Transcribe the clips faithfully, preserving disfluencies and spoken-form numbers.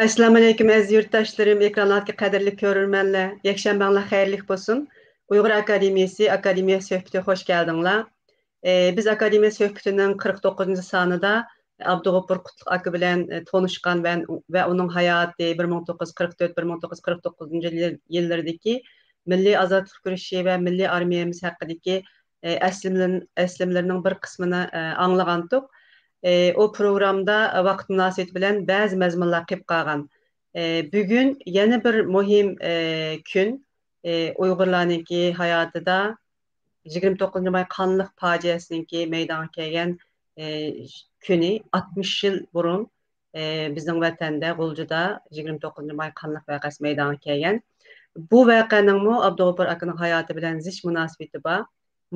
ئەسسالامۇئەلەيكۇم، ئەزىز يۇرتداشلىرىم، ئېكران ئالدىدىكى قەدىرلىك كۆرۈرمەنلەر. يەكشەنبەڭلار خەيرلىك بولسۇن. ئۇيغۇر ئاكادېمىيەسى، ئاكادېمىيە سۆھبىتى، خوش كەلدىڭلار. ئى، بىز ئاكادېمىيە سۆھبىتىنىڭ قىرىق توققۇزىنچى سانىدا ئابدۇغوپۇر قۇتلۇق ئاكا بىلەن، ئى، تونۇشقان ۋە، ۋە ئۇنىڭ ھاياتى، بىر مىڭ توققۇز يۈز قىرىق تۆت، بىر مىڭ توققۇز يۈز قىرىق توققۇزىنچى يىل-، يىللىرىدىكى مىللىي ئازادلىق كۈرىشى ۋە مىللىي ئارمىيەمىز ھەققىدىكى، ئى، ئەسلىمىلىرىن-، ئەسلىمىلىرىنىڭ بىر قىسمىنى، ئى، ئاڭلىغانتۇق. ئى، ئۇ پروگرامدا ۋاقىت مۇناسىۋىتى بىلەن بەزى مەزمۇنلار قېلىپ قالغان. ئى، بۈگۈن يەنە بىر مۇھىم، ئى، كۈن، ئى، ئۇيغۇرلارنىڭكى ھاياتىدا يىگىرمە توققۇزىنچى ماي قانلىق پاجىئەسىنىڭكى مەيدانغا كەلگەن، ئى، كۈنى، ئاتمىش يىل بۇرۇن، ئى، بىزنىڭ ۋەتەندە، غۇلجىدا يىگىرمە توققۇزىنچى ماي قانلىق ۋەقەسى مەيدانغا كەلگەن. بۇ ۋەقەنىڭمۇ ئابدۇغوپۇر ئاكىنىڭ ھاياتى بىلەن زىچ مۇناسىۋىتى بار.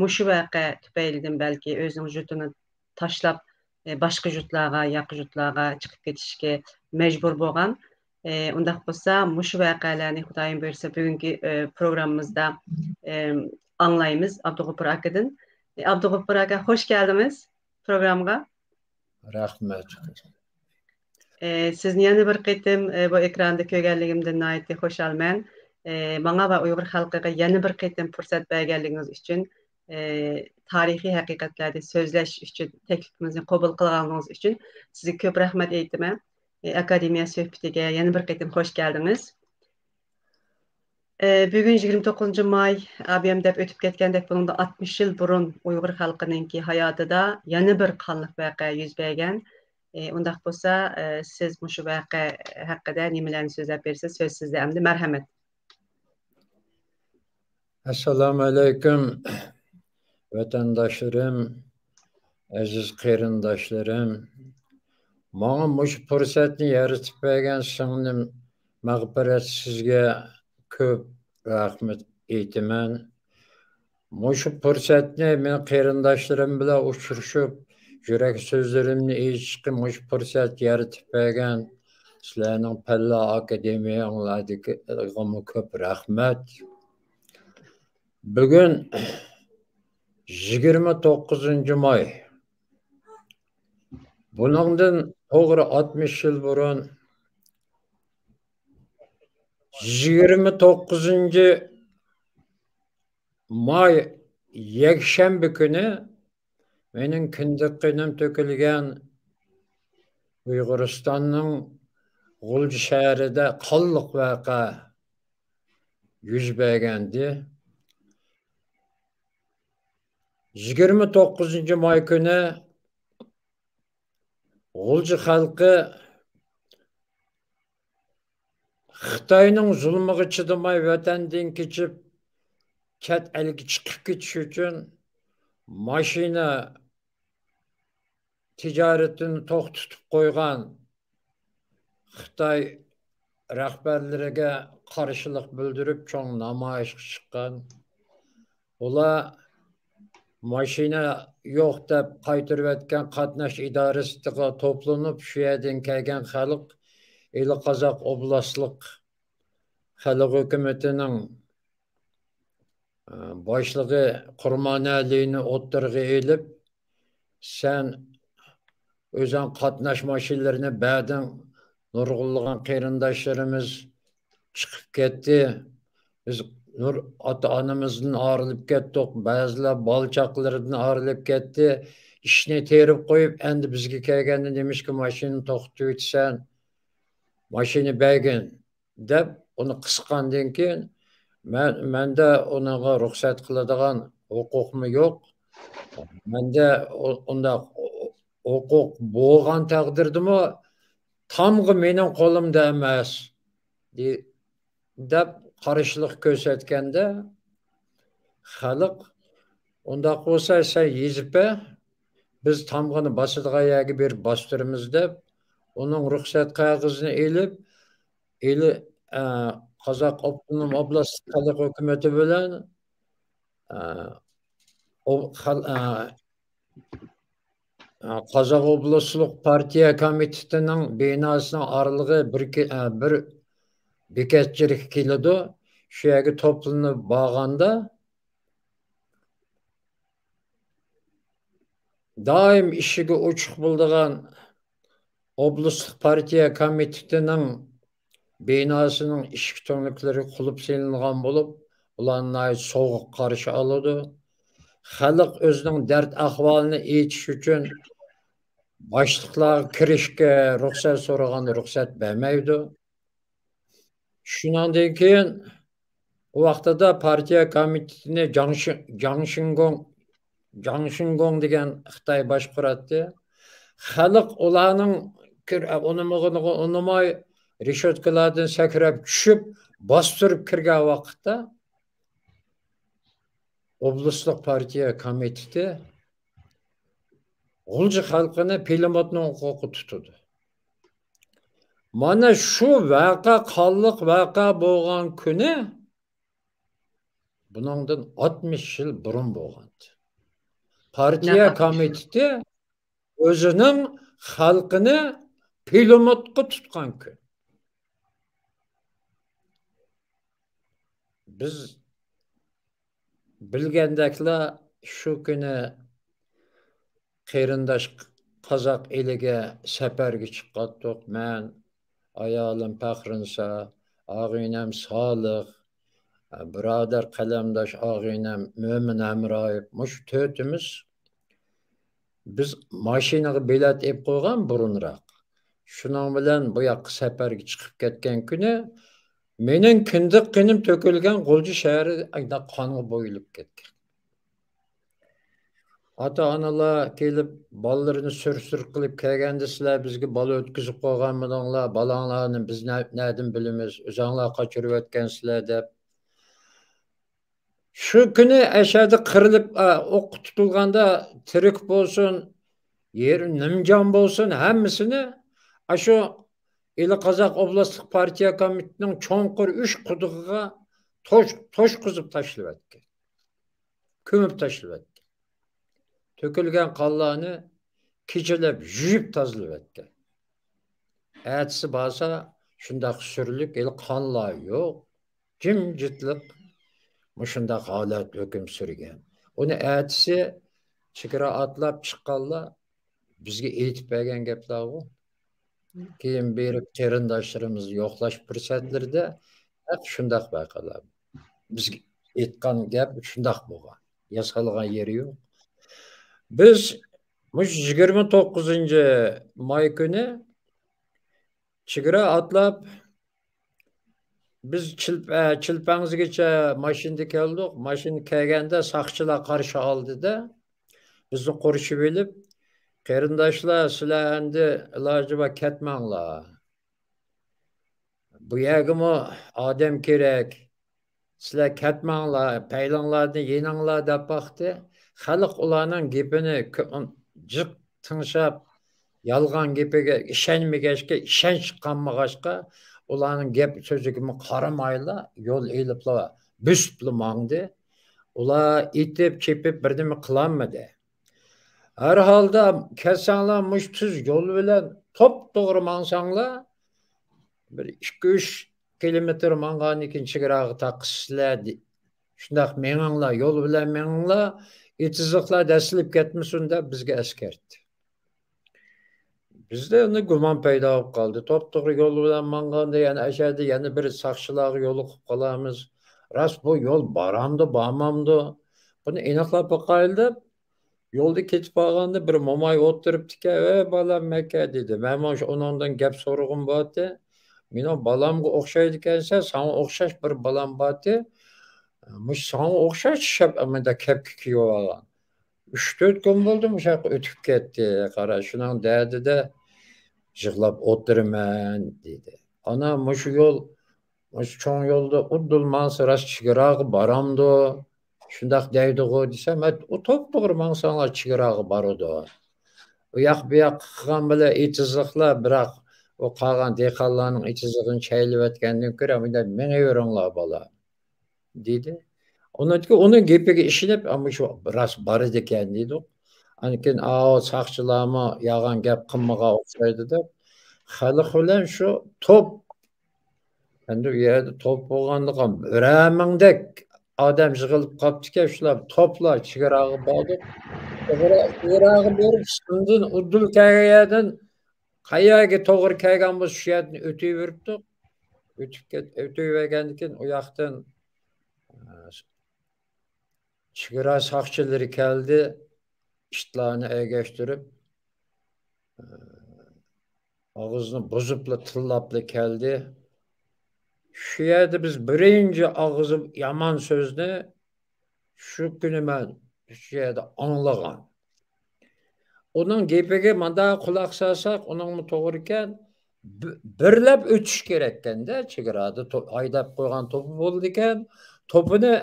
مۇشۇ ۋەقە تۈپەيلىدىن بەلكى ئۆزىنىڭ يۇرتىنى تاشلاپ، ئى، باشقا يۇرتلارغا، ياقا يۇرتلارغا چىقىپ كېتىشكە مەجبۇر بولغان. ئى، ئۇنداق بولسا، مۇشۇ ۋەقەلەرنى خۇدايىم بۇيرۇسا بۈگۈنكى، ئى، پروگراممىمىزدا، ئى، ئاڭلايمىز ئابدۇغوپۇر ئاكىدىن. ئى، ئابدۇغوپۇر ئاكا، خوش كەلدىڭىز پروگرامغا. رەھمەت. ئى، سىزنى يەنە بىر قېتىم، ئى، بۇ ئېكراندا كۆرگەنلىكىمدىن ناھايىتى خۇشالمەن. ئى، ماڭا ۋە ئۇيغۇر خەلقىگە يەنە بىر قېتىم پۇرسەت بەرگەنلىكىڭىز ئۈچۈن، ئى، تارىخىي ھەقىقەتلەردە سۆزلەش ئۈچۈن تەكلىپىمىزنى قوبۇل قىلغانلىقىڭىز ئۈچۈن سىزگە كۆپ رەھمەت ئېيتىمەن. ئى، ئاكادېمىيە سۆھبىتىگە يەنە بىر قېتىم خوش كەلدىڭىز. ئى، بۈگۈن يىگىرمە توققۇزىنچى ماي، ئابىيەم دەپ ئۆتۈپ كەتكەندەك، بۇنىڭدا ئاتمىش يىل بۇرۇن ئۇيغۇر خەلقىنىڭكى ھاياتىدا يەنە بىر قانلىق ۋەقە يۈز بەرگەن. ئى، ئۇنداق بولسا، ئى، سىز مۇشۇ ۋەقە ھەققىدە نېمىلەرنى سۆزلەپ بېرىسىز؟ سۆز سىزدە ئەمدى، مەرھەمەت. ئەسسالامۇئەلەيكۇم، ۋەتەنداشلىرىم، ئەزىز قېرىنداشلىرىم. ماڭا مۇشۇ پۇرسەتنى يارىتىپ بەرگەن سىڭلىم مەغپىرەت، سىزگە كۆپ رەھمەت ئېيتىمەن. مۇشۇ پۇرسەتنى مېنىڭ قېرىنداشلىرىم بىلەن ئۇچرىشىپ، يۈرەك سۆزلىرىمنى ئېيتىشقا مۇشۇ پۇرسەت يارىتىپ بەرگەن سىلەرنىڭ پەنلەر ئاكادېمىيەڭلاردىكىغىمۇ كۆپ رەھمەت. بۈگۈن يىگىرمە توققۇزىنچى ماي. بۇنىڭدىن توغرا ئاتمىش يىل بۇرۇن، يىگىرمە توققۇزىنچى ماي يەكشەنبە كۈنى مېنىڭ كىندىك قېنىم تۆكۈلگەن ئۇيغۇرىستاننىڭ غۇلجا شەھىرىدە قانلىق ۋەقە يۈز بەرگەنىدى. يىگىرمە توققۇزىنچى ماي كۈنى غۇلجا خەلقى خىتاينىڭ زۇلمىغا چىدىماي ۋەتەندىن كېچىپ، چەت ئەلگە چىقىپ كېتىش ئۈچۈن ماشىنا تىجارىتىنى توختىتىپ قويغان خىتاي رەھبەرلىرىگە قارشىلىق بىلدۈرۈپ، چوڭ نامايىشقا چىققان. ئۇلار ماشىنا يوق دەپ قايتۇرۇۋەتكەن قاتناش ئىدارىسىغا توپلىنىپ، شۇ يەردىن كەلگەن خەلق، ئىلى قازاق ئوبلاستلىق خەلق ھۆكۈمىتىنىڭ، ئە، باشلىقى قۇرمانئەلىنى ئوتتۇرىغا ئېلىپ، سەن ئۆزۈڭ قاتناش ماشىنىلىرىنى بەردىڭ، نۇرغۇنلىغان قېرىنداشلىرىمىز چىقىپ كەتتى. بىز نۇر ئاتا-ئانىمىزدىن ئايرىلىپ كەتتۇق، بەزىلەر بالا-چاقىلىرىدىن ئايرىلىپ كەتتى. ئىشنى تېرىپ قويۇپ، ئەمدى بىزگە كەلگەندە نېمىشقا ماشىنىنى توختىتىۋېتىسەن؟ ماشىنا بەرگىن، دەپ ئۇنى قىسقاندىن كېيىن، مەن، مەندە ئۇنىڭغا رۇخسەت قىلىدىغان ھوقۇقمۇ يوق. مەندە ئۇ-، ئۇنداق ھوقۇق بولغان تەقدىردىمۇ، تامغا مېنىڭ قولۇمدا ئەمەس، دې-، دەپ قارشىلىق كۆرسەتكەندە، خەلق، ئۇنداق بولسا سەن يېزىپ بەر، بىز تامغىنى باسىدىغان يەرگە بېرىپ باستۇرىمىز، دەپ، ئۇنىڭ رۇخسەت قەغىزىنى ئېلىپ، ئېلى-، ئە، قازاق ئاپتونوم ئوبلاست خەلق ھۆكۈمىتى بىلەن، ئە، ئو-، خەل-، ئە، ئە، قازاق ئوبلاستلىق پارتىيە كومىتېتىنىڭ بىناسىنىڭ ئارىلىقى بىر كى-، ئە، بىر بېكەتچىلىككە كېلىدۇ. شۇ يەرگە توپلىنىپ بارغاندا، دائىم ئىشىكى ئوچۇق بولىدىغان ئوبلاستلىق پارتىيە كومىتېتىنىڭ بىناسىنىڭ ئىشىك تۈڭلۈكلىرى قۇلۇپ سېلىنغان بولۇپ، ئۇلارنى ناھايىتى سوغۇق قارشى ئالىدۇ. خەلق ئۆزىنىڭ دەرد ئەھۋالىنى ئېيتىش ئۈچۈن باشلىقلارغا كىرىشكە رۇخسەت سورىغاندا رۇخسەت بەرمەيدۇ. شۇنىڭدىن كېيىن ئۇ ۋاقتىدا پارتىيە كومىتېتىنى جاڭ شى-، جاڭ شىنگوڭ، جاڭ شىنگوڭ دېگەن خىتاي باشقۇراتتى. خەلق ئۇلارنىڭ كىر-، ئۇنىمىغىنىغا ئۇنىماي، رېشوتكىلاردىن سەكرەپ چۈشۈپ، باستۇرۇپ كىرگەن ۋاقىتتا، ئوبلاستلىق پارتىيە كومىتېتى غۇلجا خەلقىنى پىلىموتنىڭ ئوقىغا تۇتىدۇ. مانا شۇ ۋەقە، قانلىق ۋەقە بولغان كۈنى بۇنىڭدىن ئاتمىش يىل بۇرۇن بولغانىدى. پارتىيە كومىتېتى ئۆزىنىڭ خەلقىنى پىلىموتقا تۇتقان كۈن. بىز بىلگەندەكلا شۇ كۈنى قېرىنداش قازاق ئېلىگە سەپەرگە چىققانتۇق. مەن، ئايالىم پەخرىنسا، ئاغىنەم سالىخ، بۇرادەر قەلەمداش ئاغىنەم مۆمىن ھەمرايېف، مۇشۇ تۆتىمىز. بىز ماشىنىغا بېلەت ئېلىپ قويغان بۇرۇنراق. شۇنىڭ بىلەن بۇ ياققا سەپەرگە چىقىپ كەتكەن كۈنى مېنىڭ كىندىك قېنىم تۆكۈلگەن غۇلجا شەھىرى قانغا بويىلىپ كەتكەن. ئاتا-ئانىلار كېلىپ، بالىلىرىنى سۈر-سۈر قىلىپ كەلگەندە، سىلەر بىزگە بالا ئۆتكۈزۈپ قويغانمىدىڭلار، بالاڭلارنى بىز نە-، نەدىن بىلىمىز، ئۆزۈڭلار قاچۇرۇۋەتكەنسىلەر دەپ. شۇ كۈنى ئەشەدە قىرىلىپ، ئا، ئوققا تۇتۇلغاندا تىرىك بولسۇن، يېرى نىمجان بولسۇن، ھەممىسىنى ئاشۇ ئىلى قازاق ئوبلاستلىق پارتىيە كومىتېتىنىڭ چوڭقۇر ئۈچ قۇدۇقىغا توش-، توشقۇزۇپ تاشلىۋەتكەن. كۆمۈپ تاشلىۋەتكەن. تۆكۈلگەن قانلارنى كېچىلەپ يۇيۇپ تازىلىۋەتكەن. ئەتىسى بارسا، شۇنداق سۈرلۈك، ھېلى قانلار يوق. جىمجىتلىق، مۇشۇنداق ھالەت ھۆكۈم سۈرگەن. ئۇنى ئەتىسى چېگرا ئاتلاپ چىققانلار بىزگە ئېيتىپ بەرگەن گەپلەرغۇ. كېيىن بېرىپ قېرىنداشلىرىمىزنى يوقلاش پۇرسەتلىرىدە نەق شۇنداق ۋەقەلەر. بىزگە ئېيتقان گەپ شۇنداق بولغان. ياسالغان يېرى يوق. بىز مۇشۇ يىگىرمە توققۇزىنچى ماي كۈنى چېگرا ئاتلاپ، بىز چىلپ-، ئە، چىلپەڭزىگىچە ماشىنىدا كەلدۇق. ماشىنا كەلگەندە ساقچىلار قارشى ئالدىدا بىزنى قورشىۋېلىپ، «قېرىنداشلار، سىلەر ئەمدى ئىلاجى بار كەتمەڭلار. بۇ يەرگىمۇ ئادەم كېرەك. سىلەر كەتمەڭلار، پەيلىڭلاردىن يېنىڭلار» دەپ باقتى. خەلق ئۇلارنىڭ گېپىنى كۆ-، جىق تىڭشاپ، يالغان گېپىگە ئىشەنمىگەچكە، ئىشەنچ قالمىغاچقا، ئۇلارنىڭ گەپ سۆزىگىمۇ قارىمايلا، يول ئېلىپلا، بۆسۈپلا ماڭدى. ئۇلار ئېتىپ، چېپىپ بىر نېمە قىلالمىدى. ھەر ھالدا كەلسەڭلار، مۇشۇ تۈز يول بىلەن توپتوغرا ماڭساڭلار، بىر ئىككى، ئۈچ كىلومېتىر ماڭغاندىن كېيىن چېگراغا تاقىسىزلەر، دې-، شۇنداق مېڭىڭلار، يول بىلەن مېڭىڭلار، ئېتىزلىقلار دەسسىلىپ كەتمىسۇن دەپ بىزگە ئەسكەرتتى. بىزدە ئەمدى گۇمان پەيدا بولۇپ قالدى. توپتوغرا يول بىلەن ماڭغاندا يەنە ئەشەدە يەنە بىر ساقچىلارغا يولۇقۇپ قالارمىز. راست بۇ يول بارامدۇ، بارمامدۇ؟ بۇنى ئېنىقلاپ باقايلى دەپ، يولدا كېتىپ بارغاندا بىر موماي ئولتۇرۇپتىكەن. «ئەي بالام، مەكە» دېدى. مەنمۇ شۇ ئۇنىڭدىن گەپ سورىغۇم بارتى. «مېنىڭ بالامغا ئوخشايدىكەنسەن، ساڭا ئوخشاش بىر بالام بارتى. مۇشۇ ساڭا ئوخشاش شەپ ئەمەندە كەپكە كىيىۋالغان. ئۈچ تۆت كۈن بولدى مۇشۇ ياققا ئۆتۈپ كەتتى. قارا، شۇنىڭ دەردىدە يىغلاپ ئولتۇرىمەن» دېدى. «ئانا، مۇشۇ يول، مۇشۇ چوڭ يولدا ئۇددۇل ماڭسا راست چېگراغا بارامدۇ؟» شۇنداق دەيدىغۇ دېسەم، «ھە، ئۇ توپتوغرا ماڭساڭلار چېگراغا بارىدۇ. ئۇ ياق بۇ ياق قىلغان بىلەن ئېتىزلىقلار، بىراق ئۇ قالغان دېھقانلارنىڭ ئېتىزلىقىنى چەيلىۋەتكەندىن كۆرە مۇنداق مېڭىۋېرىڭلار، بالا» دېدى. ئۇنىڭدىكى ئۇنىڭ گېپىگە ئىشىنىپ، «ئا، مۇشۇ راست بارىدىكەن» دېدۇق. ئاندىن كېيىن ئاۋۇ ساقچىلارمۇ يالغان گەپ قىلمىغان ئوخشايدۇ دەپ، خەلق بىلەن شۇ توپ، ئەمدى ئۇ يەردە توپ بولغاندىغان بىرەر مىڭدەك ئادەم يىغىلىپ قاپتىكەن، شۇلار توپلا چېگراغا باردۇق. چېگرا-، چېگراغا بېرىپ، شۇندىن ئۇدۇل كەلگەن يەردىن قەيەرگە توغرا كەلگەن بولسا، شۇ يەردىن ئۆتۈۋېرىپتۇق. ئۆتۈپ كەت-، ئۆتۈۋەرگەندىن كېيىن ئۇ ياقتىن، ئە، چېگرا ساقچىلىرى كەلدى، ئىتلارنى ئەگەشتۈرۈپ، ئاغزىنى بۇزۇپلا، تىللاپلا كەلدى. شۇ يەردە بىز بىرىنچى ئاغزى يامان سۆزنى شۇ كۈنى مەن شۇ يەردە ئاڭلىغان. ئۇنىڭ گېپىگە مانداق قۇلاق سالساق، ئۇنىڭمۇ توغرىكەن. بىرلەپ ئۆتۈش كېرەككەندە، چېگرادا ھايداپ قويغان توپى بولىدىكەن. توپىنى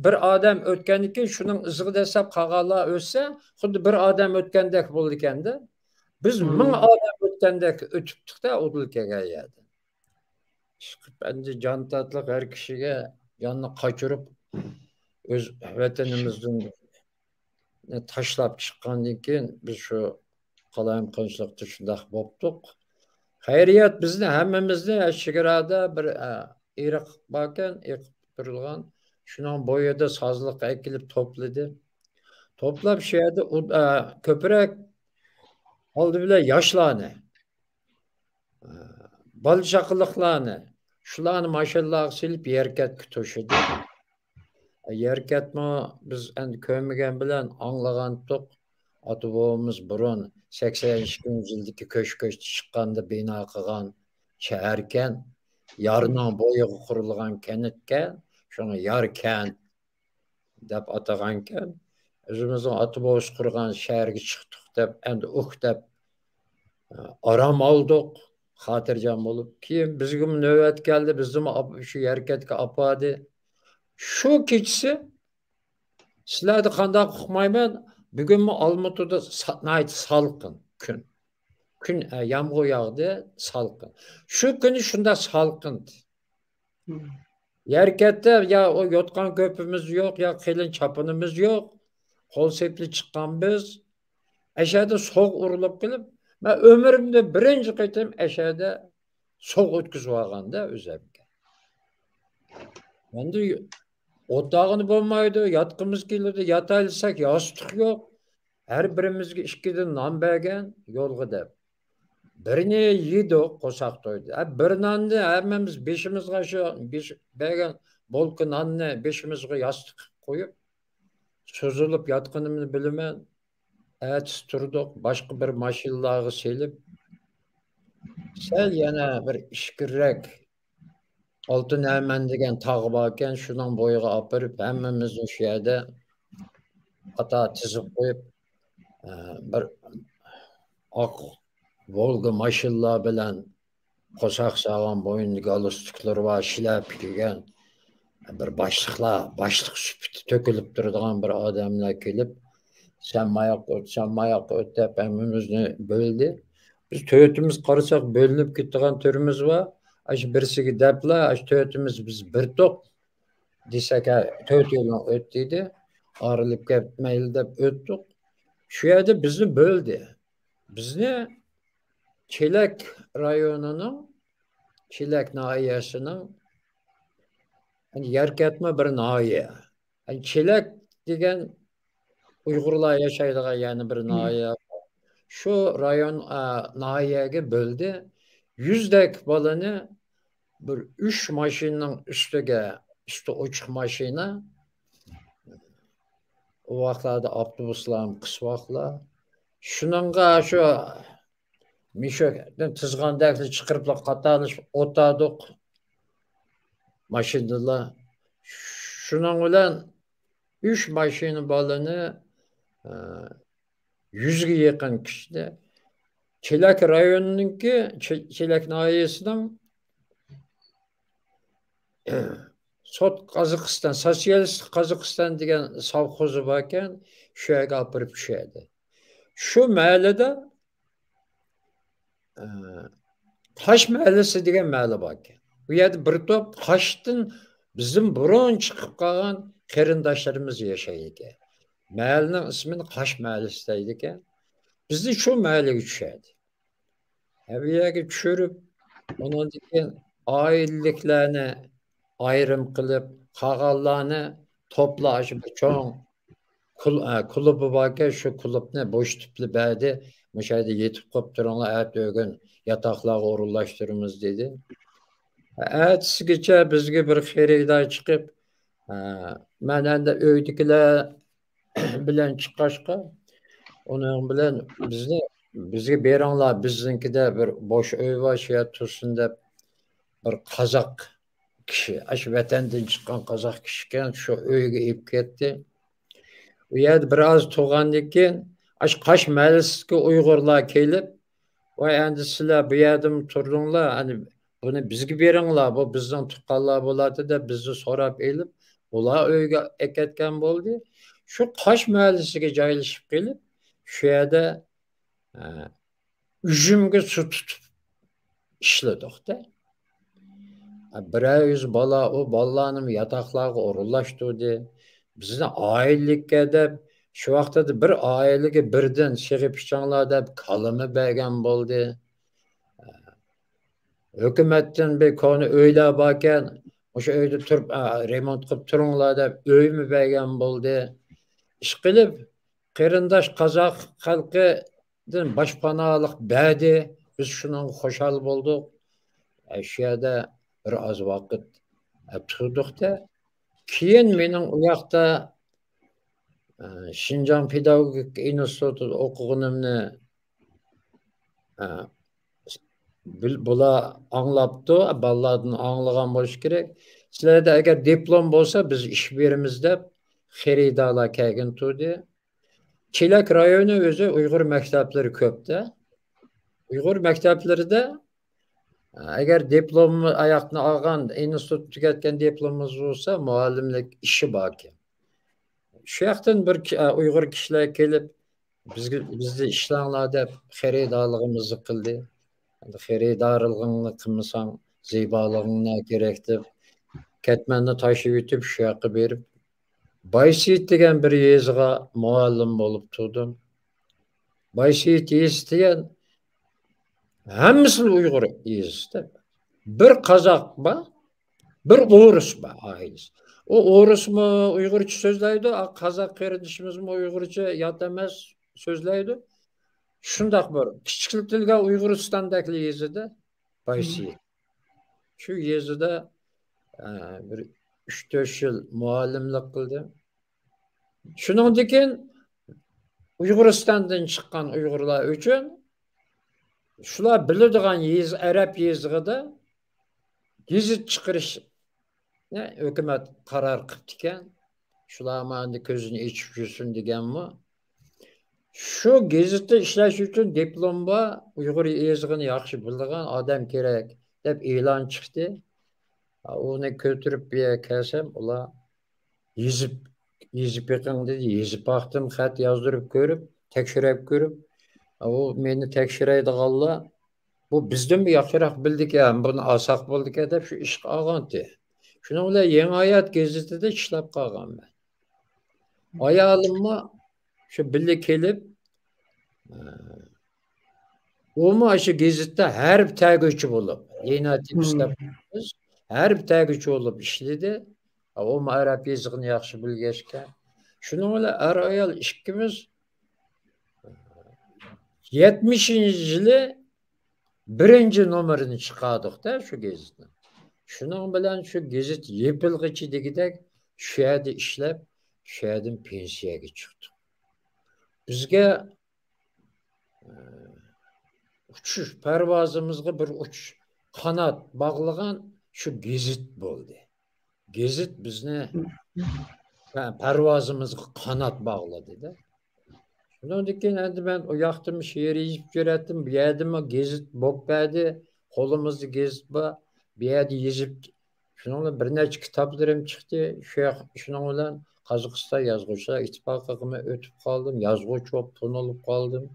بىر ئادەم ئۆتكەندىن كېيىن شۇنىڭ ئىزىغا دەسسەپ قالغانلار ئۆتسە، خۇددى بىر ئادەم ئۆتكەندەك بولىدىكەندە. بىز مىڭ ئادەم ئۆتكەندەك ئۆتۈپتۇق-دە، ئۇدۇل كەلگەن يەردىن. ئىشقىلىپ، ئەمدى جان تاتلىق ھەر كىشىگە جاننى قاچۇرۇپ، ئۆز ۋەتىنىمىزدىن تاشلاپ چىققاندىن كېيىن، بىز شۇ قالايمىقانچىلىقتا شۇنداق بوپتۇق. خەيرىيەت، بىزنى ھەممىمىزنى چېگرادا بىر، ئە، ئېرىق باركەن، ئېقىپ تۇرۇلغان، شۇنىڭ بويىدا سازلىققا ئەكېلىپ توپلىدى. توپلاپ شۇ يەردە ئۇ-، ئە، كۆپرەك ئالدى بىلەن ياشلارنى، بالا چاقىلىقلارنى، شۇلارنى ماشىنىلارغا سېلىپ يەركەتكە توشىدى. يەركەتمۇ بىز ئەمدى كۆرمىگەن بىلەن ئاڭلىغانتۇق. ئاتا بوۋىمىز بۇرۇن سەكسەن ئىككىنچى يىلدىكى كۆچ كۆچتە چىققاندا بىنا قىلغان شەھەركەن، يارنىڭ بويىغا قۇرۇلغان كەنتكەن، شۇڭا ياركەنت دەپ ئاتىغانكەن. ئۆزىمىزنىڭ ئاتا بوۋىسى قۇرغان شەھەرگە چىقتۇق دەپ، ئەمدى ئۇھ دەپ، ئارام ئالدۇق، خاتىرجەم بولۇپ. كېيىن بىزگىمۇ نۆۋەت كەلدى، بىزنىمۇ ئاپ-، شۇ يەركەتكە ئاپاردى. شۇ كېچىسى سىلەردە قانداق ئۇقمايمەن، بۈگۈنمۇ ئالمۇتىدا سا-، ناھايىتى سالقىن كۈن. كۈن، ئە، يامغۇر ياغدى، سالقىن. شۇ كۈنى شۇنداق سالقىن. يەركەتتە يا ئۇ يوتقان كۆپىمىز يوق، يا قېلىن چاپىنىمىز يوق. قول سېپىلى چىققان بىز. ئەشەدە سوغۇق ئۇرۇلۇپ قېلىپ، مەن ئۆمرۈمدە بىرىنچى قېتىم ئەشەدە سوغۇق ئۆتكۈزۈپ ئالغاندا ئۆزەمگە. ئەمدى ئولتۇرغىلى بولمايدۇ، ياتقۇمىز كېلىدۇ، ياتايلىساق ياستۇق يوق. ھەر بىرىمىزگە ئىككىدىن نان بەرگەن يولغا دەپ. بىرنى يېدۇق، قورساق تويدى. ھە، بىر ناننى ھەممىمىز بېشىمىزغا شۇ بېش-، بەرگەن بولكا ناننى بېشىمىزغا ياستۇق قىلىپ قويۇپ، سوزۇلۇپ ياتقىنىمنى بىلىمەن. ئەتىسى تۇردۇق، باشقا بىر ماشىنىلارغا سېلىپ، سەل يەنە بىر ئىچكىرىرەك ئالتە نەمەن دېگەن تاغ باركەن، شۇنىڭ بويىغا ئاپىرىپ، ھەممىمىزنى شۇ يەردە قاتار تىزىپ قويۇپ، ئە، بىر ئاق ۋولگا ماشىنىلار بىلەن قورساق سالغان، بوينىدا گالستۇكلىرى بار، شىلەپە كىيگەن بىر باشلىقلار، باشلىق سۈپىتى تۆكۈلۈپ تۇرىدىغان بىر ئادەملەر كېلىپ، «سەن ماياققا ئۆت، سەن ماياققا ئۆت» دەپ ھەممىمىزنى بۆلدى. بىز تۆتىمىز قارىساق، بۆلۈنۈپ كېتىدىغان تۈرىمىز بار. ئاشۇ بىرسىگە دەپلا، ئاشۇ تۆتىمىز بىز بىر توپ دېسەك، ھە، تۆت يولۇڭ ئۆت دېدى. ئايرىلىپ كەتمەيلى دەپ ئۆتتۇق. شۇ يەردە بىزنى بۆلدى. بىزنى چېلەك رايونىنىڭ، چېلەك ناھىيەسىنىڭ، يەنى يەركەتمە بىر ناھىيە. يەنى چېلەك دېگەن ئۇيغۇرلار ياشايدىغان يەنە بىر ناھىيە. شۇ رايون، ئا، ناھىيەگە بۆلدى. يۈزدەك بالىنى بىر ئۈچ ماشىنىنىڭ ئۈستىگە، ئۈستى ئوچۇق ماشىنا، ئۇ ۋاقىتلاردا ئاپتوبۇسلارمۇ قىسماقلا. شۇنىڭغا شۇ مۈشۈكتىن تىزغاندەكلا چىقىرىپلا قاتارلىشىپ ئولتۇردۇق ماشىنىدىلا. شۇنىڭ بىلەن ئۈچ ماشىنا بالىنى، ئە، يۈزگە يېقىن كىشىنى چېلەك رايونىنىڭكى، چې-، چېلەك ناھىيەسىنىڭ سوت قازاقىستان، سوتسىيالىستىك قازاقىستان دېگەن سوۋخوزى باركەن، شۇ يەرگە ئاپىرىپ چۈشۈردى. شۇ مەھەللىدە، ئە، تاش مەھەللىسى دېگەن مەھەللە باركەن. ئۇ يەردە بىر توپ تاشتىن بىزدىن بۇرۇن چىقىپ قالغان قېرىنداشلىرىمىز ياشايدىكەن. مەھەللىنىڭ ئىسمىنى تاش مەھەللىسى دەيدىكەن. بىزنى شۇ مەھەللىگە چۈشۈردى. ھە، بۇ يەرگە چۈشۈرۈپ، ئۇنىڭدىن كېيىن ئائىلىلىكلەرنى ئايرىم قىلىپ، قالغانلارنى توپلا، ئاشۇ بىر چوڭ كۇل-، ئە، كۇلۇبى باركەن، شۇ كۇلۇبنى بوشىتىپلا بەردى. «مۇشۇ يەردە يېتىپ قوپ تۇرۇڭلار، ئەتە ئۆگۈن ياتاقلارغا ئورۇنلاشتۇرىمىز» دېدى. ئەتىسىگىچە بىزگە بىر خېرىدار چىقىپ، ئە، مەن ئەندى ئۆيدىكىلەر بىلەن چىققاچقا، ئۇنىڭ بىلەن بىزنى، بىزگە بېرىڭلار، بىزنىڭكىدە بىر بوش ئۆي بار، شۇ يەردە تۇرسۇن دەپ، بىر قازاق كىشى، ئاشۇ ۋەتەندىن چىققان قازاق كىشىكەن، شۇ ئۆيگە ئېلىپ كەتتى. ئۇ يەردە بىر ئاز تۇرغاندىن كېيىن، ئاشۇ قاش مەھەللىسىدىكى ئۇيغۇرلار كېلىپ، ۋاي، ئەندى سىلەر بۇ يەردىمۇ تۇردۇڭلار، ئەنە بۇنى بىزگە بېرىڭلار، بۇ بىزنىڭ تۇغقانلار بولاتتى دەپ بىزنى سوراپ ئېلىپ، ئۇلار ئۆيگە ئەكەتكەن بولدى. شۇ قاش مەھەللىسىگە جايلىشىپ قېلىپ، شۇ يەردە، ئە، ئۈجۈمگە سۇ تۇتۇپ ئىشلىدۇق-دە. بىرەر يۈز بالا، ئۇ بالىلارنىمۇ ياتاقلارغا ئورۇنلاشتۇردى. بىزنى ئائىلىلىككە دەپ، شۇ ۋاقىتتا بىر ئائىلىگە بىردىن سىغىپ ئىچىڭلار دەپ كالىمۇ بەرگەن بولدى. ھۆكۈمەتتىن بىر كونا ئۆيلەر باركەن، مۇشۇ ئۆيدە تۇرۇپ، ئا، رېمونت قىلىپ تۇرۇڭلار دەپ ئۆيمۇ بەرگەن بولدى. ئىشقىلىپ، قېرىنداش قازاق خەلقىدىن باشپاناھلىق بەردى. بىز شۇنىڭغا خۇشال بولدۇق. ئە، شۇ يەردە بىر ئاز ۋاقىت، ئە، تۇردۇق-دە. كېيىن مېنىڭ ئۇ ياقتا، ئە، شىنجاڭ پېداگوگىكا ئىنستىتۇتىدا ئوقۇغىنىمنى، ئە، بىل-، بۇلار ئاڭلاپتۇ، بالىلاردىن ئاڭلىغان بولۇشى كېرەك. سىلەردە ئەگەر دىپلوم بولسا، بىز ئىش بېرىمىز دەپ خېرىدارلار كەلگىن تۇردى. چېلەك رايونى ئۆزى ئۇيغۇر مەكتەپلىرى كۆپ-دە. ئۇيغۇر مەكتەپلىرىدە، ئەگەر دىپلوم ئاياقنى ئالغان، ئىنستىتۇت تۈگەتكەن دىپلومىڭىز بولسا، مۇئەللىملىك ئىشى باركەن. شۇ ياقتىن بىر كى-، ئۇيغۇر كىشىلەر كېلىپ، بىزگە، بىزدە ئىشلەڭلار دەپ خېرىدارلىقىمىزنى قىلدى. ئەندى خېرىدارلىقىڭنى قىلمىساڭ، زىبالىقىڭ نە كېرەك دەپ، كەتمەننى تاشلىۋېتىپ، شۇ ياققا بېرىپ، بايسېيىت دېگەن بىر يېزىغا مۇئەللىم بولۇپ تۇردۇم. بايسېيىت يېزىسى دېگەن ھەممىسى ئۇيغۇر يېزىسى. بىر قازاق بار، بىر ئورۇس بار ئائىلىسى. ئۇ ئورۇسمۇ ئۇيغۇرچە سۆزلەيدۇ، ئا، قازاق قېرىندىشىمىزمۇ ئۇيغۇرچە يات ئەمەس سۆزلەيدۇ. شۇنداق بىر كىچىكلىتىلگەن ئۇيغۇرىستاندەكلا يېزىدا بايسېيىت. شۇ يېزىدا، ئە، بىر ئۈچ تۆت يىل مۇئەللىملىك قىلدىم. شۇنىڭدىن كېيىن ئۇيغۇرىستاندىن چىققان ئۇيغۇرلار ئۈچۈن شۇلار بىلىدىغان يېزا، ئەرەب يېزىقىدا گېزىت چىقىرىشنى ھۆكۈمەت قارار قىپتىكەن. شۇلارمۇ ئەمدى كۆزىنى ئېچىپ يۈرسۇن دېگەنمۇ. شۇ گېزىتتە ئىشلەش ئۈچۈن دىپلوم بار، ئۇيغۇر يېزىقىنى ياخشى بىلىدىغان ئادەم كېرەك دەپ ئېلان چىقتى. ئۇنى كۆتۈرۈپ بۇ يەرگە كەلسەم، ئۇلار يېزىپ، يېزىپ بېقىڭ دېدى. يېزىپ باقتىم، خەت يازدۇرۇپ كۆرۈپ، تەكشۈرۈپ كۆرۈپ، ئۇ مېنى تەكشۈرەيدىغانلار، بۇ بىزدىنمۇ ياخشىراق بىلىدىكەن، بۇنى ئالساق بولىدىكەن دەپ شۇ ئىشقا ئالغانتى. شۇنىڭ بىلەن يېڭى ھايات گېزىتىدە ئىشلەپ قالغانمەن. ئايالىممۇ شۇ بىللە كېلىپ، ئۇمۇ شۇ گېزىتتە ھەرپ تەگۈچى بولۇپ، لىناتىكس دەپ بىز ھەرپ تەگۈچى بولۇپ ئىشلىدى. ئۇمۇ ئەرەب يېزىقىنى ياخشى بىلگەچكە. شۇنىڭ بىلەن ئەر-ئايال ئىككىمىز يەتمىشىنچى يىلى بىرىنچى نومۇرىنى چىقاردۇق-دە شۇ گېزىتنىڭ. شۇنىڭ بىلەن شۇ گېزىت يېپىلغىچە دېگۈدەك شۇ يەردە ئىشلەپ، شۇ يەردىن پېنسىيەگە چىقتۇق. بىزگە، ئە، ئۇچۇش پەرۋازىمىزغا بىر ئۇچۇش قانات باغلىغان شۇ گېزىت بولدى. گېزىت بىزنى پە-، پەرۋازىمىزغا قانات باغلىدى-دە. شۇنىڭدىن كېيىن ئەمدى مەن ئۇ ياقتىمۇ شېئىر يېزىپ يۈرەتتىم، بۇ يەردىمۇ گېزىت بولۇپ بەردى، قولىمىزدا گېزىت بار، بۇ يەردە يېزىپ، شۇنىڭ بىلەن بىر نەچچە كىتابلىرىم چىقتى. شۇ ياق-، شۇنىڭ بىلەن قازاقىستان يازغۇچىلار ئىتتىپاقىغىمۇ ئۆتۈپ قالدىم، يازغۇچى بولۇپ تونۇلۇپ قالدىم.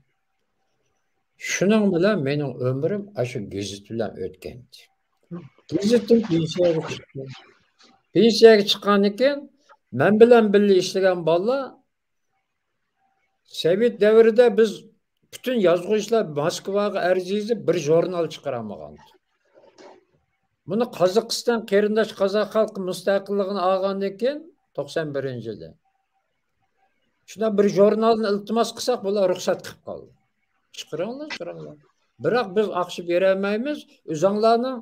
شۇنىڭ بىلەن مېنىڭ ئۆمرۈم ئاشۇ گېزىت بىلەن ئۆتكەنتى. گېزىتتىن پېنسىيەگە چىقتىم. پېنسىيەگە چىققاندىن كېيىن مەن بىلەن بىللە ئىشلىگەن بالىلار، سوۋېت دەۋرىدە بىز پۈتۈن يازغۇچىلار موسكۋاغا ئەرز يېزىپ، بىر ژۇرنال چىقىرالمىغان. بۇنى قازاقىستان، قېرىنداش قازاق خەلقى مۇستەقىللىقىنى ئالغاندىن كېيىن، توقسان بىرىنچى يىلى، شۇنداق بىر ژۇرنالنى ئىلتىماس قىلساق، بۇلار رۇخسەت قىلىپ قالدى. چىقىرىڭلار، چىقىرىڭلار. بىراق بىز ئاقچا بېرەلمەيمىز، ئۆزۈڭلارنىڭ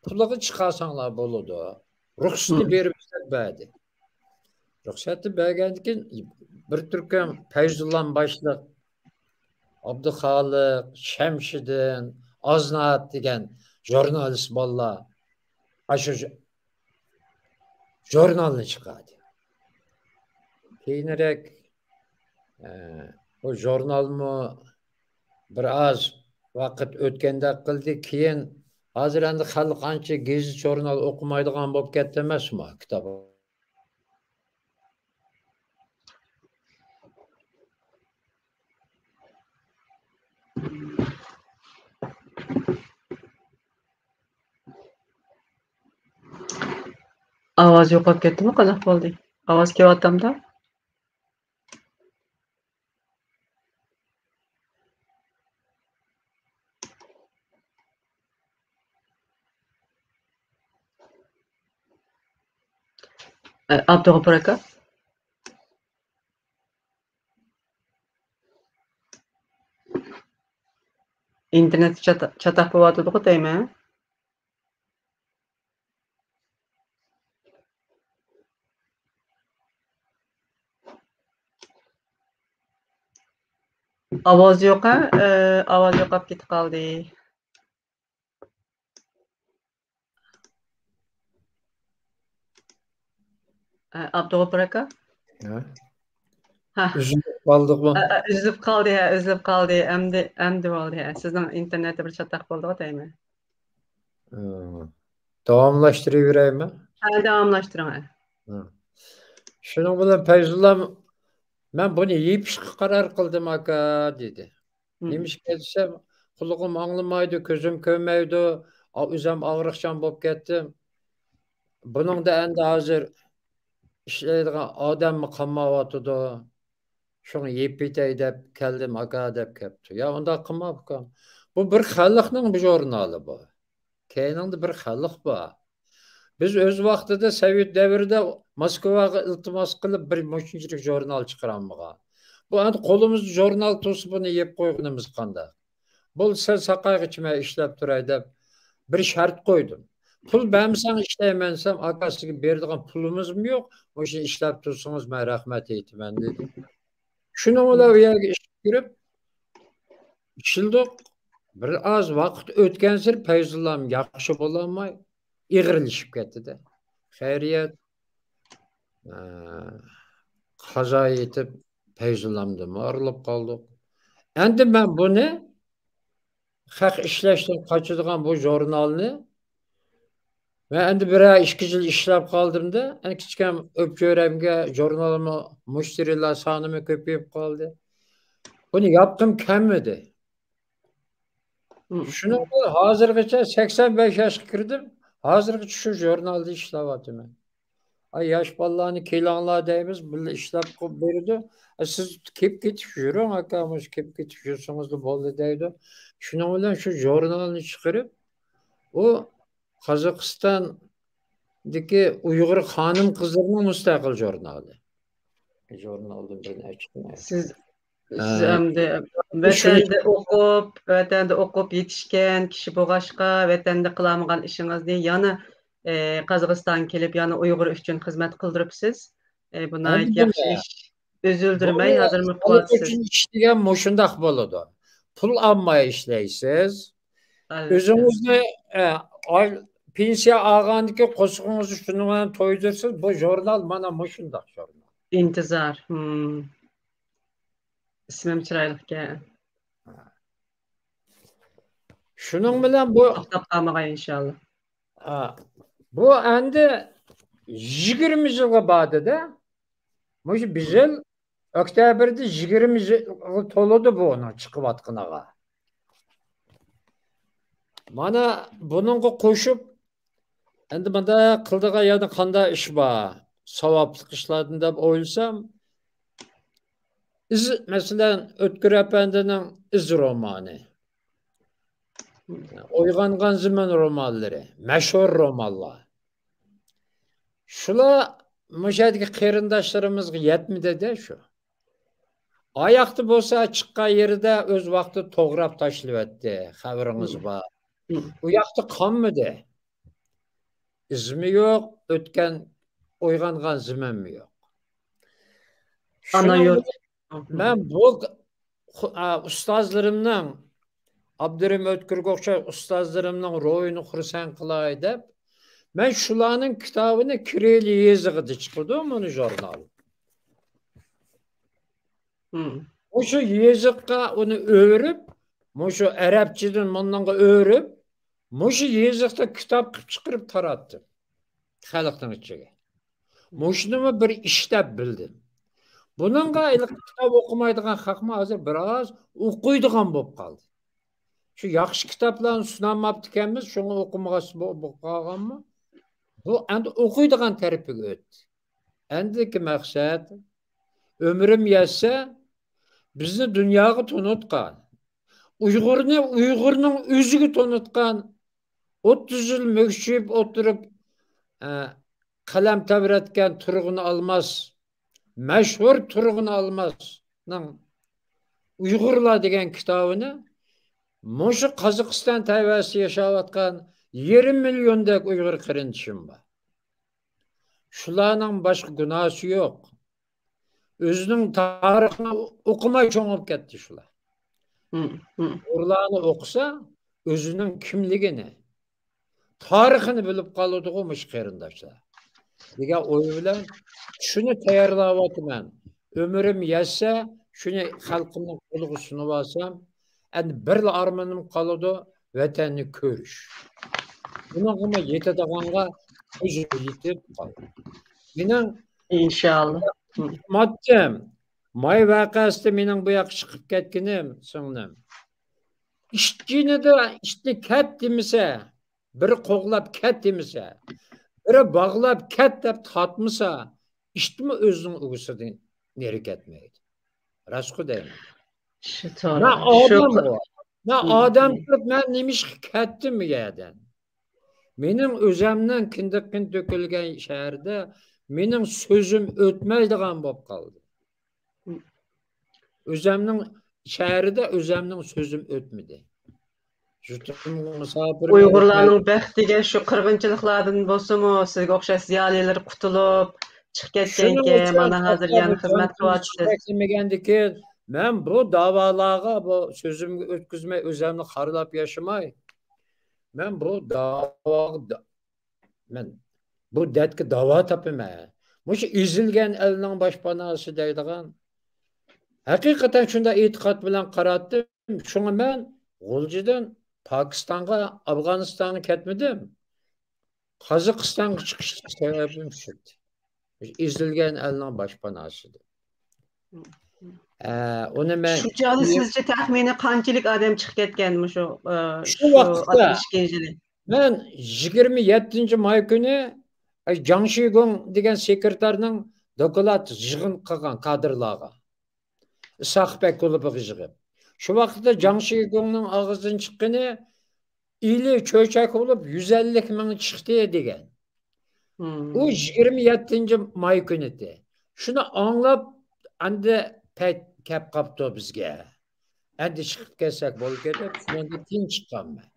پۇلىغا چىقارساڭلار بولىدۇ. رۇخسىتىنى بېرىمىز دەپ بەردى. رۇخسەتنى بەرگەندىن كېيىن بىر تۈركۈم پەيزۇللام باشلىق، ئابدۇخالىق، شەمشىدىن، ئازنات دېگەن ژۇرنالىست بالىلار ئاشۇ ژۇ-، ژۇرنالنى چىقاردى. كېيىنرەك، ئە، بۇ ژۇرنالمۇ بىر ئاز ۋاقىت ئۆتكەندەك قىلدى. كېيىن ھازىر ئەمدى خەلق ئانچە گېزىت ژۇرنال ئوقۇمايدىغان بولۇپ كەتتى ئەمەسمۇ؟ كىتاب ئاۋاز يوقاپ كەتتىمۇ؟ قانداق بولدى؟ ئاۋاز كېلىۋاتامدا؟ ئابدۇغاپۇر ئاكا. ئىنتېرنېت چاتا-، چاتاق بولۇۋاتىدىغۇ دەيمەن. ئاۋاز يوق، ھە؟ ئاۋاز يوقاپ كېتىپ قالدى. ئابدۇغاپۇر ئاكا؟ ھە؟ ھە. ئۈزۈلۈپ قالدىغۇ؟ ئۈزۈلۈپ قالدى، ھە، ئۈزۈلۈپ قالدى. ئەمدى، ئەمدى بولدى، ھە. سىزنىڭ ئىنتېرنېتى بىر چاتاق بولدىغۇ دەيمەن. ھە. داۋاملاشتۇرۇۋېرەيمۇ؟ ھە، داۋاملاشتۇرۇڭ، ھە. ھە. شۇنىڭ بىلەن پەيزۇللام، مەن بۇنى يېپىشقا قارار قىلدىم، ئاكا، دېدى. نېمىشقا دېسەم، قۇلىقىم ئاڭلىمايدۇ، كۆزۈم كۆرمەيدۇ، ئا-، ئۆزۈم ئاغرىقچان بولۇپ كەتتىم. بۇنىڭدا ئەمدى ھازىر ئىشلەيدىغان ئادەممۇ قالمايۋاتىدۇ. شۇڭا يېپىۋېتەي دەپ كەلدىم، ئاكا، دەپ كەپتۇ. يا، ئۇنداق قىلما، ئۇكام. بۇ بىر خەلقنىڭ بىر ژۇرنالى بۇ. كەينىڭدە بىر خەلق بار. بىز ئۆز ۋاقتىدا سوۋېت دەۋرىدە موسكۋاغا ئىلتىماس قىلىپ بىر مۇشۇنچىلىك ژۇرنال چىقىرالمىغان. بۇ ئەمدى قولىمىزدا ژۇرنال تۇرسا بۇنى يەپ قويغىنىمىز قانداق؟ بولسا سەن ساقايغىچە مەن ئىشلەپ تۇراي دەپ بىر شەرت قويدۇم. پۇل بەرمىسەڭ ئىشلەيمەن دېسەم، ئاكا سىزگە بېرىدىغان پۇلىمىزمۇ يوق، مۇشۇنى ئىشلەپ تۇرسىڭىز مەن رەھمەت ئېيتىمەن دېدى. شۇنىڭ بىلەن ئۇ يەرگە ئىشقا كىرىپ ئىشلىدۇق. بىر ئاز ۋاقىت ئۆتكەنسېرى پەيزۇللام ياخشى بولالماي ئېغىرلىشىپ كەتتى-دە. خەيرىيەت، ئە، قازا يېتىپ پەيزۇللامدىنمۇ ئايرىلىپ قالدۇق. ئەمدى مەن بۇنى خەق ئىشلەشتىن قاچىدىغان بۇ ژۇرنالنى مەن ئەمدى بىرەر ئىككى يىل ئىشلەپ قالدىم-دە، ئەنە كىچىكەم ئۆپچۆرەمگە ژۇرنالمۇ، مۇشتەرىلەر سانىمۇ كۆپىيىپ قالدى. بۇنى ياپقۇم كەلمىدى. شۇنىڭ بىلەن ھازىرغىچە سەكسەن بەش ياشقا كىردىم، ھازىرغىچە شۇ ژۇرنالدا ئىشلەۋاتىمەن. ئاي، ياش بالىلارنى كېلىڭلار دەيمىز، بىللە ئىشلەپ قويۇپ بېرىدۇ. ئە، سىز كېلىپ كېتىپ يۈرۈڭ، ئاكا، مۇشۇ كېلىپ كېتىپ يۈرسىڭىزلا بولدى دەيدۇ. شۇنىڭ بىلەن شۇ ژۇرنالنى چىقىرىپ، ئۇ قازاقىستاندىكى ئۇيغۇر خانىم قىزلىرىنىڭ مۇستەقىل ژۇرنالى. ژۇرنالدىن بىرنى ئاچتىم. سىز، سىز ئەمدى ۋەتەندە ئوقۇپ، ۋەتەندە ئوقۇپ يېتىشكەن كىشى بولغاچقا، ۋەتەندە قىلالمىغان ئىشىڭىزنى يەنە، ئە، قازاقىستانغا كېلىپ، يەنە ئۇيغۇر ئۈچۈن خىزمەت قىلدۇرۇپسىز. ئە، بۇ ناھايىتى ياخشى ئىش. ئۈزۈلدۈرمەي ھازىرمۇ قىلىۋاتىسىز. ئۈچۈن ئىشلىگەن مۇشۇنداق بولىدۇ. پۇل ئالماي ئىشلەيسىز. ئۆزىڭىزنى، ئە، ئاي-، پېنسىيە ئالغاندىكى قورسىقىڭىزنى شۇنىڭ بىلەن تويدۇرىسىز. بۇ ژۇرنال مانا مۇشۇنداق ژۇرنال. ئىنتىزار. ھىم. ئىسمىم چىرايلىقكەن. شۇنىڭ بىلەن بۇ توختاپ قالمىغاي ئىنشاللا. ئا، بۇ ئەمدى يىگىرمە يىلغا باردى-دە. مۇشۇ بىزىل ئۆكتەبىردە يىگىرمە يىلغا تولىدۇ بۇنىڭ چىقىۋاتقىنىغا. مانا بۇنىڭغا قوشۇپ، ئەمدى مۇنداق قىلىدىغان يەنە قانداق ئىش بار؟ ساۋابلىق ئىشلاردىن دەپ ئويلىسام، ئىز، مەسىلەن، ئۆتكۈر ئەپەندىنىڭ ئىز رومانى، ئويغانغان زېمىن رومانلىرى، مەشھۇر رومانلار. شۇلار مۇشۇ يەردىكى قېرىنداشلىرىمىزغا يەتمىدى-دە شۇ. ئاياقتا بولسا چىققان يېرىدە ئۆز ۋاقتىدا توغراپ تاشلىۋەتتى، خەۋىرىڭىز بار. ئۇ ياقتا قالمىدى. ئىزىمۇ يوق، ئۆتكەن، ئويغانغان زېمىنمۇ يوق. ئانا شۇنىڭ يۇرت. بىلەن مەن بۇ خۇ-، ئا، ئۇستازلىرىمنىڭ، ئابدۇرېھىم ئۆتكۈرگە ئوخشاش ئۇستازلىرىمنىڭ روھىنى خۇرسەن قىلاي دەپ، مەن شۇلارنىڭ كىتابىنى، كىرىل يېزىقىدا چىقىدۇ مانا ژۇرنال. مم. مۇشۇ يېزىققا ئۇنى ئۆرۈپ، مۇشۇ ئەرەبچىدىن مۇنىڭغا ئۆرۈپ، مۇشۇ يېزىقتا كىتاب قىلىپ چىقىرىپ تاراتتىم خەلقنىڭ ئىچىگە. مۇشۇنىمۇ بىر ئىش دەپ بىلدىم. بۇنىڭغا ھېلىقى كىتاب ئوقۇمايدىغان خەقمۇ ھازىر بىراز ئوقۇيدىغان بولۇپ قالدى. شۇ ياخشى كىتابلارنى سۇنالماپتىكەنمىز، شۇڭا ئوقۇمىغاچ بو-، بولۇپ قالغانمۇ؟ بۇ ئەمدى ئوقۇيدىغان تەرىپىگە ئۆتتى. ئەمدىكى مەقسەت، ئۆمرۈم يەتسە، بىزنى دۇنياغا تونۇتقان، ئۇيغۇرنى ئۇيغۇرنىڭ ئۆزىگە تونۇتقان، ئوتتۇز يىل مۈكچىيىپ ئولتۇرۇپ، ئە، قەلەم تەۋرەتكەن تۇرغۇن ئالماس، مەشھۇر تۇرغۇن ئالماسنىڭ ئۇيغۇرلار دېگەن كىتابىنى مۇشۇ قازاقىستان تەۋەسىدە ياشاۋاتقان يېرىم مىليوندەك ئۇيغۇر قېرىندىشىم بار. شۇلارنىڭ باشقا گۇناھسى يوق. ئۆزىنىڭ تارىخىنى ئوقۇماي چوڭىيىپ كەتتى شۇلار. مم، مم. ئۇيغۇرلارنى ئوقۇسا، ئۆزىنىڭ كىملىكىنى، تارىخىنى بىلىپ قالىدىغۇ مۇشۇ قېرىنداشلار دېگەن ئوي بىلەن شۇنى تەييارلاۋاتىمەن. ئۆمرۈم يەتسە، شۇنى خەلقىمنىڭ قولىغا سۇنۇۋالسام، ئەمدى بىرلا ئارمىنىم قالىدۇ، ۋەتەننى كۆرۈش. بۇنىڭغىمۇ يېتىدىغانغا كۆزۈم يېتىپ قالدى. مېنىڭ ئىنشاللا. ماددىم، ماي ۋەقەسىدە مېنىڭ بۇ ياققا چىقىپ كەتكىنىم، سىڭلىم. ئىت جېنىدا ئىتنى كەت دېمىسە، بىرى قوغلاپ كەت دېمىسە، بىرى باغلاپ كەت دەپ تارتمىسا، ئىتمۇ ئۆزىنىڭ ئۇۋىسىدىن نېرى كەتمەيدۇ. راستقۇ دەيمەن. شۇ توغرا. مەن شۇ ئادەم بۇ. مەن مم، ئادەم مم. تۇرۇپ، مەن نېمىشقا كەتتىم بۇ يەردىن؟ مېنىڭ ئۆزەمنىڭ كىندىك قېنى تۆكۈلگەن شەھىرىدە مېنىڭ سۆزۈم ئۆتمەيدىغان بولۇپ قالدى. مم. ئۆزەمنىڭ شەھىرىدە ئۆزەمنىڭ سۆزۈم ئۆتمىدى. يۇرتۇمغا مۇساپىر ئۇيغۇرلارنىڭ بەختىگە شۇ قىرغىنچىلىقلاردىن بولسىمۇ، سىزگە ئوخشاش زىيالىيلار قۇتۇلۇپ چىقىپ كەتكەنكەن، مانا ھازىر يەنە خىزمەت قىلىۋاتىسىز. مەن بۇ داۋالارغا، بۇ سۆزۈمگە ئۆتكۈزمەي، ئۆزۈمنى خارلاپ ياشىماي، مەن بۇ داۋاغا دا-، مەن بۇ دەردكە داۋا تاپىمەن. مۇشۇ ئېزىلگەن ئەلنىڭ باشپاناسى دەيدىغان. ھەقىقەتەن شۇنداق ئېتىقاد بىلەن قاراتتىم. شۇڭا مەن غۇلجىدىن پاكىستانغا، ئافغانىستانغا كەتمىدىم. قازاقىستانغا چىقىشلىق سەۋەبىم شۇ. ئېزىلگەن ئەلنىڭ باشپاناسى دەپ. ئە، ئۇنى مەن شۇ چاغدا سىزچە تەخمىنەن قانچىلىك ئادەم چىقىپ كەتكەن مۇشۇ، ئە، شۇ شۇ ۋاقىتتا ئاتمىش ئىككىنچى يىلى؟ مەن يىگىرمە يەتتىنچى ماي كۈنى، ئە، جاڭ شىگۇڭ دېگەن سېكرېتارنىڭ دوكلات يىغىن قىلغان كادىرلارغا. ئىسھاق بەگ كۇلۇبىغا يىغىپ. شۇ ۋاقىتتا جاڭ شىگۇڭنىڭ ئاغزىدىن چىققىنى، ئىلى چۆچەك بولۇپ يۈز ئەللىك مىڭ چىقتى دېگەن. ئۇ يىگىرمە يەتتىنچى ماي كۈنى ئىدى. شۇنى ئاڭلاپ، ئەمدى پەيت كەپ قاپتۇ بىزگە. ئەمدى چىقىپ كەتسەك بولىدىكەن دەپ، شۇنىڭدىن كېيىن چىققانمەن.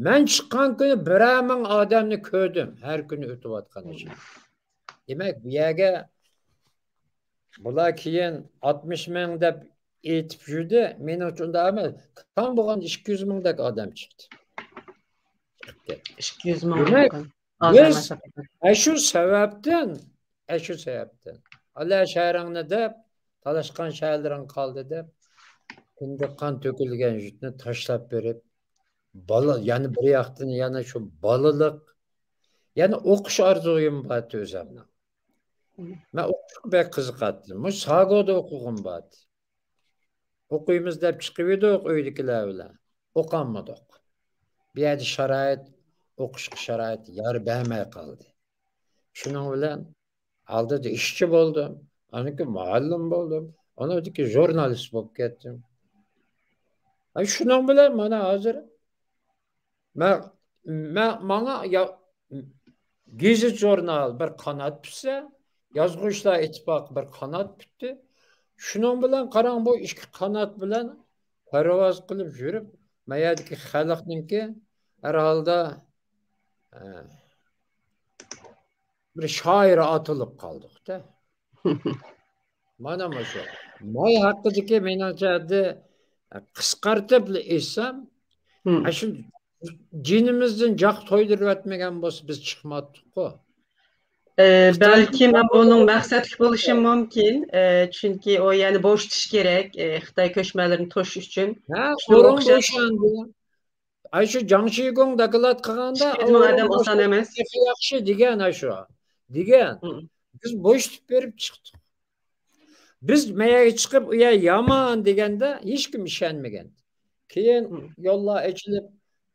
مەن چىققان كۈنى بىرەر مىڭ ئادەمنى كۆردۈم، ھەر كۈنى ئۆتۈۋاتقان ئىش. دېمەك، بۇ يەرگە بۇلار كېيىن ئاتمىش مىڭ دەپ ئېيتىپ يۈردى. مېنىڭچە ئۇنداق ئەمەس. تاڭ بولغاندا ئىككى يۈز مىڭدەك ئادەم چىقتى. چىقىپ كەتتى. ئىككى يۈز مىڭ دېمەك، ئاز ئەمەس ھەقىقەتەن. ئەشۇ سەۋەبتىن، ئەشۇ سەۋەبتىن، ئالا شەھىرىڭنى دەپ، تالاشقان شەھەرلىرىڭ قالدى دەپ، كىندىك قان تۆكۈلگەن يۇرتنى تاشلاپ بېرىپ، بالا، يەنە بىر ياقتىن يەنە شۇ بالىلىق، يەنە ئوقۇش ئارزۇيۇم بار ئىدى ئۆزۈمنىڭ. مەن ئوقۇشقا بەك قىزىقاتتىم. مۇشۇ ساگودا ئوقۇغۇم بار ئىدى. ئوقۇيمىز دەپ چىقىۋىدۇق ئۆيدىكىلەر بىلەن. ئوقالمىدۇق. بۇ يەردە شارائىت، ئوقۇشقا شارائىت يار بەرمەي قالدى. شۇنىڭ بىلەن ئالدىدا ئىشچى بولدۇم. ئاندىن كېيىن مۇئەللىم بولدۇم. ئاندىن كېيىن ژۇرنالىست بولۇپ كەتتىم. ئاي، شۇنىڭ بىلەن مانا ھازىر مەن، مەن، ماڭا يا-، گېزىت ژۇرنال بىر قانات پۈتسە، يازغۇچىلار ئىتتىپاقى بىر قانات پۈتتى. شۇنىڭ بىلەن قاراڭ، بۇ ئىككى قانات بىلەن پەرۋاز قىلىپ يۈرۈپ، ما يەردىكى خەلقنىڭكى ھەر ھالدا، ئە، بىر شائىر ئاتىلىپ قالدۇق-دە. مانا مۇشۇ. ماي ھەققىدىكى مېنىڭچە، قىسقارتىپ ئېيتسام، مم. ئاشۇ جېنىمىزدىن جاق تويدۇرۇۋەتمىگەن بولسا، بىز چىقماتتۇققۇ. ئە، بەلكىم بۇنىڭ مەقسەتلىك بولۇشى مۇمكىن. ئە، چۈنكى ئۇ يەنە بوشىتىش كېرەك، ئە، خىتاي كۆچمەنلىرىنى توسۇش ئۈچۈن. ھە، شۇنىڭغا ئورۇن ئوخشاش. بوشاندى. ئاي، شۇ جاڭ شىگۇڭ دوكلات قىلغاندا، ئىككى يۈز مىڭ ئادەم ئاسان ئەمەس. تېخى ياخشى دېگەن، ئاي، شۇ دېگەن. مم. بىز بوشىتىپ بېرىپ چىقتۇق. بىز مەيەگە چىقىپ، ئۇ يەر يامان دېگەندە، ھېچكىم ئىشەنمىگەن. كېيىن مم. يوللار ئېچىلىپ،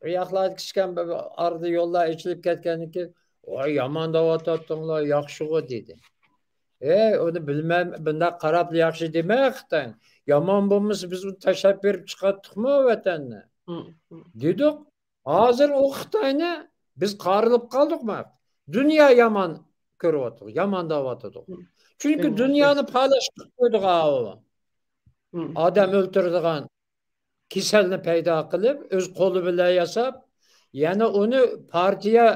ئۇ ياقلاردا كىچىككەن بىر ئارىدا يوللار ئېچىلىپ كەتكەندىن كېيىن، ۋاي، يامان دەۋاتاتتىڭلار، ياخشىغۇ دېدى. ئەي، ئۇنى بىلمەي، بۇنداق قاراپلا ياخشى دېمە، خىتاي. يامان بولمىسا، بىز ئۇنى تاشلاپ بېرىپ چىقاتتۇقمۇ ۋەتەننى؟ مم، مم. دېدۇق. ھازىر ئۇ خىتاينى بىز قارىلىپ قالدۇقمۇ؟ دۇنيا يامان كۆرۈۋاتىدۇ، يامان دەۋاتىدۇ. مم. چۈنكى دۇنيانى پالەچ قىلىپ قويدۇق ئاۋۇ. مم. ئادەم ئۆلتۈرىدىغان كېسەلنى پەيدا قىلىپ، ئۆز قولى بىلەن ياساپ، يەنە ئۇنى پارتىيە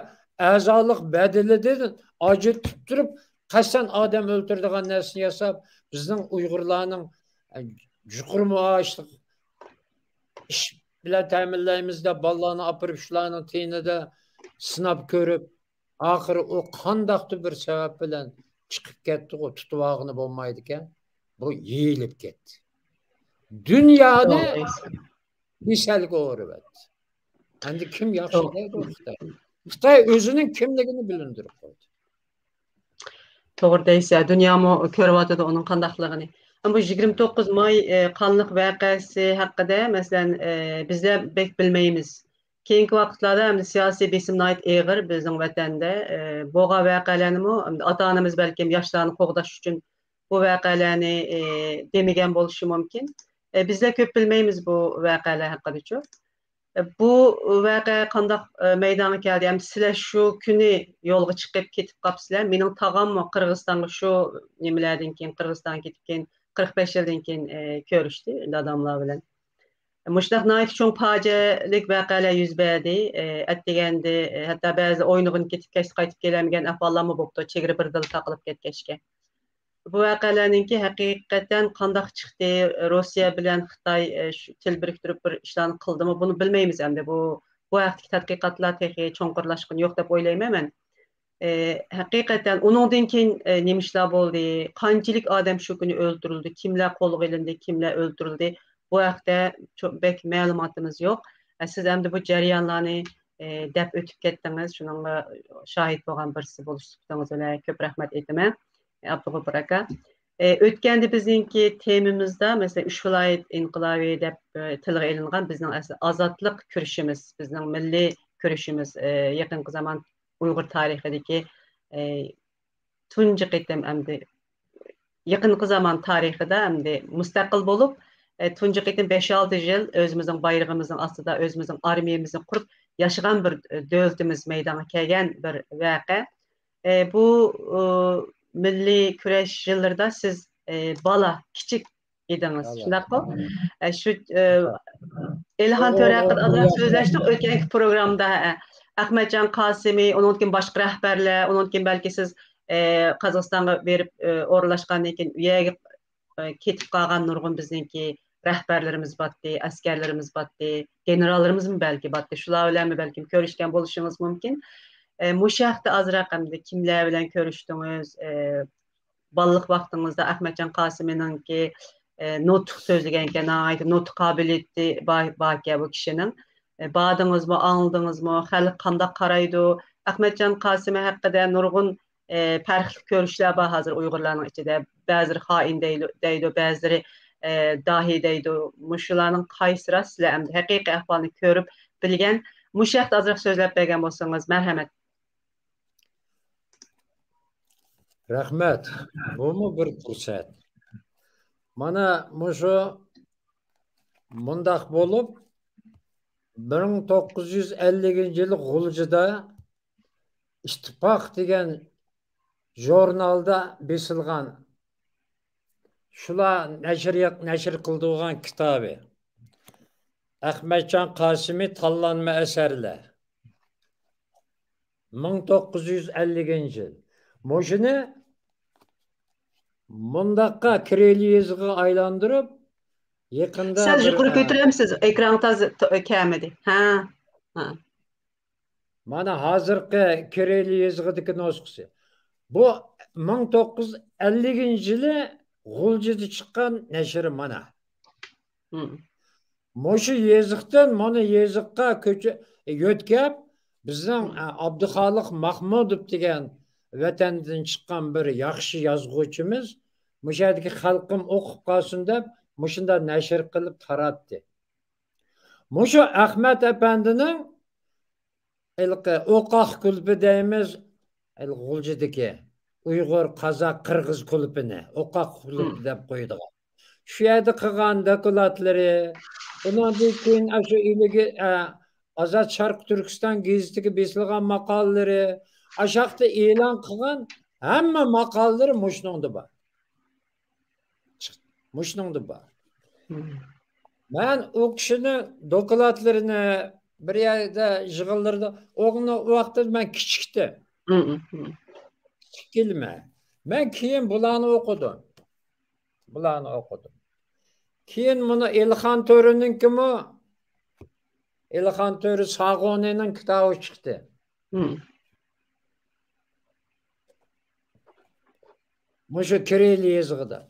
ئەزالىق بەدىلىدىن ئاجرىتىپ تۇرۇپ، قەستەن ئادەم ئۆلتۈرىدىغان نەرسىنى ياساپ، بىزنىڭ ئۇيغۇرلارنىڭ، ئە، يۇقىرى مائاشلىق ئىش بىلەن تەمىنلەيمىز دەپ، بالىلارنى ئاپىرىپ، شۇلارنىڭ تېنىدا سىناپ كۆرۈپ، ئاخىرى ئۇ قانداقتۇر بىر سەۋەب بىلەن چىقىپ كەتتىغۇ، تۇتۇۋالغىلى بولمايدىكەن. بۇ يېيىلىپ كەتتى. دۇنيانى كېسەلگە ئۇرۇۋەتتى. ئەمدى كىم ياخشى دەيدۇ؟ خىتاي. خىتاي ئۆزىنىڭ كىملىكىنى بىلىندۈرۈپ قويدى. توغرا دەيسىز، دۇنيامۇ كۆرۈۋاتىدۇ ئۇنىڭ قانداقلىقىنى. ئەمما بۇ يىگىرمە توققۇز ماي، ئە، قانلىق ۋەقەسى ھەققىدە، مەسىلەن، ئە، بىزلەر بەك بىلمەيمىز. كېيىنكى ۋاقىتلاردا ئەمدى سىياسىي بېسىم ناھايىتى ئېغىر بىزنىڭ ۋەتەندە. ئە، بولغان ۋەقەلەرنىمۇ ئەمدى ئاتا-ئانىمىز بەلكىم ياشلارنى قوغداش ئۈچۈن بۇ ۋەقەلەرنى، ئە، دېمىگەن بولۇشى مۇمكىن. ئە، بىزلەر كۆپ بىلمەيمىز بۇ ۋەقەلەر ھەققىدىچۇ. بۇ ۋەقە قانداق، ئە، مەيدانغا كەلدى؟ ئەمدى سىلەر شۇ كۈنى يولغا چىقىپ كېتىپ قاپسىلەر. مېنىڭ تاغاممۇ قىرغىزىستانغا شۇ نېمىلەردىن كېيىن، قىرغىزىستانغا كېتىپ كېيىن، قىرىق بەش يىلدىن كېيىن، ئە، كۆرۈشتى داداملار بىلەن. مۇشۇنداق ناھايىتى چوڭ پاجىئەلىك ۋەقەلەر يۈز بەردى. ئە، ئەتىگەندە، ئە، ھەتتا بەزىدە ئوينىغىنى كېتىپ، كەچتە قايتىپ كېلەلمىگەن ئەھۋاللارمۇ بوپتۇ، چېگرا بىردىنلا تاقىلىپ كەتكەچكە. بۇ ۋەقەلەرنىڭكى ھەقىقەتەن قانداق چىقتى، روسىيە بىلەن خىتاي، ئە، شۇ تىل بىرىكتۈرۈپ بىر ئىشلارنى قىلدىمۇ، بۇنى بىلمەيمىز ئەمدى. بۇ، بۇ ھەقتىكى تەتقىقاتلار تېخى چوڭقۇرلاشقىنى يوق دەپ ئويلايمەن مەن. ئە، ھەقىقەتەن ئۇنىڭدىن كېيىن، ئە، نېمە ئىشلار بولدى، قانچىلىك ئادەم شۇ كۈنى ئۆلتۈرۈلدى، كىملەر قولغا ئېلىندى، كىملەر ئۆلتۈرۈلدى، بۇ ھەقتە چو-، بەك مەلۇماتىمىز يوق. ئە، سىز ئەمدى بۇ جەريانلارنى، ئە، دەپ ئۆتۈپ كەتتىڭىز، شۇنىڭغا شاھىت بولغان بىرسى بولۇش سۈپىتىڭىز بىلەن كۆپ رەھمەت ئېيتىمەن، ئابدۇغوپۇر ئاكا. ئە، ئۆتكەندە بىزنىڭكى تېمىمىزدا، مەسىلەن، ئۈچ ۋىلايەت ئىنقىلابى دەپ، ئە، تىلغا ئېلىنغان بىزنىڭ ئەسلى ئازادلىق كۈرىشىمىز، بىزنىڭ مىللىي كۈرىشىمىز، ئە، يېقىنقى زامان ئۇيغۇر تارىخىدىكى، ئە، تۇنجى قېتىم ئەمدى يېقىنقى زامان تارىخىدا ئەمدى مۇستەقىل بولۇپ، ئە، تۇنجى قېتىم بەش-ئالتە يىل ئۆزىمىزنىڭ بايرىقىمىزنىڭ ئاستىدا ئۆزىمىزنىڭ ئارمىيەمىزنى قۇرۇپ ياشىغان بىر، ئە، دۆلىتىمىز مەيدانغا كەلگەن بىر ۋەقە. ئە، بۇ، ئۇ، مىللىي كۈرەش يىللىرىدا سىز، ئە، بالا، كىچىك ئىدىڭىز، شۇنداققۇ؟ ئە، شۇ، ئە، ئېلىخان تۆرە ھەققىدە ئازراق سۆزلەشتۇق ئۆتكەنكى پروگراممىدا. ئە، ئەخمەتجان قاسىمى، ئۇنىڭدىن كېيىن باشقا رەھبەرلەر، ئۇنىڭدىن كېيىن بەلكى سىز، ئە، قازاقىستانغا بېرىپ، ئە، ئورۇنلاشقاندىن كېيىن ئۇ يەرگە، ئە، كېتىپ قالغان نۇرغۇن بىزنىڭكى رەھبەرلىرىمىز باتتى، ئەسكەرلىرىمىز باتتى، گېنېراللىرىمىزمۇ بەلكى باتتى. شۇلار بىلەنمۇ بەلكىم كۆرۈشكەن بولۇشىڭىز مۇمكىن. ئە، مۇشۇ ھەقتە ئازراق ئەمدى كىملەر بىلەن كۆرۈشتىڭىز؟ ئە، بالىلىق ۋاقتىڭىزدا ئەخمەتجان قاسىمىنىڭكى، ئە، نۇتۇق سۆزلىگەنكەن، ناھايىتى نۇتۇق قابىلىيىتى بار، باركەن بۇ كىشىنىڭ. ئە، باردىڭىزمۇ، ئاڭلىدىڭىزمۇ؟ خەلق قانداق قارايدۇ؟ ئەخمەتجان قاسىمى ھەققىدە نۇرغۇن، ئە، پەرقلىق كۆرۈشلەر بار ھازىر ئۇيغۇرلارنىڭ ئىچىدە. بەزىلىرى خائىن دەيدۇ، دەيدۇ، بەزىلىرى، ئە، داھىي دەيدۇ. مۇشۇلارنىڭ قايسى راست؟ سىلەر ئەمدى ھەقىقىي ئەھۋالنى كۆرۈپ بىلگەن. مۇشۇ ھەقتە ئازراق سۆزلەپ بەرگەن بولسىڭىز، مەرھەمەت. رەھمەت. بۇمۇ بىر پۇرسەت. مانا مۇشۇ مۇنداق بولۇپ، بىر مىڭ توققۇز يۈز ئەللىكىنچى يىل غۇلجىدا ئىتتىپاق دېگەن ژۇرنالدا بېسىلغان، شۇلار نەشرىيات، نەشر قىلدۇرغان كىتابى. ئەخمەتجان قاسىمى تاللانما ئەسەرلەر. مىڭ توققۇز يۈز ئەللىكىنچى يىل. مۇشۇنى مۇنداققا كىرىللىيىزغا ئايلاندۇرۇپ، يېقىندا سەل بىر، يۇقىرى ئە، كۆتۈرەمسىز؟ ئېكران تازا ت-، كەمىدى. ھە. ھە. مانا ھازىرقى كىرىللىيىزغىدىكى نۇسخىسى. بۇ مىڭ توققۇز يۈز ئەللىكىنچى يىلى غۇلجىدا چىققان نەشرى مانا. مم. مۇشۇ يېزىقتىن مانا يېزىققا كۆچۈ-، يۆتكەپ، بىزنىڭ، مم. ئە، ئابدۇخالىق ماخمۇدوف دېگەن ۋەتەندىن چىققان بىر ياخشى يازغۇچىمىز، مۇشۇ يەردىكى خەلقىم ئوقۇپ قالسۇن دەپ، مۇشۇنداق نەشر قىلىپ تاراتتى. مۇشۇ ئەخمەت ئەپەندىنىڭ ھېلىقى ئوقاق كۇلۇبى دەيمىز، ھېلىقى غۇلجىدىكى ئۇيغۇر، قازاق، قىرغىز كۇلۇبىنى ئوقاق كۇلۇبى مم. دەپ قويىدىغان. شۇ يەردە قىلغان دوكلاتلىرى، ئۇنىڭدىن كېيىن ئاشۇ ئىلىگە، ئە، ئازاد شەرقىي تۈركىستان گېزىتىگە بېسىلغان ماقالىلىرى، ئاشاقتا ئېلان قىلغان ھەممە ماقالىلىرى مۇشۇنىڭدا بار. مۇشۇنىڭدا بار. مم. مەن ئۇ كىشىنىڭ دوكلاتلىرىنى بىر يەردە يىغىنلىرىدا، ئۇ ۋاقىتتا مەن كىچىكتىم. مم، مم. كىچىككىنىمەن. مەن كېيىن بۇلارنى ئوقۇدۇم. بۇلارنى ئوقۇدۇم. كېيىن مۇنۇ ئېلىخان تۆرىنىڭكىمۇ، ئېلىخان تۆرە ساغۇنىنىڭ كىتابى چىقتى. مم. مۇشۇ كىرىللىي يېزىقىدا.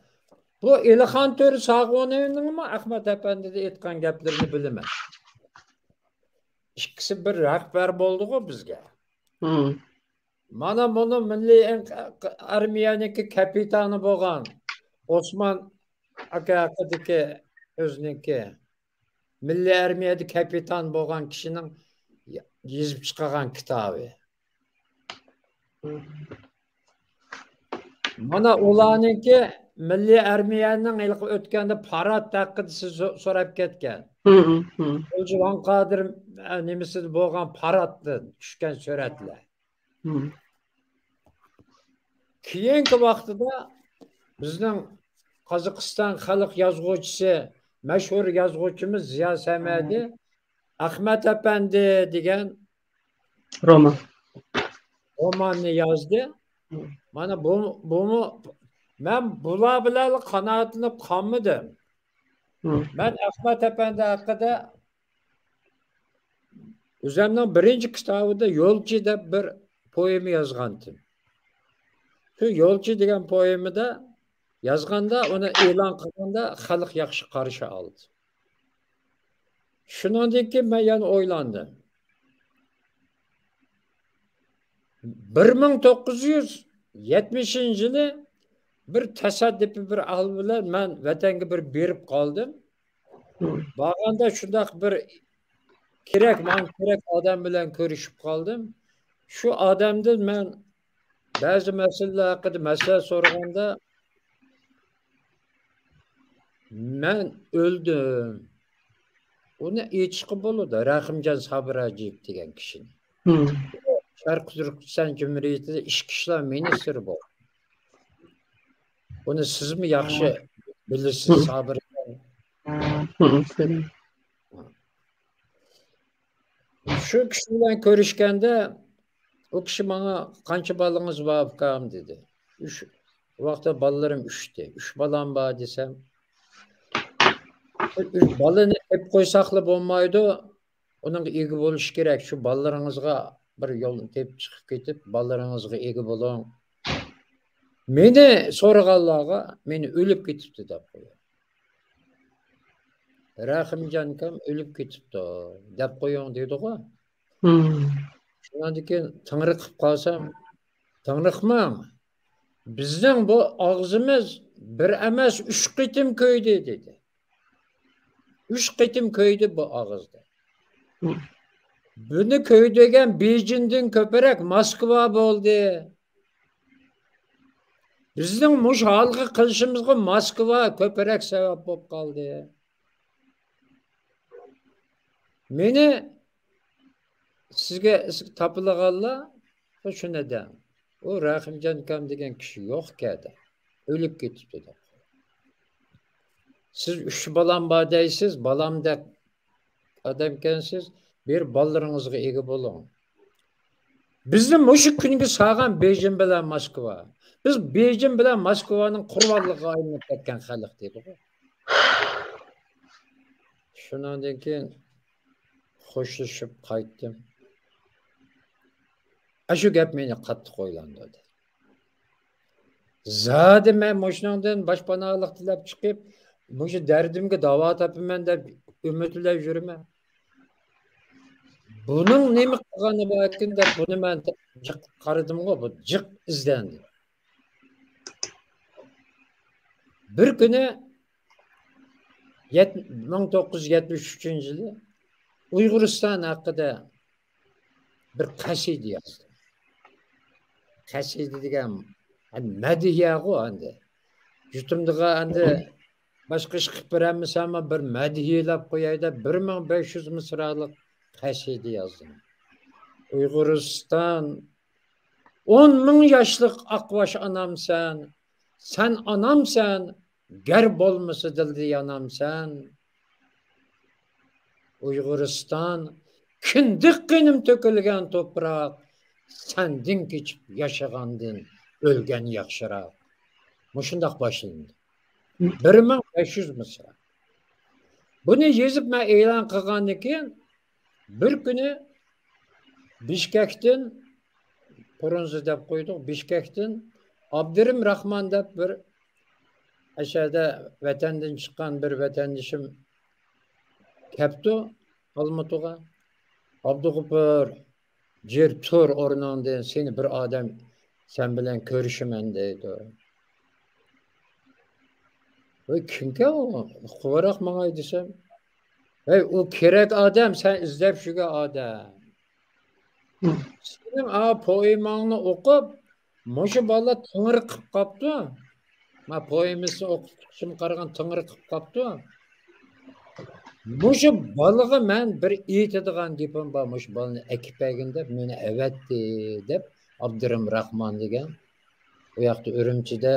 بۇ ئېلىخان تۆرە ساغۇنىنىڭمۇ ئەخمەت ئەپەندىدە ئېيتقان گەپلىرىنى بىلىمەن. ئىككىسى بىر رەھبەر بولدىغۇ بىزگە. مم. مانا بۇنى مىللىي ئەرمىيەنىڭكى كاپىتانى بولغان ئوسمان ئاكا ھەققىدىكى ئۆزىنىڭكى مىللىي ئەرمىيەدە كاپىتان بولغان كىشىنىڭ يېزىپ چىقارغان كىتابى. مانا ئۇلارنىڭكى مىللىي ئەرمىيەنىڭ ھېلىقى ئۆتكەندە پارات ھەققىدە سىز سو-، سوراپ كەتكەن. مم، مم. غۇلجا ۋاڭ قادىر، ئە، نېمىسىدە بولغان پاراتتىن چۈشكەن سۈرەتلەر. مم. كېيىنكى ۋاقتىدا بىزنىڭ قازاقىستان خەلق يازغۇچىسى، مەشھۇر يازغۇچىمىز زىيا سەمەدى ئەخمەت ئەپەندى دېگەن رومان. روماننى يازدى. مم. مانا بۇ، بۇمۇ، مەن بۇلار بىلەنلا قانائەتلىنىپ قالمىدىم. مم. مەن ئەخمەت ئەپەندى ھەققىدە ئۆزۈمنىڭ بىرىنچى كىتابىدا يولچى دەپ بىر پوئېما يازغانتىم. شۇ يولچى دېگەن پوئېمىدا يازغاندا، ئۇنى ئېلان قىلغاندا خەلق ياخشى قارشى ئالدى. شۇنىڭدىن كېيىن مەن يەنە ئويلاندىم. بىر مىڭ توققۇز يۈز يەتمىشىنچى يىلى بىر تاسادىپىي بىر ئەھۋال بىلەن مەن ۋەتەنگە بىر بېرىپ قالدىم. مم. بارغاندا شۇنداق بىر كېرەك، ماڭا كېرەك ئادەم بىلەن كۆرۈشۈپ قالدىم. شۇ ئادەمدىن مەن بەزى مەسىلىلەر ھەققىدە مەسلىھەت سورىغاندا، مەن ئۆلدۈم. ئۇنى ئېيتىشقا بولىدۇ، رەھىمجان سابىر ھاجىيېۋ دېگەن كىشىنى. مم. شەرقىي تۈركىستان جۇمھۇرىيىتىدە ئىچكى ئىشلار مىنىستىرى بولغان. ئۇنى سىزمۇ ياخشى بىلىسىز، مم. سابىر. مم. شۇ كىشى بىلەن كۆرۈشكەندە، ئۇ كىشى ماڭا، «قانچە بالىڭىز بار، ئۇكام؟» دېدى. «ئۈچ، ئۇ ۋاقىتتا بالىلىرىم ئۈچتى. ئۈچ بالام بار» دېسەم، «ئۈچ بالىنى ئېلىپ قويساقلا بولمايدۇ، ئۇنىڭغا ئىگە بولۇش كېرەك. شۇ بالىلىرىڭىزغا بىر يولنى تېپىپ چىقىپ كېتىپ، بالىلىرىڭىزغا ئىگە بولۇڭ. مېنى سورىغانلارغا، مېنى ئۆلۈپ كېتىپتۇ دەپ قويۇڭ. رەھىمجان ئۇكام ئۆلۈپ كېتىپتۇ دەپ قويۇڭ» دېدىغۇ. مم. شۇنىڭدىن كېيىن تىڭرىقىپ قالسام، «تىڭرىقماڭ، بىزنىڭ بۇ ئاغزىمىز بىر ئەمەس، ئۈچ قېتىم كۆيدى» دېدى. «ئۈچ قېتىم كۆيدى بۇ ئاغزىدا. مم. بۇنى كۆيدۈرگەن بېيجىڭدىن كۆپرەك موسكۋا بولدى. بىزنىڭ مۇشۇ ھالغا قېلىشىمىزغا موسكۋا كۆپرەك سەۋەب بولۇپ قالدى. مېنى سىزگە تاپىلىغانلار شۇنى دەڭ، ئۇ رەھىمجان ئۇكام دېگەن كىشى يوقكەن، ئۆلۈپ كېتىپتۇ» دەپ. «سىز ئۈچ بالام بار دەيسىز، بالامدەك ئادەمكەنسىز، بىر بالىلىرىڭىزغا ئىگە بولۇڭ. بىزنى مۇشۇ كۈنگە سالغان بېيجىڭ بىلەن موسكۋا. بىز بېيجىڭ بىلەن موسكۋانىڭ قۇربانلىقىغا ئايلىنىپ كەتكەن خەلق دەيدىغۇ. شۇنىڭدىن كېيىن خوشلىشىپ قايتتىم. ئاشۇ گەپ مېنى قاتتىق ئويلاندۇردى. زادى مەن مۇشۇنىڭدىن باشپاناھلىق تىلەپ چىقىپ، مۇشۇ دەردىمگە داۋا تاپىمەن دەپ ئۈمىد بىلەن يۈرىمەن. بۇنىڭ نېمە قىلغىنى باركىن دەپ، بۇنى مەن جىق قارىدىمغۇ، بۇ جىق ئىزدەندى. بىر كۈنى يەت-، مىڭ توققۇز يۈز يەتمىش ئۈچىنچى يىلى ئۇيغۇرىستان ھەققىدە بىر قەسىدە يازدىم. قەسىدە دېگەن، ھە، مەدھىيەغۇ ئەندى. يۇتۇمدىغا ئەندى باشقا ئىش قىلىپ بېرەلمىسەممۇ، بىر مەدھىيەلەپ قوياي دەپ، بىر مىڭ بەش يۈز مىسرالىق قەسىدە يازدىم. ئۇيغۇرىستان، ئون مىڭ ياشلىق ئاقباش ئانامسەن، سەن ئانامسەن، گەر بولمىسا دىلدا يانامسەن. ئۇيغۇرىستان، كىندىك قېنىم تۆكۈلگەن توپراق، سەندىن كېچىپ ياشىغاندىن ئۆلگەن ياخشىراق. مۇشۇنداق باشلىنىدۇ. بىر مىڭ بەش يۈز مىسرا. بۇنى يېزىپ مەن ئېلان قىلغاندىن كېيىن، بىر كۈنى بىشكەكتىن، پۇرۇنزا دەپ قويدۇق، بىشكەكتىن ئابدۇرېھىم راخمان دەپ بىر ئەشەدە ۋەتەندىن چىققان بىر ۋەتەندىشىم كەپتۇ ئالمۇتىغا. «ئابدۇغوپۇر، جىر تۇر ئورنۇڭدىن، سېنى بىر ئادەم سەن بىلەن كۆرۈشىمەن» دەيدۇ. «ۋاي، كىمكەن ئۇ؟ ئۇقۇۋاراق ماڭاي» دېسەم، «ھەي، ئۇ كېرەك ئادەم، سەن ئىزدەپ يۈرگەن ئادەم. سېنىڭ ئا پوئېماڭنى ئوقۇپ، مۇشۇ بالا تىڭرىقىپ قاپتۇ. ما پوئېمىسىنى ئوقۇپ چىقىشىمغا قارىغان تىڭرىقىپ قاپتۇ. مۇشۇ بالىغا مەن بىر ئېيتىدىغان گېپىم بار، مۇشۇ بالىنى ئەكىپ بەرگىن» دەپ، مېنى ئەۋەتتى، دەپ ئابدۇرېھىم راخمان دېگەن، ئۇ ياقتا ئۈرۈمچىدە،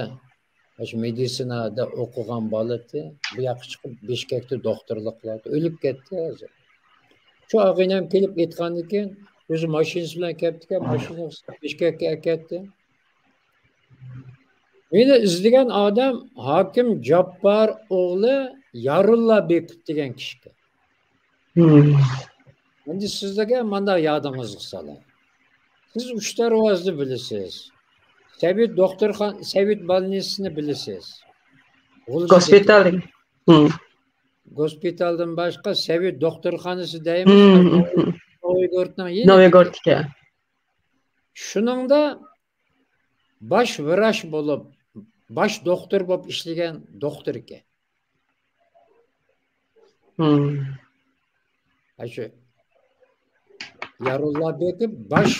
مۇشۇ مېدىتسىنادا ئوقۇغان بالا ئىدى. بۇ ياققا چىقىپ، بىشكەكتە دوختۇرلۇق قىلاتتى. ئۆلۈپ كەتتى ھازىر. شۇ ئاغىنەم كېلىپ ئېيتقاندىن كېيىن، ئۆزى ماشىنىسى بىلەن كەپتىكەن، ماشىنىسى بىشكەككە ئەكەتتى. مېنى ئىزدىگەن ئادەم ھاكىم جاپپار ئوغلى يارۇللا بېكىپ دېگەن كىشىكەن. ئەمدى سىزلەرگە مانداق يادىڭىزغا سالاي. سىز ئۈچ دەرۋازىنى بىلىسىز. سەۋىت دوختۇرخان-، سەۋىت بالنىسىنى بىلىسىز. غۇلجىدىكى. گوسپىتال. گوسپىتالدىن باشقا سەۋىت دوختۇرخانىسى دەيمىز. نوۋىگوردنىڭ يېنىدىكى. نوۋىگوردتىكى. شۇنىڭدا باش ۋراچ بولۇپ، باش دوختۇر بولۇپ ئىشلىگەن دوختۇر ئىكەن. ئاشۇ يارۇللا بېكىپ باش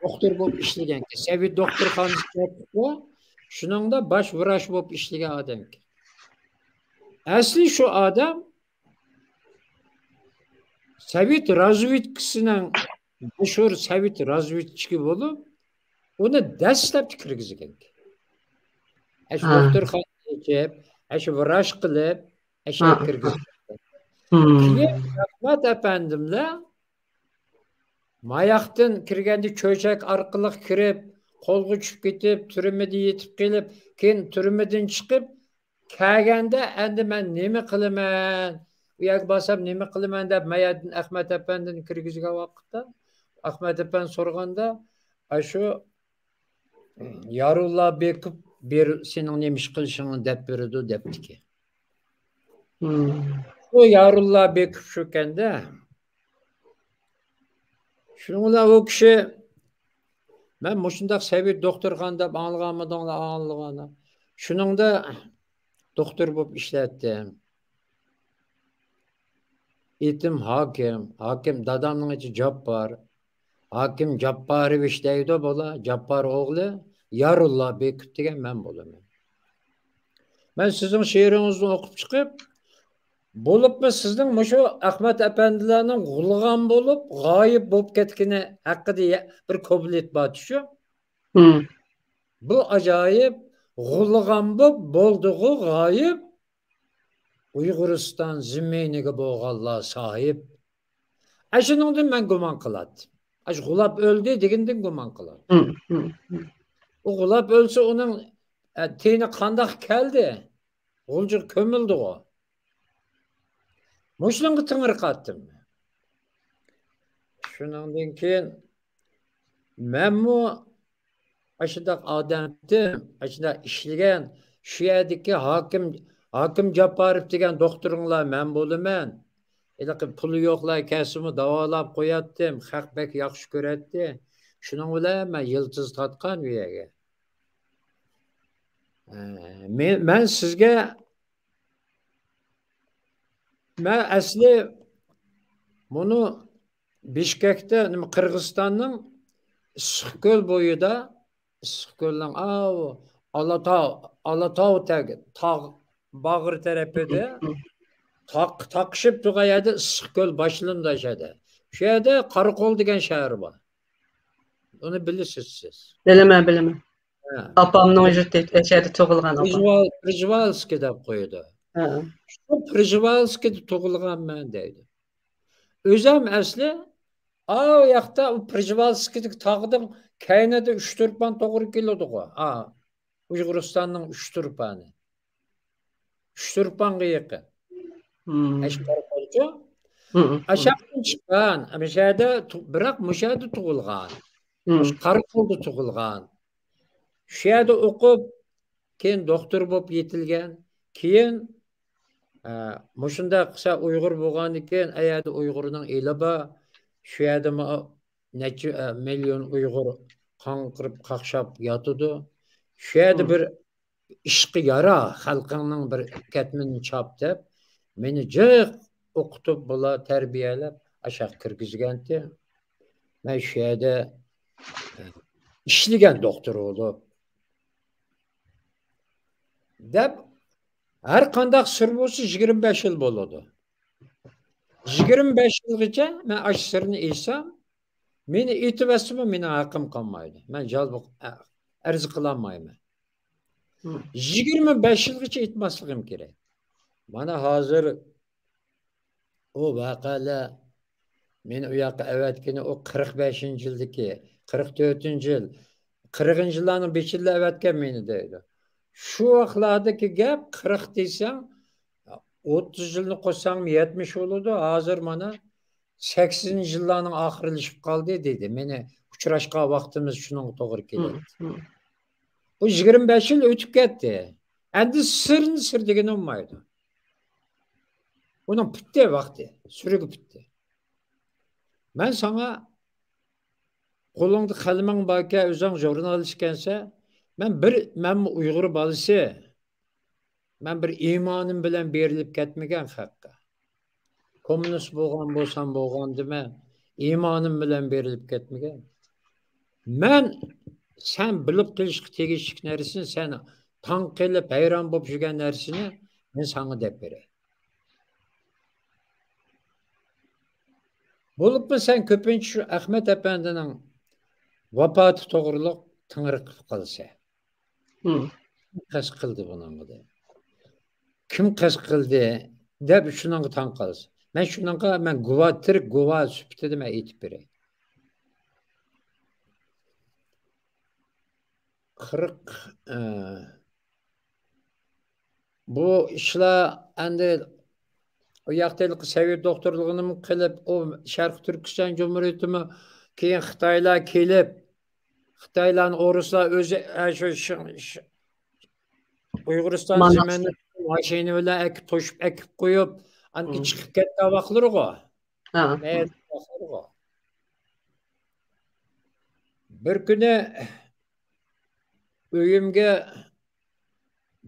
دوختۇر بولۇپ ئىشلىگەن. سەۋىت دوختۇرخانىسى، شۇنىڭدا باش ۋراچ بولۇپ ئىشلىگەن ئادەم ئىكەن. ئەسلى شۇ ئادەم سەۋىت رازۋېدكىسىنىڭ، مەشھۇر سەۋىت رازۋېدچىكى بولۇپ، ئۇنى دەسلەپتە كىرگۈزگەن. ئاشۇ دوختۇرخانا ئېچىپ، ئاشۇ ۋراچ قىلىپ، ئاشۇ كىرگۈزگەن. كېيىن رەھمەت ئەپەندىملەر ماياقتىن كىرگەندە چۆچەك ئارقىلىق كىرىپ، قولغا چۈشۈپ كېتىپ، تۈرمىدە يېتىپ قېلىپ، كېيىن تۈرمىدىن چىقىپ، كەلگەندە، ئەندى مەن نېمە قىلىمەن؟ ئۇ يەرگە بارسام نېمە قىلىمەن دەپ، مەيەردىن ئەخمەت ئەپەندىنى كىرگۈزگەن ۋاقىتتا، ئەخمەت ئەپەندى سورىغاندا، ئاشۇ يارۇللا بېكىپ بىر سېنىڭ نېمە ئىش قىلىشىڭنى دەپ بېرىدۇ، دەپتىكەن. شۇ يارۇللا بېكىپ شۇكەندە، شۇنىڭ بىلەن ئۇ كىشى، مەن مۇشۇنداق سەۋىت دوختۇرخانا دەپ ئاڭلىغانمىدىڭلار؟ ئاڭلىغان. شۇنىڭدا دوختۇر بولۇپ ئىشلەتتىم. ئېتىم ھاكىم، ھاكىم، دادامنىڭ ئېتى جاپپار. ھاكىم جاپپاروۋىچ دەيدۇ بۇلار، جاپپار ئوغلى، يارۇللا بېكىپ دېگەن مەن بولىمەن. مەن سىزنىڭ شېئىرىڭىزنى ئوقۇپ چىقىپ، بولۇپمۇ سىزنىڭ مۇشۇ ئەخمەت ئەپەندىلەرنىڭ غۇلىغان بولۇپ، غايىب بولۇپ كەتكىنى ھەققىدە يە-، بىر كۇپلېت بار شۇ. بۇ ئاجايىپ، غۇلىغان بولۇپ بولدىغۇ غايىب، ئۇيغۇرىستان زېمىنىگە بولغانلار ساھىب. ئەشۇنىڭدىن مەن گۇمان قىلاتتىم. ئاشۇ غۇلاپ ئۆلدى دېگىنىدىن گۇمان قىلىڭ. ئۇ غۇلاپ ئۆلسە، ئۇنىڭ، ئە، تېنى قانداق كەلدى؟ غۇلجىغا كۆمۈلدىغۇ. مۇشۇنىڭغا تىڭىرقاتتىم. شۇنىڭدىن كېيىن مەنمۇ ئاشۇنداق ئادەمدىم، ئاشۇنداق ئىشلىگەن، شۇ يەردىكى ھاكىم، ھاكىم جاپپاروف دېگەن دوختۇرۇڭلار مەن بولىمەن. ھېلىقى پۇلى يوقلار كەلسىمۇ داۋالاپ قوياتتىم، خەق بەك ياخشى كۆرەتتى. شۇنىڭ بىلەن مەن يىلتىز تارتقان ئۇ يەرگە. ئە، مەن، مەن سىزگە، مەن ئەسلى مۇنۇ بىشكەكتە، نېمە، قىرغىزىستاننىڭ ئىسسىقكۆل بويىدا، ئىسسىقكۆلنىڭ ئاۋۇ ئالاتاغ، ئالاتاغ تەگ-، تاغ باغرى تەرىپىدە تاق-، تاقىشىپ تۇرغان يەردە ئىسسىقكۆل باشلىنىدۇ ئاشۇ يەردە. شۇ يەردە قاراقول دېگەن شەھەر بار. ئۇنى بىلىسىز سىز. بىلىمەن، بىلىمەن. ھە. ئاپامنىڭ يۇرتى ئەشەدە تۇغۇلغان ئاپام. پرىژۋال-، پرىژۋالسكى دەپ قويىدۇ. ھە. شۇ پرىژۋالسكىدا تۇغۇلغانمەن دەيدۇ. ئۆزەم ئەسلى ئاۋۇ ياقتا ئۇ پرىژۋالسكىدىكى تاغدىن كەينىدە ئۇچتۇرپان توغرا كېلىدىغۇ. ئا، ئۇيغۇرىستاننىڭ ئۇچتۇرپانى. ئۇچتۇرپانغا يېقىن. ئەشقەر قولچۇ. ئاشاقتىن چىققان، مۇشەدە تۇ-، بىراق مۇشەدە تۇغۇلغان. قاراقولدا تۇغۇلغان. شۇ يەردە ئوقۇپ، كېيىن دوختۇر بولۇپ يېتىلگەن. كېيىن، ئە، مۇشۇنداق قىلسا ئۇيغۇر بولغاندىكىن، ئەيەردە ئۇيغۇرنىڭ ئېلى بار. شۇ يەردىمۇ نەچچە، ئە، مىليون ئۇيغۇر قاڭقىرىپ، قاقشاپ ياتىدۇ. شۇ يەردە بىر ئىشقا يارا، خەلقىڭنىڭ بىر كەتمىنىنى چاپ دەپ، مېنى جىق ئوقۇتۇپ، بۇلار تەربىيەلەپ، ئاشاق كىرگۈزگەنتى. مەن شۇ يەردە، ئە، ئىشلىگەن دوختۇر بولۇپ. دەپ، ھەر قانداق سىر بولسا يىگىرمە بەش يىل بولىدۇ. يىگىرمە بەش يىلغىچە مەن ئاشۇ سىرنى ئېيتسام، مېنى ئېتىۋەتسىمۇ مېنىڭ ھەققىم قالمايدۇ. مەن جاۋاب ئەرز قىلالمايمەن. يىگىرمە بەش يىلغىچە ئېيتماسلىقىم كېرەك. مانا ھازىر ئۇ ۋەقەلەر مېنى ئۇ ياققا ئەۋەتكىنى ئۇ قىرىق بەشىنچى يىلدىكى، قىرىق تۆتىنچى يىل، قىرىقىنچى يىللارنىڭ بېشىدا ئەۋەتكەن مېنى دەيدۇ. شۇ ۋاقىتلاردىكى گەپ، قىرىق دېسەڭ، ئوتتۇز يىلنى قوشساڭمۇ يەتمىش بولىدۇ. ھازىر مانا سەكسىنىنچى يىللارنىڭ ئاخىرلىشىپ قالدى دېدى. مېنى ئۇچراشقان ۋاقتىمىز شۇنىڭغا توغرا كېلەتتى. بۇ يىگىرمە بەش يىل ئۆتۈپ كەتتى. ئەمدى سىرنى سىر دېگىلى بولمايدۇ. ئۇنىڭ پۈتتى ۋاقتى، سۈرۈكى پۈتتى. مەن ساڭا قولۇڭدا قەلىمىڭ باركەن، ئۆزۈڭ ژۇرنالىست ئىكەنسەن، مەن بىر، مەنمۇ ئۇيغۇر بالىسى. مەن بىر ئىمانىم بىلەن بېرىلىپ كەتمىگەن خەققە. كوممۇنىست بولغان بولسام بولغان دېمە، ئىمانىم بىلەن بېرىلىپ كەتمىگەن. مەن سەن بىلىپ قېلىشقا تېگىشلىك نەرسىنى، سەن تاڭ قېلىپ ھەيران بولۇپ يۈرگەن نەرسىنى مەن ساڭا دەپ بېرەي. بولۇپمۇ سەن كۆپىنچە شۇ ئەخمەت ئەپەندىنىڭ ۋاپاتى توغرۇلۇق تىڭرىق قىلىپ قالىسەن. كىم قەست قىلدى بۇنىڭغا دەپ. كىم قەست قىلدى دەپ شۇنىڭغا تاڭ قالىسەن. مەن شۇنىڭغا، مەن گۇۋاھ، تىرىك گۇۋاھ سۈپىتىدە مەن ئېيتىپ بېرەي. قىرىق، ئە، بۇ ئىشلار ئەمدى ئۇ ياقتا ھېلىقى سوۋېت دوختۇرلۇقىنىمۇ قىلىپ، ئۇ شەرقىي تۈركىستان جۇمھۇرىيىتىمۇ كېيىن خىتايلار كېلىپ، خىتايلارنى ئورۇسلار ئۆزى، ئە، شۇ، شۇ، شۇ ئۇيغۇرىستان زېمىنىنى ماشىنا بىلەن ئەكىپ، توشۇپ ئەكىپ قويۇپ، ئاندىن چىقىپ كەتكەن ۋاقىتلىرىغۇ. ۋاقىتلىرىغۇ. بىر كۈنى ئۆيۈمگە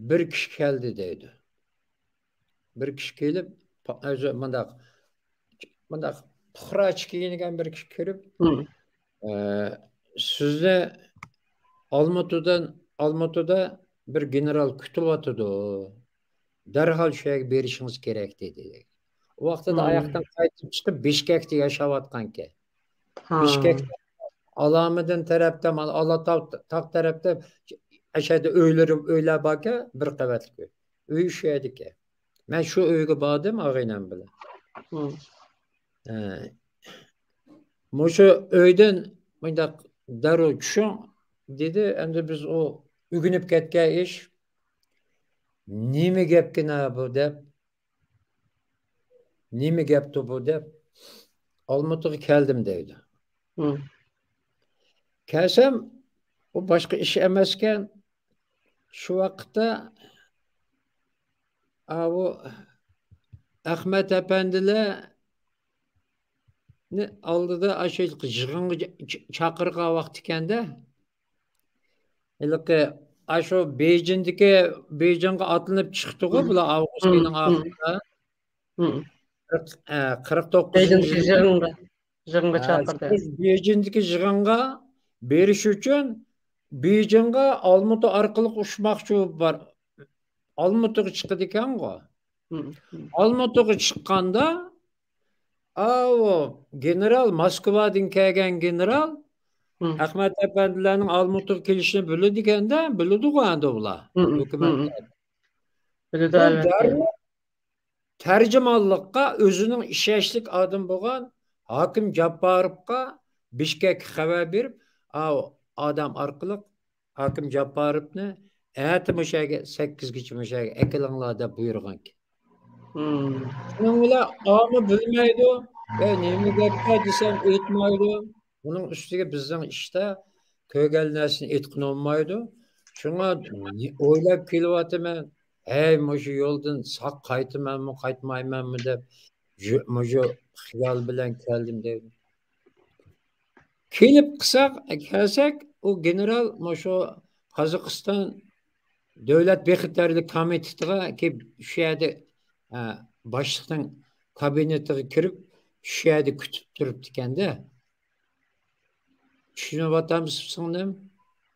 بىر كىشى كەلدى دەيدۇ. بىر كىشى كېلىپ، پا-، ئۆزى مۇنداق، مۇنداق پۇقراچە كىيىنگەن بىر كىشى كىرىپ، ئە، سىزنى ئالمۇتىدىن، ئالمۇتىدا بىر گېنېرال كۈتۈۋاتىدۇ. دەرھال شۇ يەرگە بېرىشىڭىز كېرەك دېدى. ئۇ ۋاقتىدا ئاياقتىن قايتىپ چىقىپ، بىشكەكتە ياشاۋاتقانكەن. بىشكەكتە ئالامىدىن تەرەپتە، مانا ئالاتاغ تاغ تەرەپتە ئەشەدە ئۆيلىرى، ئۆيلەر باركەن، بىر قەۋەتلىك ئۆي. ئۆيى شۇ يەردىكەن. مەن شۇ ئۆيگە باردىم ئاغىنەم بىلەن. ھە. مۇشۇ ئۆيدىن مۇنداق دەررۇ چۈشۈڭ، دېدى. ئەمدى بىز ئۇ ئۆگىنىپ كەتكەن ئىش. نېمە گەپكىنا بۇ دەپ، نېمە گەپتۇ بۇ دەپ، ئالمۇتىغا كەلدىم دەيدۇ. مم. كەلسەم، ئۇ باشقا ئىش ئەمەسكەن. شۇ ۋاقىتتا، ئاۋۇ ئەخمەت ئەپەندىلەرنى ئالدىدا ئاشۇ يىغىنغا چ-، چاقىرغان ۋاقتى ئىكەندە. ھېلىقى، ئاشۇ بېيجىڭدىكى، بېيجىڭغا ئاتلىنىپ چىقتىغۇ بۇلار ئاۋغۇست ئېيىنىڭ ئاخىرىدا. قىرىق، ئە، قىرىق توققۇزىنچى يىلى يىغىنغا، يىغىنغا ھە، چاقىردى. شۇ بېيجىڭدىكى يىغىنغا بېرىش ئۈچۈن بېيجىڭغا ئالمۇتا ئارقىلىق ئۇچماقچى بولۇپ بار-، ئالمۇتىغا چىقىدىكەنغۇ. ئالمۇتىغا چىققاندا، ئاۋۇ گېنېرال، ماسكۋادىن كەلگەن گېنېرال ئەخمەت ئەپەندىلەرنىڭ ئالمۇتىغا كېلىشىنى بىلىدىكەندە، بىلىدىغۇ ئەمدى ئۇلار، ھۆكۈمەتلەر. بىلىدۇ، ئەلۋەتتە. دەررۇ تەرجىمانلىققا ئۆزىنىڭ ئىشەنچلىك ئادىمى بولغان ھاكىم جاپپاروفقا بىشكەككە خەۋەر بېرىپ، ئاۋۇ ئادەم ئارقىلىق ھاكىم جاپپاروفنى ئەتە مۇشۇ يەرگە، سەككىزگىچە مۇشۇ يەرگە ئەكېلىڭلار دەپ بۇيرۇغانىكەن. شۇنىڭ بىلەن ئاۋۇمۇ بىلمەيدۇ. ئەي، نېمە گەپكە دېسەم، ئېيتمايدۇ. ئۇنىڭ ئۈستىگە بىزنىڭ ئىشتا كۆرگەن نەرسىنى ئېيتقىلى بولمايدۇ. شۇڭا ئويلاپ كېلىۋاتىمەن، ھەي، مۇشۇ يولدىن ساق قايتىمەنمۇ، قايتمايمەنمۇ دەپ، مۇشۇ خىيال بىلەن كەلدىم دەيدۇ. كېلىپ قىساق، كەلسەك، ئۇ گېنېرال مۇشۇ قازاقىستان دۆلەت بىخەتەرلىك كومىتېتىغا كېلىپ، شۇ يەردە، ئە، باشلىقنىڭ كابىنېتىغا كىرىپ، شۇ يەردە كۈتۈپ تۇرۇپتىكەندە. چۈشىنىۋاتامسىز، سىڭلىم؟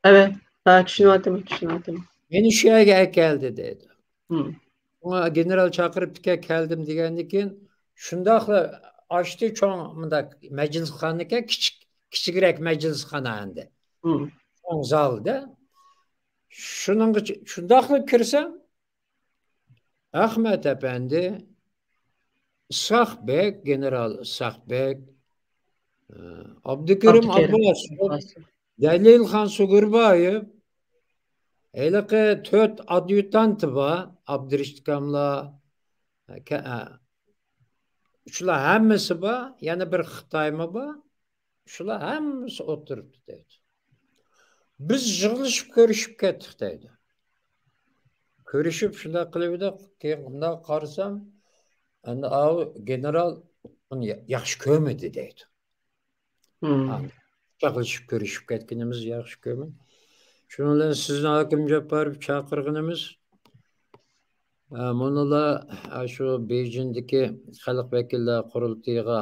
ئەۋەت، ھە، چۈشىنىۋاتىمەن، چۈشىنىۋاتىمەن. مېنى شۇ يەرگە ئەكەلدى، دەيدۇ. شۇڭا گېنېرال چاقىرىپتىكەن، كەلدىم دېگەندىن كېيىن، شۇنداقلا ئاچتى، چوڭ مۇنداق مەجلىسخانىكەن، كىچىك، كىچىكرەك مەجلىسخانا ئەمدى. چوڭ زالدا. شۇنىڭغا چ-، شۇنداقلا كىرسەم، ئەخمەت ئەپەندى، ئىسھاق بەگ، گېنېرال ئىسھاق بەگ، ئابدۇكېرىم ئابدۇكېرىم ئابباس، ئابباس. دەلىلخان سۇگۇربايېۋ، ھېلىقى تۆت ئاديۇتانتى بار، ئابدۇرېشىت ئاكاملار، كە-، ئە، شۇلار ھەممىسى بار، يەنە بىر خىتايمۇ بار، شۇلار ھەممىسى ئولتۇرۇپتۇ دەيدۇ. بىز يىغلىشىپ كۆرۈشۈپ كەتتۇق دەيدۇ. كۆرۈشۈپ شۇنداق قىلىۋىدۇق، كېيىن مۇنداق قارىسام، ئەنە ئاۋۇ گېنېرال ئۇنى يا-، ياخشى كۆرمىدى دەيدۇ. ھە، قۇچاقلىشىپ كۆرۈشۈپ كەتكىنىمىز ياخشى كۆرمىدى. شۇنىڭ بىلەن سىزنى ھاكىم جاپپاروف چاقىرغىنىمىز، ئە، مۇنۇلار، ئە، شۇ بېيجىڭدىكى خەلق ۋەكىللەر قۇرۇلتىيىغا،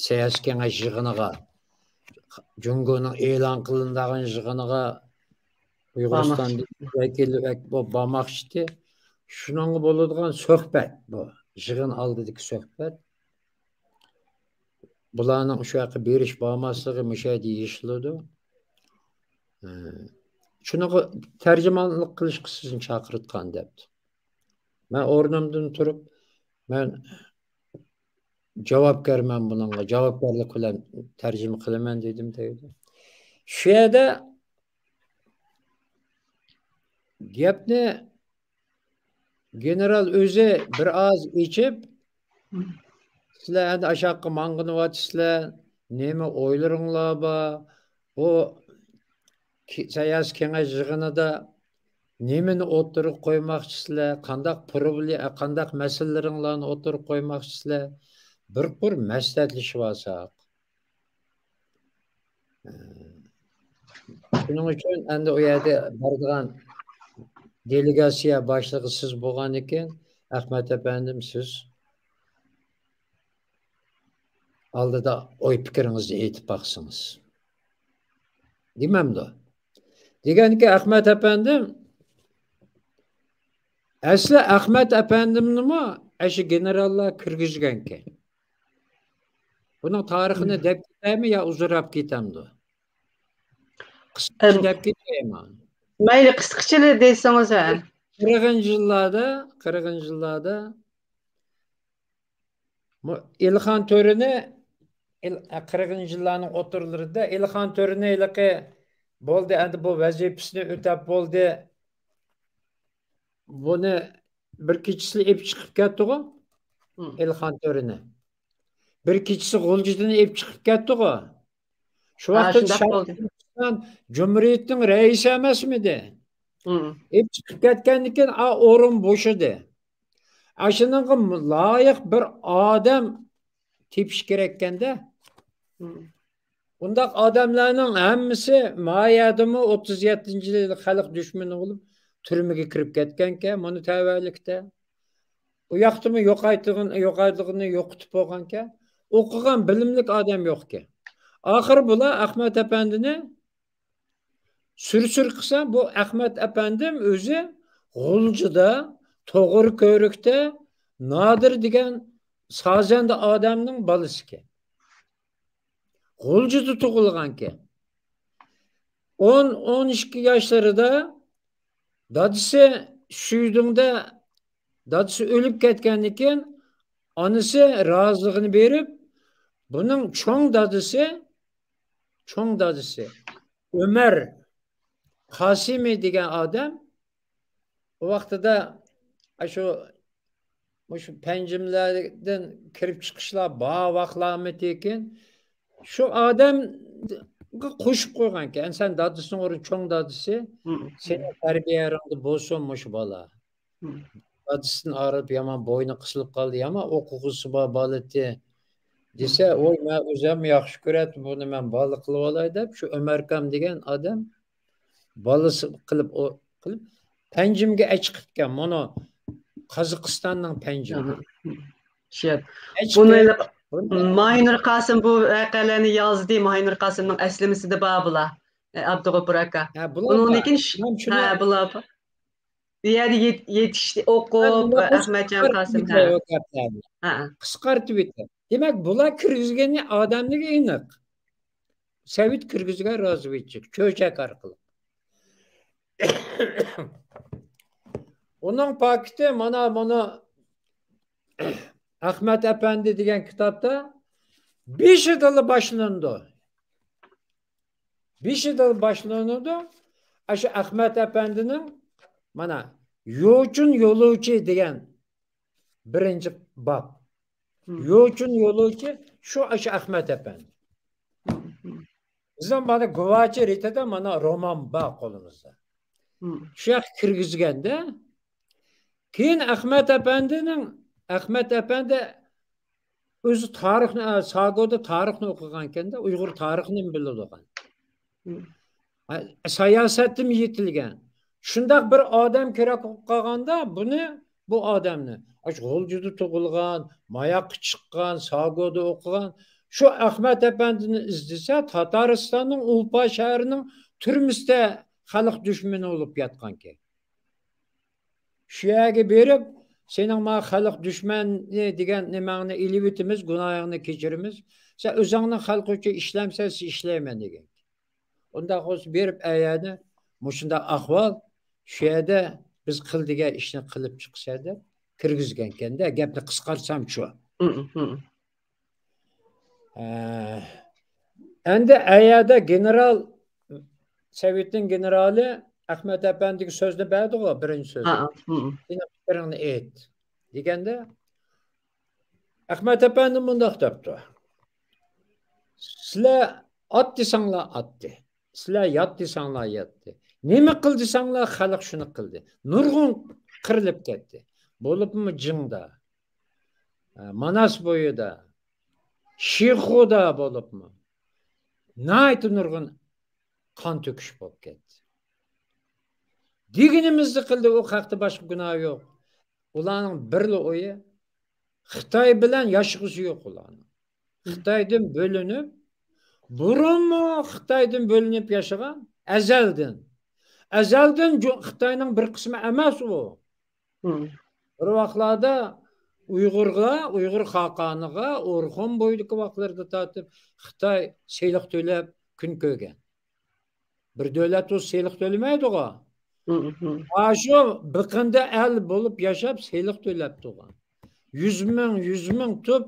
سىياسىي كېڭەش يىغىنىغا، جۇڭگونىڭ ئېلان قىلىنىدىغان يىغىنىغا ئۇيغۇرىستاندىن ۋەكىل، ۋەك-، بۇ بارماقچىتى. شۇنىڭغا بولىدىغان سۆھبەت بۇ. يىغىن ئالدىدىكى سۆھبەت. بۇلارنىڭ شۇ ياققا بېرىش بارماسلىقى مۇشۇ يەردە يېشىلىدۇ. ئە، شۇنىڭغا تەرجىمانلىق قىلىشقا سىزنى چاقىرتقان دەپتۇ. مەن ئورنۇمدىن تۇرۇپ، مەن جاۋابكارمەن بۇنىڭغا، جاۋابكارلىق بىلەن تەرجىمە قىلىمەن دېدىم دەيدۇ. شۇ يەردە گەپنى گېنېرال ئۆزى بىر ئاز ئېچىپ، سىلەر ئەمدى ئاشاققا ماڭغىنىۋاتىسىلەر، نېمە ئويلىرىڭلار بار؟ بۇ كې-، سىياسىي كېڭەش يىغىنىدا نېمىنى ئوتتۇرىغا قويماقچىسىلەر؟ قانداق پروبلې-، قانداق مەسىلىلىرىڭلارنى ئوتتۇرىغا قويماقچىسىلەر؟ بىر قۇر مەسلىھەتلىشىۋالساق. شۇنىڭ ئۈچۈن ئەمدى ئۇ يەردە بارىدىغان دېلېگاتسىيە باشلىقى سىز بولغاندىكىن، ئەخمەت ئەپەندىم، سىز ئالدىدا ئوي پىكرىڭىزنى ئېيتىپ باقسىڭىز. دېمەمدۇ؟ دېگەنكى ئەخمەت ئەپەندىم، ئەسلى ئەخمەت ئەپەندىمنىمۇ ئەشۇ گېنېراللار كىرگۈزگەنكەن. بۇنىڭ تارىخىنى دەپ كېتەيمۇ يا ئۇزۇنراپ كېتەمدۇ؟ قىسقىچە دەپ كېتەيمۇ؟ مەيلى، قىسقىچىلا دېسىڭىز، ھە. قىرىقىنچى يىللاردا، قىرىقىنچى يىللاردا مۇ-، ئېلىخان تۆرىنى ئىل-، قىرىقىنچى يىللارنىڭ ئوتتۇرىلىرىدا ئېلىخان تۆرىنى ھېلىقى بولدى، ئەمدى بۇ ۋەزىپىسىنى ئۆتەپ بولدى. بۇنى بىر كېچىسى ئېلىپ چىقىپ كەتتىغۇ، ئېلىخان تۆرىنى. بىر كېچىسى غۇلجىدىن ئېلىپ چىقىپ كەتتىغۇ. شۇ ۋاقىتتا شاھ تۇرغۇن جۇمھۇرىيىتىنىڭ رەئىسى ئەمەسمىدى؟ ئېلىپ چىقىپ كەتكەندىن كېيىن، ئا، ئورۇن بوشىدى. ئاشۇنىڭغا لايىق بىر ئادەم تېپىش كېرەككەندە. ئۇنداق ئادەملەرنىڭ ھەممىسى ما يەردىمۇ ئوتتۇز يەتتىنچى يىلى خەلق دۈشمىنى بولۇپ، تۈرمىگە كىرىپ كەتكەنكەن، مانا تەۋەلىكتە. ئۇ ياقتىمۇ يوقايتىغىن-، يوقايتىغىنى يوقىتىپ بولغانكەن. ئوقۇغان بىلىملىك ئادەم يوقكەن. ئاخىرى بۇلار ئەخمەت ئەپەندىنى سۈر-سۈر قىلسا، بۇ ئەخمەت ئەپەندىم ئۆزى غۇلجىدا، توغرا كۆۋرۈكتە نادىر دېگەن سازەندە ئادەمنىڭ بالىسىكەن. غۇلجىدا تۇغۇلغانكەن. ئون، ئون ئىككى ياشلىرىدا دادىسى شۈيدۈڭدە، دادىسى ئۆلۈپ كەتكەندىن كېيىن، ئانىسى رازىلىقىنى بېرىپ، بۇنىڭ چوڭ دادىسى، چوڭ دادىسى ئۆمەر قاسىمى دېگەن ئادەم، ئۇ ۋاقتىدا ئاشۇ، مۇشۇ پەنجىملەردىن كىرىپ چىقىشلار بار ۋاقلارمىتىكىن، شۇ ئادەمگە قوشۇپ قويغانكەن، سەن دادىسىنىڭ ئورنى، چوڭ دادىسى، سېنىڭ تەربىيەڭدە بولسۇن مۇشۇ بالا. دادىسىدىن ئايرىلىپ يامان بوينى قىسىلىپ قالدى، يامان ئوقۇغۇسى بار بالىتى دېسە، ۋوي، مەن ئۆزۈم ياخشى كۆرەتتىم بۇنى، مەن بالىلىق قىلىۋالاي دەپ، شۇ ئۆمەركام دېگەن ئادەم بالىسى قىلىپ، ئو-، قىلىپ، پەنجىمگە ئەچىقىپتىكەن. مانا قازاقىستاننىڭ پەنجىمى. ئەچىقىپ، بۇنى بۇنى ماھىنۇر قاسىم بۇ ۋەقەلەرنى يازدى. ماھىنۇر قاسىمنىڭ ئەسلىمىسىدە بار بۇلار. ئە، ئابدۇغوپۇر ئاكا. ھە، بۇلار بۇنىڭدىن بار. كېيىن ش-، مەن شۇنى ھە، بۇلار بار. ئۇ يەردە يېت-، يېتىشتى، ئوقۇپ، مەن ئەخمەتجان قاسىم، ھە. ھە. قىسقارتىپ ئۆتەي. دېمەك، بۇلار كىرگۈزگىنى ئادەملىكى ئېنىق. سوۋېت كىرگۈزگەن رازۋېدچىك، چۆچەك ئارقىلىق. ئۇنىڭ پاكىتى مانا، مانا ئەخمەت ئەپەندى دېگەن كىتابتا بېشىدىلا باشلىنىدۇ. بېشىدىلا باشلىنىدۇ. ئاشۇ ئەخمەت ئەپەندىنىڭ مانا يوچۇن يولۇچى دېگەن بىرىنچى باب. يوچۇن يولۇچى شۇ ئاشۇ ئەخمەت ئەپەندى. بىزنىڭ مانا گۇۋاچى رېتىدا مانا رومان بار قولىمىزدا. شۇ ياققا كىرگۈزگەندە، كېيىن ئەخمەت ئەپەندىنىڭ، ئەخمەت ئەپەندى ئۆزى تارىخنى، ئە، ساگودا تارىخنى ئوقۇغانكەندە، ئۇيغۇر تارىخىنى بىلىدىغان. ئە، ساياسەتتىمۇ يېتىلگەن. شۇنداق بىر ئادەم كېرەك بولۇپ قالغاندا، بۇنى، بۇ ئادەمنى، ئاشۇ غۇلجىدا تۇغۇلغان، ماياققا چىققان، ساگودا ئوقۇغان، شۇ ئەخمەت ئەپەندىنى ئىزدىسە، تاتارىستاننىڭ ئۇفا شەھىرىنىڭ تۈرمىسىدە خەلق دۈشمىنى بولۇپ ياتقانكەن. شۇ يەرگە بېرىپ، سېنىڭ ما خەلق دۈشمەنى دېگەن نېمەڭنى ئېلىۋېتىمىز، گۇناھىڭنى كەچۈرىمىز. سەن ئۆزۈڭنىڭ خەلق ئۈچۈن ئىشلەمسەن، سىز ئىشلەيمەن دېگەن. ئۇنداق بولسا بېرىپ ئەيەنى مۇشۇنداق ئەھۋال، شۇ يەردە بىز قىل دېگەن ئىشنى قىلىپ چىقىسەن دەپ كىرگۈزگەنكەندە، گەپنى قىسقارتسام شۇ. ئە، ئەمدى ئەيەدە گېنېرال، سوۋېتنىڭ گېنېرالى ئەخمەت ئەپەندىگە سۆزنى بەردىغۇ، بىرىنچى سۆزنى. سېنىڭ پىكرىڭنى ئېيت، دېگەندە، ئەخمەت ئەپەندى مۇنداق دەپتۇ: سىلەر ئات دېسەڭلار ئاتتى، سىلەر يات دېسەڭلار ياتتى. نېمە قىل دېسەڭلار، خەلق شۇنى قىلدى. نۇرغۇن قىرىلىپ كەتتى. بولۇپمۇ جىڭدا، ماناس بويىدا، شىخۇدا بولۇپمۇ ناھايىتى نۇرغۇن قان تۆكۈش بولۇپ كەتتى. دېگىنىمىزنى قىلدى، ئۇ خەقتە باشقا گۇناھ يوق. ئۇلارنىڭ بىرلا ئويى، خىتاي بىلەن ياشىغۇسى يوق ئۇلارنىڭ. خىتايدىن بۆلۈنۈپ، بۇرۇنمۇ خىتايدىن بۆلۈنۈپ ياشىغان، ئەزەلدىن. ئەزەلدىن جو-، خىتاينىڭ بىر قىسمى ئەمەس ئۇ. بىر ۋاقىتلاردا ئۇيغۇرغا، ئۇيغۇر خاقانىغا، ئورخۇن بويىدىكى ۋاقىتلىرىدا تارتىپ خىتاي سېلىق تۆلەپ كۈن كۆرگەن. بىر دۆلەت بولسا سېلىق تۆلىمەيدىغۇ. ئاشۇ بىقىندا ئەل بولۇپ ياشاپ سېلىق تۆلەپ تۇرغان. يۈز مىڭ، يۈز مىڭ تۇپ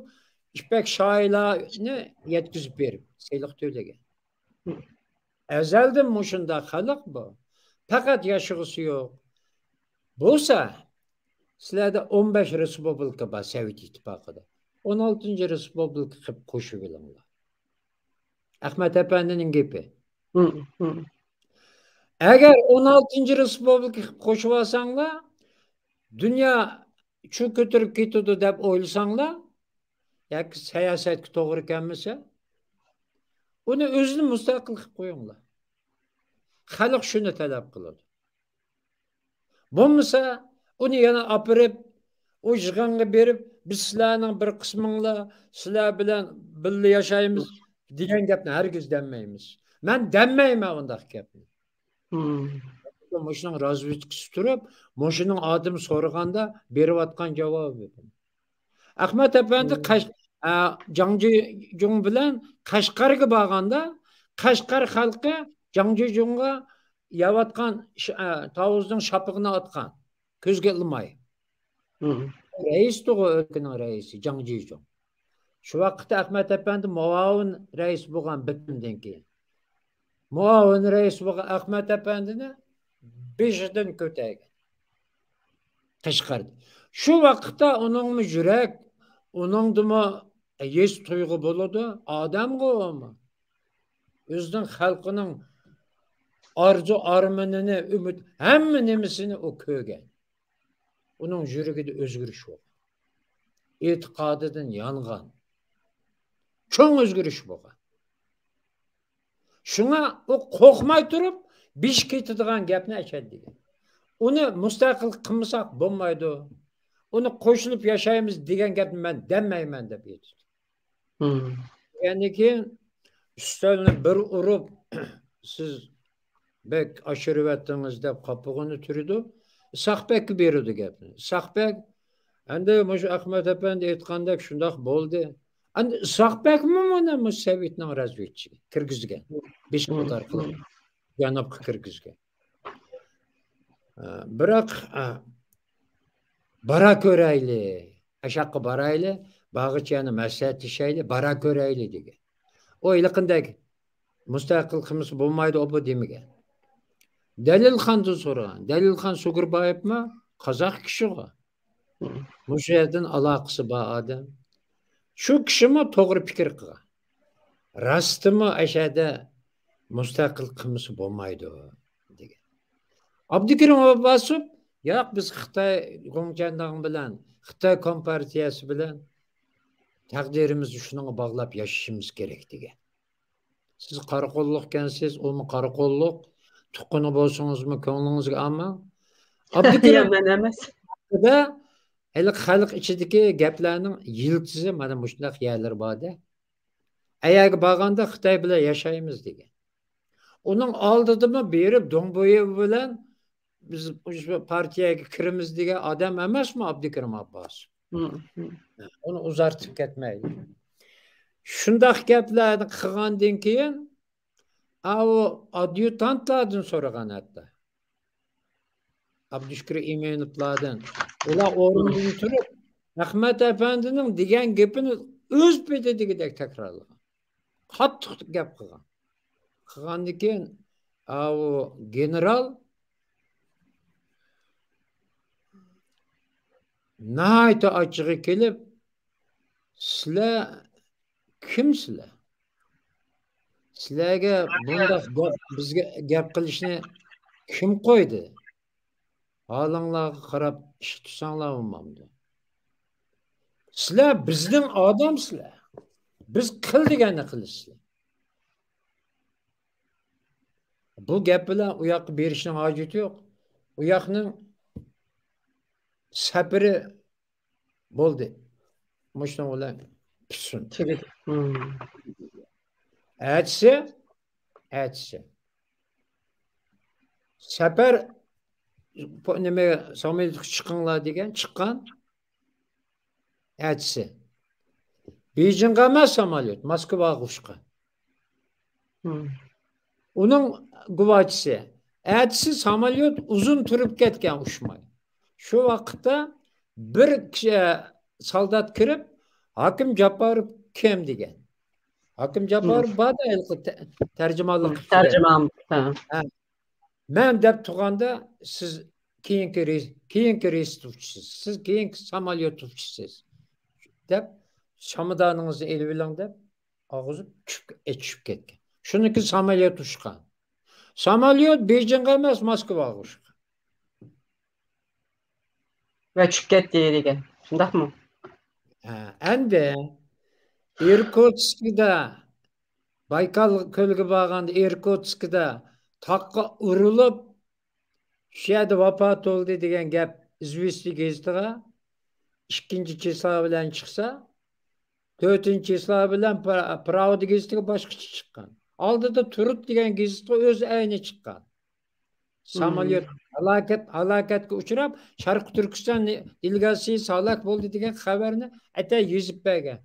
يىپەك شاھىلارنى يەتكۈزۈپ بېرىپ، سېلىق تۆلىگەن. ئەزەلدىن مۇشۇنداق خەلق بۇ. پەقەت ياشىغۇسى يوق. بولسا، سىلەردە ئون بەش رېسپۇبلىكا بار سوۋېت ئىتتىپاقىدا. ئون ئالتىنچى رېسپۇبلىكا قىلىپ قوشۇۋېلىڭلار. ئەخمەت ئەپەندىنىڭ گېپى. ئەگەر ئون ئالتىنچى رېسپۇبلىكا قىلىپ قوشۇۋالساڭلار، دۇنيا چۇ كۆتۈرۈپ كېتىدۇ دەپ ئويلىساڭلار، ياكى سىياسەتكە توغرا كەلمىسە، ئۇنى ئۆزىنى مۇستەقىل قىلىپ قويۇڭلار. خەلق شۇنى تەلەپ قىلىدۇ. بولمىسا، ئۇنى يەنە ئاپىرىپ، ئۇ يىغىنغا بېرىپ، «بىز سىلەرنىڭ بىر قىسمىڭلار، سىلەر بىلەن بىللە ياشايمىز» دېگەن گەپنى ھەرگىز دەممەيمىز. مەن دەممەيمەن ئۇنداق گەپنى. مۇشۇنىڭ رازۋېدكىسى تۇرۇپ، مۇشۇنىڭ ئادىمى سورىغاندا بېرىۋاتقان جاۋابى. ئەخمەت ئەپەندى قەش-، ئە، جاڭ جىجۇڭ بىلەن قەشقەرگە بارغاندا، قەشقەر خەلقى جاڭ جىجۇڭغا يەۋاتقان ش-، ئە، تاۋۇزنىڭ شاپىقىنى ئاتقان، كۆزگە ئىلماي. رەئىستىغۇ ئۆلكىنىڭ رەئىسى جاڭ جىجۇڭ. شۇ ۋاقىتتا ئەخمەت ئەپەندى مۇئاۋىن رەئىس بولغان بىتىمدىن كېيىن. مۇئاۋىن رەئىس بولغان ئەخمەت ئەپەندىنى بېشىدىن كۆتەرگەن. قەشقەردە. شۇ ۋاقىتتا ئۇنىڭمۇ يۈرەك، ئۇنىڭدىمۇ ھېس تۇيغۇ بولىدۇ. ئادەمغۇ ئۇمۇ. ئۆزىنىڭ خەلقىنىڭ ئارزۇ ئارمىنىنى، ئۈمىد، ھەممە نېمىسىنى ئۇ كۆرگەن. ئۇنىڭ يۈرىكىدە ئۆزگىرىش بولغان. ئېتىقادىدىن يانغان. چوڭ ئۆزگىرىش بولغان. شۇڭا ئۇ قورقماي تۇرۇپ، بېشى كېتىدىغان گەپنى ئەشەد دېگەن. ئۇنى مۇستەقىل قىلمىساق بولمايدۇ. ئۇنى قوشۇلۇپ ياشايمىز دېگەن گەپنى مەن دەممەيمەن دەپ ئېيتتى. دېگەندىن كېيىن ئۈستەلنى بىر ئۇرۇپ، سىز بەك ئاشۇرۇۋەتتىڭىز دەپ قاپىقىنى تۈرىدۇ. ئىسھاق بەگكە بېرىدۇ گەپنى. ئىسھاق بەگ، ئەندى مۇشۇ ئەخمەت ئەپەندى ئېيتقاندەك شۇنداق بولدى. ئەندى ئىسھاق بەگمۇ مانا مۇشۇ سوۋېتنىڭ رازۋېدچىسى كىرگۈزگەن. بېشقۇت ئارقىلىق جانۇبقا كىرگۈزگەن. ئە، بىراق، ئە، بارا كۆرەيلى، ئاشاققا بارايلى، بارغىچە يەنە مەسلىھەتلىشەيلى، بارا كۆرەيلى دېگەن. ئۇ ھېلىقىندەك مۇستەقىل قىلمىسا بولمايدۇ، ئۇ بۇ دېمىگەن. دەلىلخاندىن سورىغان. دەلىلخان سۇگۇربايېۋمۇ؟ قازاق كىشىغۇ. مۇشۇ يەردىن ئالاقىسى بار ئادەم. شۇ كىشىمۇ توغرا پىكىر قىلغان. راستىمۇ ئەشەدە مۇستەقىل قىلمىسا بولمايدۇ دېگەن. ئابدۇكېرىم ئابباسوف، ياق، بىز خىتاي گوڭچەنداڭ بىلەن، خىتاي كومپارتىيەسى بىلەن تەقدىرىمىزنى شۇنىڭغا باغلاپ ياشىشىمىز كېرەك دېگەن. سىز قارا قوللۇقكەنسىز، ئۇمۇ قارا قوللۇق. تۇغقىنى بولسىڭىزمۇ كۆڭلىڭىزگە ئالماڭ. ئابدۇكېرىم مەن ئەمەس. ھەققىدە ھېلىقى خەلق ئىچىدىكى گەپلەرنىڭ يىلتىزى مانا مۇشۇنداق يەرلىرى بار-دە. ئەيەرگە بارغاندا خىتاي بىلەن ياشايمىز دېگەن. ئۇنىڭ ئالدىدىمۇ بېرىپ دوڭبويېۋ بىلەن بىز مۇشۇ پارتىيەگە كىرىمىز دېگەن ئادەم ئەمەسمۇ ئابدۇكېرىم ئابباسوف؟ ئۇنى ئۇزارتىپ كەتمەيلى. شۇنداق گەپلەرنى قىلغاندىن كېيىن، ئاۋۇ ئاديۇتانتلاردىن سورىغان ھەتتا. ئابدۇشۈكۈر ئىمىنوۋلاردىن. ئۇلار ئورنىدىن تۇرۇپ، ئەخمەت ئەپەندىنىڭ دېگەن گېپىنى ئۆز پېتىدىكىدەك تەكرارلىغان. قاتتىق گەپ قىلغان. قىلغاندىن كېيىن، ئاۋۇ گېنېرال ناھايىتى ئاچچىقى كېلىپ، سىلەر كىمسىلەر؟ سىلەرگە بۇنداق گەپ، بىزگە گەپ قىلىشنى كىم قويدى؟ ھالىڭلارغا قاراپ ئىش تۇتساڭلار بولمامدۇ؟ سىلەر بىزنىڭ ئادەمسىلەر. بىز قىل دېگەننى قىلىسىلەر. بۇ گەپ بىلەن ئۇ ياققا بېرىشنىڭ ھاجىتى يوق. ئۇ ياقنىڭ سەپىرى بولدى. مۇشۇنىڭ بىلەن پۈتسۇن. تۈگىدى. ئەتىسى، ئەتىسى. سەپەر، نېمە، ساموليوتقا چىقىڭلار دېگەن، چىققان. ئەتىسى. بېيجىڭغا ئەمەس ساموليوت، موسكۋاغا ئۇچقان. ئۇنىڭ گۇۋاچىسى. ئەتىسى ساموليوت ئۇزۇن تۇرۇپ كەتكەن ئۇچماي. شۇ ۋاقىتتا بىر كىشى، سالدات كىرىپ، ھاكىم جاپپاروف كىم دېگەن. ھاكىم جاپپاروف بار-دە، ھېلىقى تە-، تەرجىمانلىق قىلىپ يۈرگەن. ھە. مەن دەپ تۇرغاندا، سىز كېيىنكى رېيس، كېيىنكى رېيس توپچىسىز، سىز كېيىنكى ساماليوت توپچىسىز، دەپ، چامادانىڭىزنى ئېلىۋېلىڭ، دەپ، ئاغزى چۈشۈپ، ئېچىشىپ كەتكەن. شۇنىڭ كېيىن ساماليوت ئۇچقان. ساماليوت بېيجىڭغا ئەمەس، موسكۋاغا ئۇچقان. ۋە چۈشۈپ كەتتى دېگەن. شۇنداقمۇ؟ ھە، ئەمدى ئىركۇتسكدا، بايكال كۆلىگە بارغاندا، ئىركۇتسكدا تاغقا ئۇرۇلۇپ، شۇ يەردە ۋاپات بولدى دېگەن گەپ ئىزۋېستىيە گېزىتىغا ئىككىنچى چىسلا بىلەن چىقسا، تۆتىنچى چىسلا بىلەن پرا-، پراۋدا گېزىتىگە باشقىچە چىققان. ئالدىدا تۇرۇت دېگەن گېزىتقا ئۆز ئەينى چىققان. ساماليوت ھالاكەت، ھالاكەتكە ئۇچراپ، شەرقىي تۈركىستان دېلېگاتسىيەسى ھالاك بولدى دېگەن خەۋەرنى ئەتە يېزىپ بەرگەن.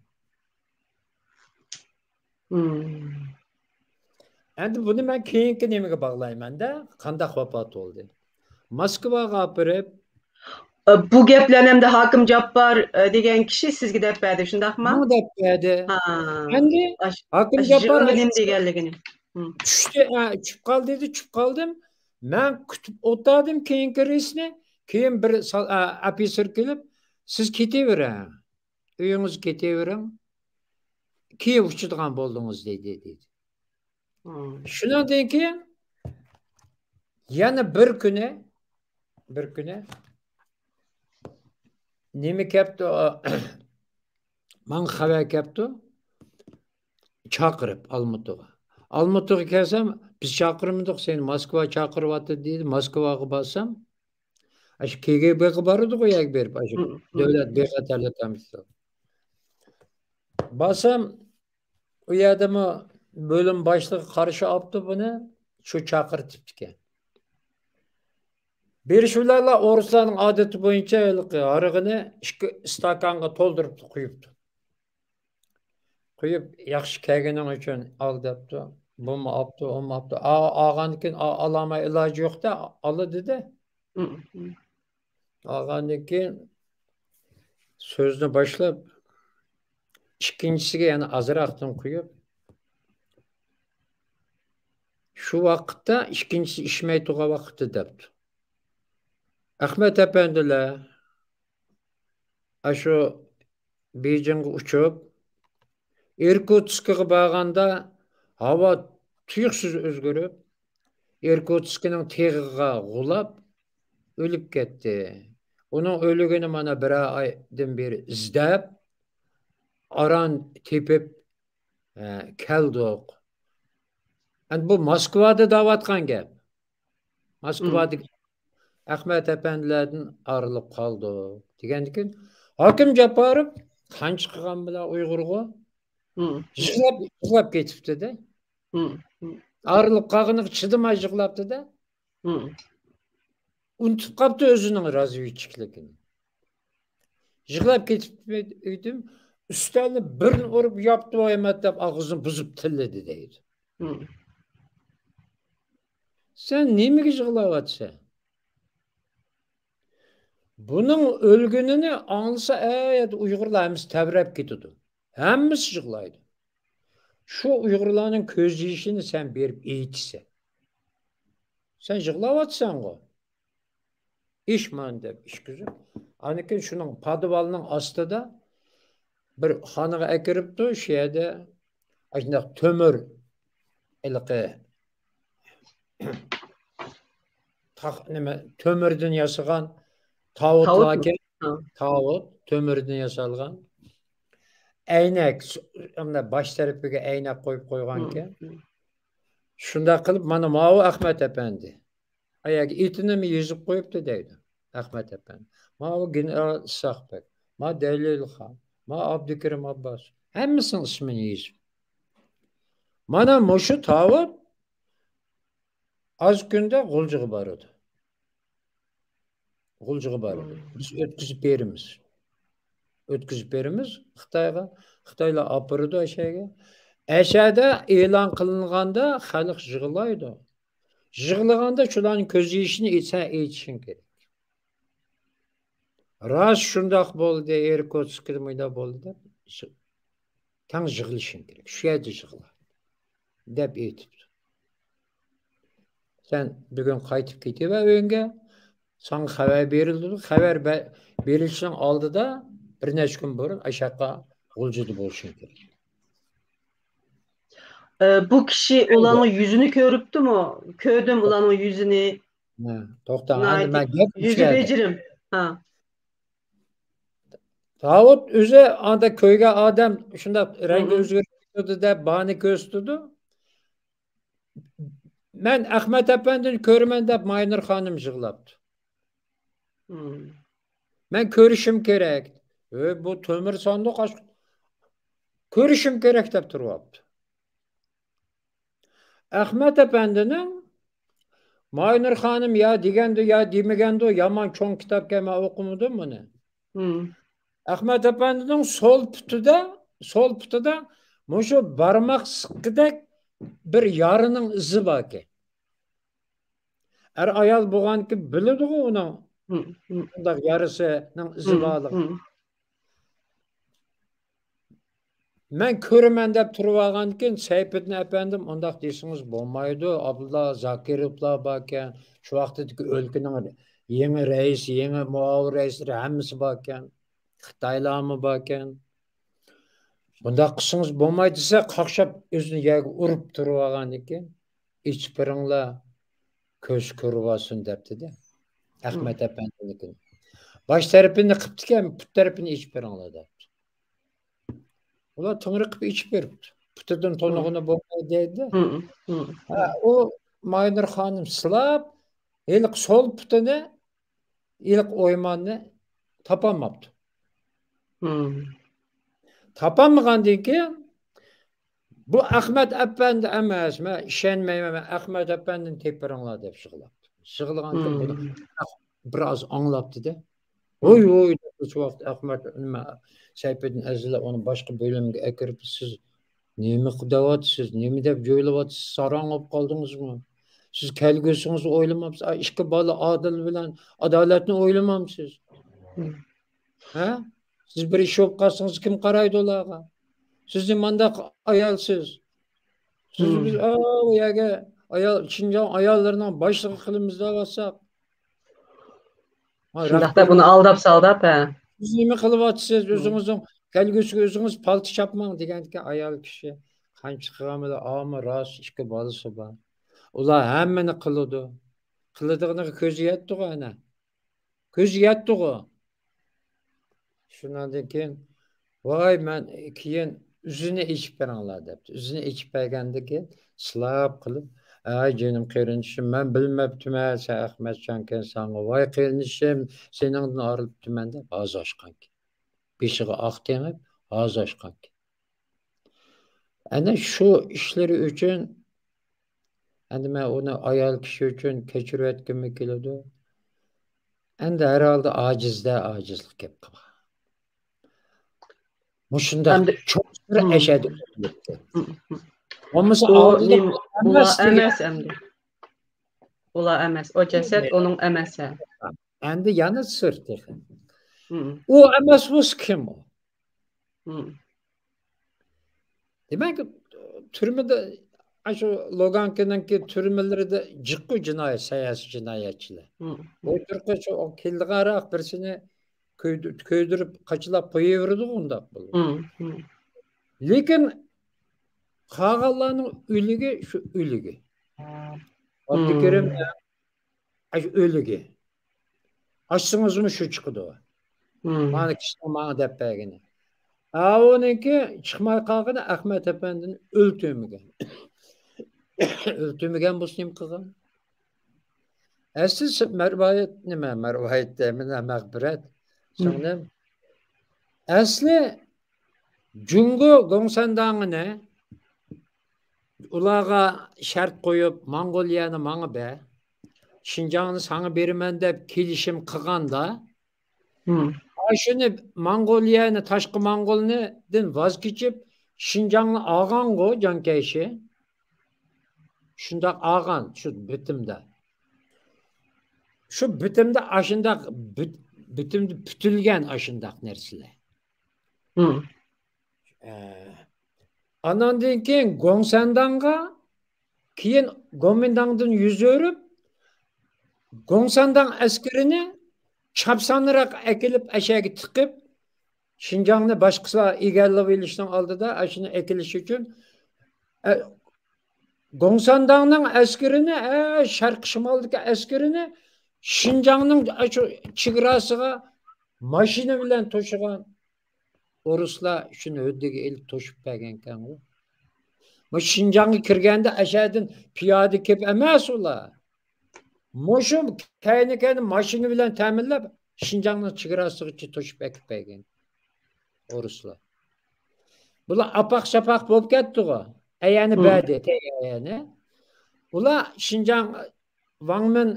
ئەمدى بۇنى مەن كېيىنكى نېمىگە باغلايمەن-دە، قانداق ۋاپات بولدى؟ موسكۋاغا ئاپىرىپ، ئە، بۇ گەپلەرنى ئەمدى ھاكىم جاپپار، ئە، دېگەن كىشى سىزگە دەپ بەردى، شۇنداقمۇ؟ ماڭا دەپ بەردى. ھا. ئەمدى ئاش-، ھاكىم ئاش-، جاپپار نېمە دېگەنلىكىنى. چۈشتى، ئە، چۈشۈپ قال دېدى، چۈشۈپ قالدىم. مەن كۈتۈپ ئولتۇردۇم كېيىنكى رېيسنى. كېيىن بىر سال-، ئە، ئوفىتسېر كېلىپ، سىز كېتىۋېرىڭ. ئۆيىڭىزگە كېتىۋېرىڭ. كېيىن ئۇچىدىغان بولدىڭىز دېدى، دېدى. شۇنىڭدىن كېيىن يەنە بىر كۈنى، بىر كۈنى نېمە كەپتۇ؟ ماڭا خەۋەر كەپتۇ. چاقىرىپ ئالمۇتىغا. ئالمۇتىغا كەلسەم، بىز چاقىرمىدۇق، سېنى موسكۋا چاقىرىۋاتىدۇ دېدى. موسكۋاغا بارسام، ئاشۇ كېگېبېغا بارىدىغۇ يەرگە بېرىپ، ئاشۇ دۆلەت بىخەتەرلىك كومىتېتى. بارسام، ئۇ يەردىمۇ بۆلۈم باشلىقى قارشى ئاپتۇ بۇنى، شۇ چاقىرتىپتىكەن. بېرىش بىلەنلا ئورۇسلارنىڭ ئادىتى بويىچە ھېلىقى ھارىغىنى ئىككى ئىستاكانغا تولدۇرۇپ قۇيۇپتۇ. قۇيۇپ، ياخشى كەلگىنىڭ ئۈچۈن ئال دەپتۇ. بۇمۇ ئاپتۇ، ئۇمۇ ئاپتۇ. ئا-، ئالغاندىن كېيىن ئا-، ئالالماي ئىلاجى يوق-دە، ئالا دېدى. ئالغاندىن كېيىن سۆزنى باشلاپ، ئىككىنچىسىگە يەنە ئازراقتىن قۇيۇپ، شۇ ۋاقىتتا ئىككىنچىسى ئىچمەي تۇرغان ۋاقىتتا دەپتۇ. ئەخمەت ئەپەندىلەر، ئاشۇ بېيجىڭغا ئۇچۇپ، ئىركۇتسكىغا بارغاندا ھاۋا تۇيۇقسىز ئۆزگىرىپ، ئىركۇتسكنىڭ تېغىغا غۇلاپ ئۆلۈپ كەتتى. ئۇنىڭ ئۆلۈكىنى مانا بىرەر ئايدىن بېرى ئىزدەپ، ئاران تېپىپ، ئە، كەلدۇق. ئەمدى بۇ موسكۋادا دەۋاتقان گەپ. موسكۋادىكى ئەخمەت ئەپەندىلەردىن ئايرىلىپ قالدۇق دېگەندىكىن، ھاكىم جاپپاروف قان چىقىرغان بىلەن ئۇيغۇرغا يىغلاپ، يىغلاپ كېتىپتىدە. ئايرىلىپ قالغىنىغا چىدىماي يىغلاپتىدە. ئۇنتۇپ قاپتۇ ئۆزىنىڭ رازۋېدچىكلىكىنى. يىغلاپ كېتىپ ئىدىم، ئۈستەلنى بىرنى ئۇرۇپ ياپتۇ ئەمەت دەپ ئاغزىنى بۇزۇپ تىللىدى دەيدۇ. سەن نېمىگە يىغلاۋاتىسەن؟ بۇنىڭ ئۆلگىنىنى ئاڭلىسا، ئەي، ئۇيغۇرلار ھەممىسى تەۋرەپ كېتىدۇ. ھەممىسى يىغلايدۇ. شۇ ئۇيغۇرلارنىڭ كۆز يېشىنى سەن بېرىپ ئېيتىسەن. سەن يىغلاۋاتىسەنغۇ. ئىچ مانا دەپ ئىچكۈزۈپ، ئاندىن كېيىن شۇنىڭ پادىۋالنىڭ ئاستىدا بىر خانىغا ئەكىرىپتۇ، شۇ يەردە ئاشۇنداق تۆمۈر، ھېلىقى تاخ-، نېمە، تۆمۈردىن ياسىغان تاۋۇتلاركەن. تاۋۇت، تۆمۈردىن ياسالغان. ئەينەك، س-، ئەمدى باش تەرىپىگە ئەينەك قويۇپ قويغانكەن. شۇنداق قىلىپ، مانا ماۋۇ ئەخمەت ئەپەندى. ئاياغى ئېتىنىمۇ يېزىپ قويۇپتۇ دەيدۇ ئەخمەت ئەپەندى. ماۋۇ گېنېرال ئىسھاق بەگ، ما دەلىل خان، ما ئابدۇكېرىم ئابباس. ھەممىسىنىڭ ئىسمىنى يېزىپ. مانا مۇشۇ تاۋۇت ئاز كۈندە غۇلجىغا بارىدۇ. غۇلجىغا بارىدۇ. بىز ئۆتكۈزۈپ بېرىمىز. ئۆتكۈزۈپ بېرىمىز خىتايغا. خىتايلار ئاپىرىدۇ ئەشەگە. ئەشەدە ئېلان قىلىنغاندا خەلق يىغلايدۇ. يىغلىغاندا شۇلارنىڭ كۆز يېشىنى سەن ئېيتىشىڭ كېرەك. راست شۇنداق بولدى، ئىركۇتسكدا مۇنداق بولدى دەپ. تەڭ يىغلىشىڭ كېرەك. شۇ يەردە يىغلا، دەپ ئېيتىپتۇ. سەن بۈگۈن قايتىپ كېتىۋەر ئۆيۈڭگە. ساڭا خەۋەر بېرىلىدۇ. خەۋەر بە-، بېرىلىشنىڭ ئالدىدا بىر نەچچە كۈن بۇرۇن ئاشۇ ياققا غۇلجىدا بولۇشۇڭ كېرەك. ئە، بۇ كىشى ئۇلارنىڭ يۈزىنى كۆرۈپتۇمۇ؟ كۆردۈم ئۇلارنىڭ يۈزىنى. ھە، توختا، ئەمدى مەن گەپ يۈزى بېجىرىم. ھە. داۋۇت ئۆزى ئاندا كۆرگەن ئادەم شۇنداق رەڭگى ئۆزگىرىپ كېتىدۇ دەپ باھانە كۆرسىتىدۇ. مەن ئەخمەت ئەپەندىنى كۆرىمەن دەپ ماينۇر خانىم يىغلاپتۇ. مەن كۆرۈشۈم كېرەك. ئۆي، بۇ تۆمۈر ساندۇق ئاچ-، كۆرۈشۈم كېرەك دەپ تۇرۇۋاپتۇ. ئەخمەت ئەپەندىنىڭ ماينۇر خانىم يا دېگەندۇ، يا دېمىگەندۇ، يامان چوڭ كىتابكەن، مەن ئوقۇمىدىم بۇنى. ئەخمەت ئەپەندىنىڭ سول پۇتىدا، سول پۇتىدا مۇشۇ بارماق سىققىدەك بىر يارىنىڭ ئىزى باركەن. ئەر ئايال بولغانكى بىلىدىغۇ ئۇنىڭ شۇنداق يارىسىنىڭ ئىزى بارلىقى. مەن كۆرىمەن دەپ تۇرۇۋالغاندىكىن، سەيپىدىن ئەپەندىم، ئۇنداق دېسىڭىز بولمايدۇ. ئابدۇللا زاكىروۋلار باركەن، شۇ ۋاقىتتىكى ئۆلكىنىڭ يېڭى رەئىسى، يېڭى مۇئاۋىن رەئىسلىرى ھەممىسى باركەن. خىتايلارمۇ باركەن. بۇنداق قىلسىڭىز بولمايدۇ دېسە، قاقشاپ ئۆزىنى يەرگە ئۇرۇپ تۇرۇۋالغاندىكىن، ئېچىپ بېرىڭلار، كۆز كۆرۈۋالسۇن دەپتىدە. ئەخمەت ئەپەندىنىڭكىنى. باش تەرىپىنى قىپتىكەن، پۇت تەرىپىنى ئېچىپ بېرىڭلار دەپتۇ. ئۇلار تىڭرىقىپ ئېچىپ بېرىپتۇ. پۇتىدىن تونۇغىنى بولمايدۇ دەيدۇ. ھە، ئۇ ماينۇر خانىم سىلاپ، ھېلىقى سول پۇتىنى، ھېلىقى ئويماننى تاپالماپتۇ. تاپالمىغاندىن كېيىن، بۇ ئەخمەت ئەپەندى ئەمەس، مەن ئىشەنمەيمەن، مەن ئەخمەت ئەپەندىنى تېپىپ بېرىڭلار دەپ يىغلاپتۇ. يىغلىغاندىن بۇنى بىر ئاز ئاڭلاپتىدە. ھوي، ھوي، دەپ شۇ ۋاقىت ئەخمەت، نېمە، سەيپىدىن ئەزىزلەر ئۇنى باشقا بۆلۈمگە ئەكىرىپ، سىز نېمە دەۋاتىسىز، نېمە دەپ جۆيلەۋاتىسىز، ساراڭ بولۇپ قالدىڭىزمۇ؟ سىز كەلگۈسىڭىزنى ئويلىمامسىز؟ ئا، ئىككى بالا ئادىل بىلەن ئادالەتنى ئويلىمامسىز؟ ھە؟ سىز بىر ئىش بولۇپ قالسىڭىز، كىم قارايدۇ ئۇلارغا؟ سىزنى مانداق ئايالسىز. سىزنى بىز ئاۋۇ يەرگە ئايال، شىنجاڭ ئاياللىرىنىڭ باشلىقى قىلىمىز دەۋاتساق. ھە، شۇنداقتا رەھبەر، بۇنى ئالداپ سالداپ، ھە. سىز نېمە قىلىۋاتىسىز؟ ئۆزىڭىزنىڭ كەلگۈسىگە ئۆزىڭىز پالتا چاپماڭ دېگەندىكىن ئايال كىشى قانچە قىلغان بىلەن، ئاما راست ئىككى بالىسى بار. ئۇلار ھەممىنى قىلىدۇ. قىلىدىغىنىغا كۆزى يەتتىغۇ ئەنە. كۆزى يەتتىغۇ. شۇنىڭدىن كېيىن، ۋاي، مەن كېيىن ئۆزىنى ئېچىپ بېرىڭلار دەپتۇ. ئۆزىنى ئېچىپ بەرگەندىن كېيىن سىلاپ قىلىپ، ئەي جېنىم قېرىندىشىم، مەن بىلمەپتىمەن سەن ئەخمەتجانكەن ساڭا. ۋاي قېرىندىشىم، سېنىڭدىن ئايرىلىپتىمەن دەپ ھازا ئاچقانكەن. بېشىغا ئاق تېڭىپ ھازا ئاچقانكەن. ئەنە شۇ ئىشلىرى ئۈچۈن ئەمدى مەن ئۇنى ئايال كىشى ئۈچۈن كەچۈرۈۋەتكۈممۇ كېلىدۇ. ئەمدى ھەر ھالدا ئاجىزدە ئاجىزلىق گەپ قىلغان. مۇشۇنداق ئەمدى، چوڭ سىر ھىم. ئەشەدە ئۆتۈپ كەتتى. ھىم، ھىم. بولمىسا ئۇ ئالدىدا نېمە، ئۇلار ئەمەس ئەمدى. ئۇلار ئەمەس. ئۇ جەسەت ئۇنىڭ ئەمەس ھە. ئەمدى يەنە سىر تېخى. ھىم. ئۇ ئەمەس بولسا كىم ئۇ؟ ھىم. دېمەك، تۈرمىدە، ئاشۇ لوگانكىنىڭكى تۈرمىلىرىدە جىققۇ جىنايەت، سىياسىي جىنايەتچىلەر. ھىم، ھىم. ئولتۇرقى شۇ كېلىدىغانراق بىرسىنى كۆيدۈ-، كۆيدۈرۈپ قاچىلاپ قويۇۋېرىدىغۇ ئۇنداق بولۇپ. ھىم، ھىم. لېكىن قالغانلارنىڭ ئۆلۈكى شۇ ئۆلۈكى. ھىم. ئابدۇكېرىم ئاشۇ ئۆلۈكى. ئاچسىڭىزمۇ شۇ چىقىدۇ. ھىم. مانا كىشىنىڭ ماڭا دەپ بەرگىنى. ئاۋۇنىڭكى چىقماي قالغىنى ئەخمەت ئەپەندىنى ئۆلتۈرمىگەن. ئۆلتۈرمىگەن بولسا نېمە قىلغان؟ ئەسلى س-، مەرۋايىت نېمە؟ مەرۋايىت دەيمەن، مەغپىرەت. ھىم. سىڭلىم. ئەسلى جۇڭگو گوڭسەنداڭىنى ئۇلارغا شەرت قويۇپ، موڭغۇلىيەنى ماڭا بەر، شىنجاڭنى ساڭا بېرىمەن دەپ كېلىشىم قىلغاندا، ھىم. ئاشۇنى موڭغۇلىيەنى، تاشقى موڭغۇلنىدىن ۋاز كېچىپ، شىنجاڭنى ئالغانغۇ جاڭ كەيشى. شۇنداق ئالغان شۇ بىتىمدە. شۇ بىتىمدە ئاشۇنداق بىت-، بىتىمدە پۈتۈلگەن ئاشۇنداق نەرسىلەر. ھىم. ئە، ئاناندىن كېيىن گوڭسەنداڭغا، كېيىن گومىنداڭدىن يۈز ئۆرۈپ، گوڭسەنداڭ ئەسكىرىنى چاپسانراق ئەكېلىپ، ئەشەگە تىقىپ، شىنجاڭنى باشقىلار ئىگىلەپ ئېلىشنىڭ ئالدىدا ئاشۇنى ئەكېلىش ئۈچۈن، ئە، گوڭسەنداڭنىڭ ئەسكىرىنى، ئە، شەرقىي شىمالدىكى ئەسكىرىنى شىنجاڭنىڭ ئاشۇ چېگراسىغا ماشىنا بىلەن توشۇغان ئورۇسلار شۇنى ھۆددىگە ئېلىپ توشۇپ بەرگەنكەنغۇ. ما شىنجاڭغا كىرگەندە ئەشەدىن پىيادە كېلىپ ئەمەس ئۇلار. مۇشۇ كەينى-كەينى ماشىنا بىلەن تەمىنلەپ، شىنجاڭنىڭ چېگراسىغىچە توشۇپ ئەكىپ بەرگەن ئورۇسلار. بۇلار ئاپاق-ساپاق بولۇپ كەتتىغۇ. ئەيەنى بەردى، تەييارەنى. ئۇلار شىنجاڭ ۋاڭ مىن،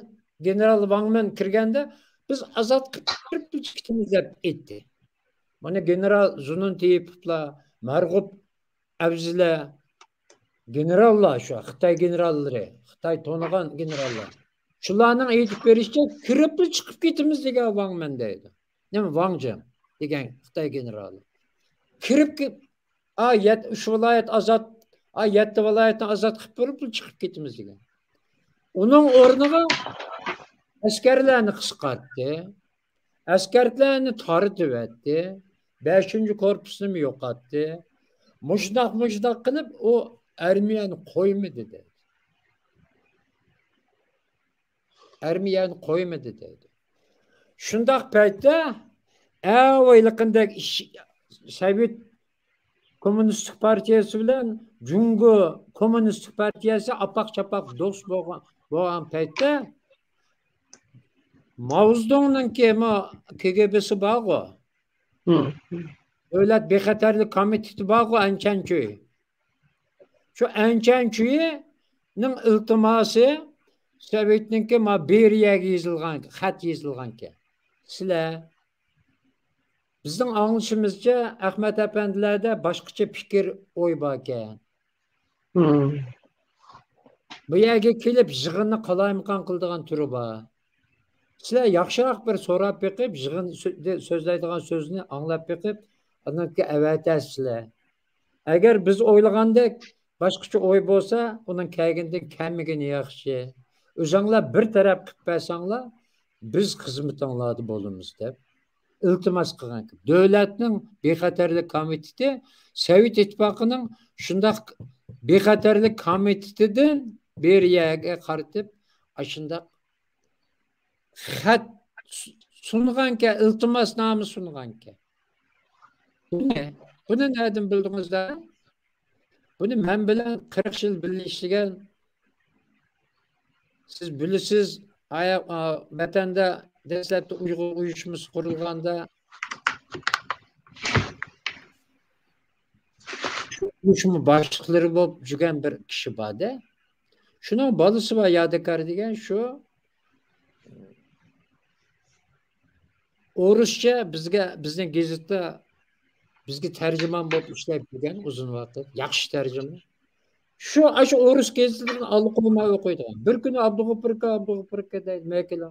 گېنېرال ۋاڭ مىن كىرگەندە، بىز ئازاد قىلىپ كېتىمىز دەپ ئېيتتى. مانا گېنېرال زۇنۇن تېيىپوفلار، مەرغۇپ ئەۋزىلەر، گېنېراللار شۇ، خىتاي گېنېراللىرى، خىتاي تونۇغان گېنېراللار. شۇلارنىڭ ئېيتىپ بېرىشىچە، كىرىپلا چىقىپ كېتىمىز دېگەن ۋاڭ مىن دەيدۇ. نېمە، ۋاڭ جىڭ دېگەن خىتاي گېنېرالى. كىرىپ كېپ، ئا، يەت-، ئۈچ ۋىلايەت ئازاد، ئا، يەتتە ۋىلايەتنى ئازاد قىلىپ بېرىپلا چىقىپ كېتىمىز دېگەن. ئۇنىڭ ئورنىغا ئەسكەرلەرنى قىسقارتتى. ئەسكەرلەرنى تارتىۋەتتى. بەشىنچى كورپۇسنىمۇ يوقاتتى. مۇشۇنداق، مۇشۇنداق قىلىپ، ئۇ ئارمىيەنى قويمىدى دەيدۇ. ئارمىيەنى قويمىدى دەيدۇ. شۇنداق پەيتتە، ئەۋ ھېلىقىندەك ئىش-، سوۋېت كوممۇنىستىك پارتىيەسى بىلەن جۇڭگو كوممۇنىستىك پارتىيەسى ئاپاق-چاپاق دوست بولغان، بولغان پەيتتە، ماۋزېدۇڭنىڭكى ما كىگېبېسى بارغۇ، دۆلەت بىخەتەرلىك كومىتېتى بارغۇ، ئەنچەنچۈي. شۇ ئەنچەنچۈينىڭ ئىلتىماسى سوۋېتنىڭكى ما بېرىيەگە يېزىلغان، خەت يېزىلغانكەن. سىلەر، بىزنىڭ ئاڭلىشىمىزچە، ئەخمەت ئەپەندىلەردە باشقىچە پىكىر، ئوي باركەن. بۇ يەرگە كېلىپ يىغىننى قالايمىقان قىلىدىغان تۈرى بار. سىلەر ياخشىراق بىر سوراپ بېقىپ، يىغىن سۆ-، سۆزلەيدىغان سۆزنى ئاڭلاپ بېقىپ، ئاندىن كېيىن ئەۋەتەرسىلەر. ئەگەر بىز ئويلىغاندەك باشقىچە ئوي بولسا، ئۇنىڭ كەلگىنىدىن كەلمىگىنى ياخشى. ئۆزۈڭلار بىر تەرەپ قىلىپ بەرسەڭلار، بىز خىزمىتىڭلاردا بولىمىز دەپ ئىلتىماس قىلغان. دۆلەتنىڭ بىخەتەرلىك كومىتېتى سوۋېت ئىتتىپاقىنىڭ شۇنداق بىخەتەرلىك كومىتېتىدىن بېرىيەگە قارىتىپ ئاشۇنداق خەت سۇنغانكەن، ئىلتىماسنامە سۇنغانكەن. بۇنى، بۇنى نەدىن بىلدىڭىز دە؟ بۇنى مەن بىلەن قىرىق يىل بىللە ئىشلىگەن، سىز بىلىسىز، ئايا-، ئا، ۋەتەندە دەسلەپتە ئۇيغۇر ئۇيۇشمىسى قۇرۇلغاندا، شۇ ئۇيۇشما باشلىقلىرى بولۇپ يۈرگەن بىر كىشى بار-دە. شۇنىڭ بالىسى بار، يادىكار دېگەن شۇ. ئورۇسچە بىزگە، بىزنىڭ گېزىتتە بىزگە تەرجىمان بولۇپ ئىشلەپ يۈرگەن ئۇزۇن ۋاقىت. ياخشى تەرجىمان. شۇ، ئاشۇ ئورۇس گېزىتلىرىنى ئاللىقايماي ئوقۇيدىغان. بىر كۈنى ئابدۇغوپۇر ئاكا، ئابدۇغوپۇر ئاكا دەيدۇ، مەكىلە.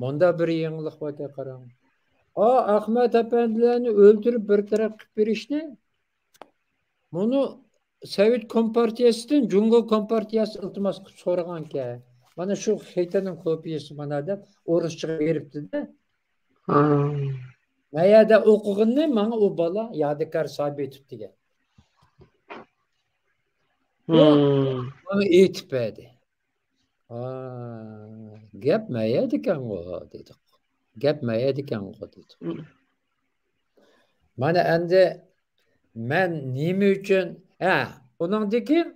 مۇندا بىر يېڭىلىق باركەن، قاراڭ. ئا، ئەخمەت ئەپەندىلەرنى ئۆلتۈرۈپ بىر تەرەپ قىلىپ بېرىشنى، مۇنۇ سوۋېت كومپارتىيەسىدىن جۇڭگو كومپارتىيەسى ئىلتىماس قىلىپ سورىغانكەن. مانا شۇ خېتىنىڭ كوپىيەسى مانا دەپ ئورۇسچىغا بېرىپتۇ-دە. مەن يەردە ئوقۇغىنىنى ماڭا ئۇ بالا يادىكار سابىتوف دېگەن. ئۇ ماڭا ئېيتىپ بەردى. ئا، گەپ مەيەدىكەنغۇ دېدۇق. گەپ مەيەدىكەنغۇ دېدۇق. مانا ئەمدى مەن نېمە ئۈچۈن، ھە، ئۇنىڭدىن كېيىن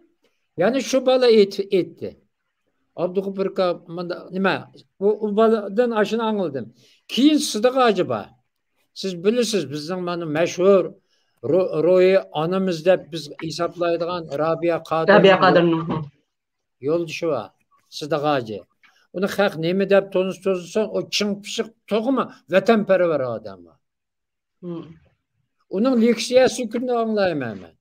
يەنە شۇ بالا ئېيت-، ئېيتتى. ئابدۇغوپۇر ئاكا مۇنداق، نېمە، ئۇ، ئۇ بالىدىن ئاشۇنى ئاڭلىدىم. كېيىن سىدىق ھاجى بار. سىز بىلىسىز، بىزنىڭ مانا مەشھۇر رو-، روھىي ئانىمىز دەپ بىز ھېسابلايدىغان رابىيە قادىر. رابىيە قادىرنىڭ. يولدىشى بار، سىدىق ھاجى. ئۇنى خەق نېمە دەپ تونۇس تونۇسۇن، ئۇ چىڭ پىشىق تۇغما ۋەتەنپەرۋەر ئادەم بار. ئۇنىڭ لېكسىيەسىنى كۈندە ئاڭلايمەن مەن.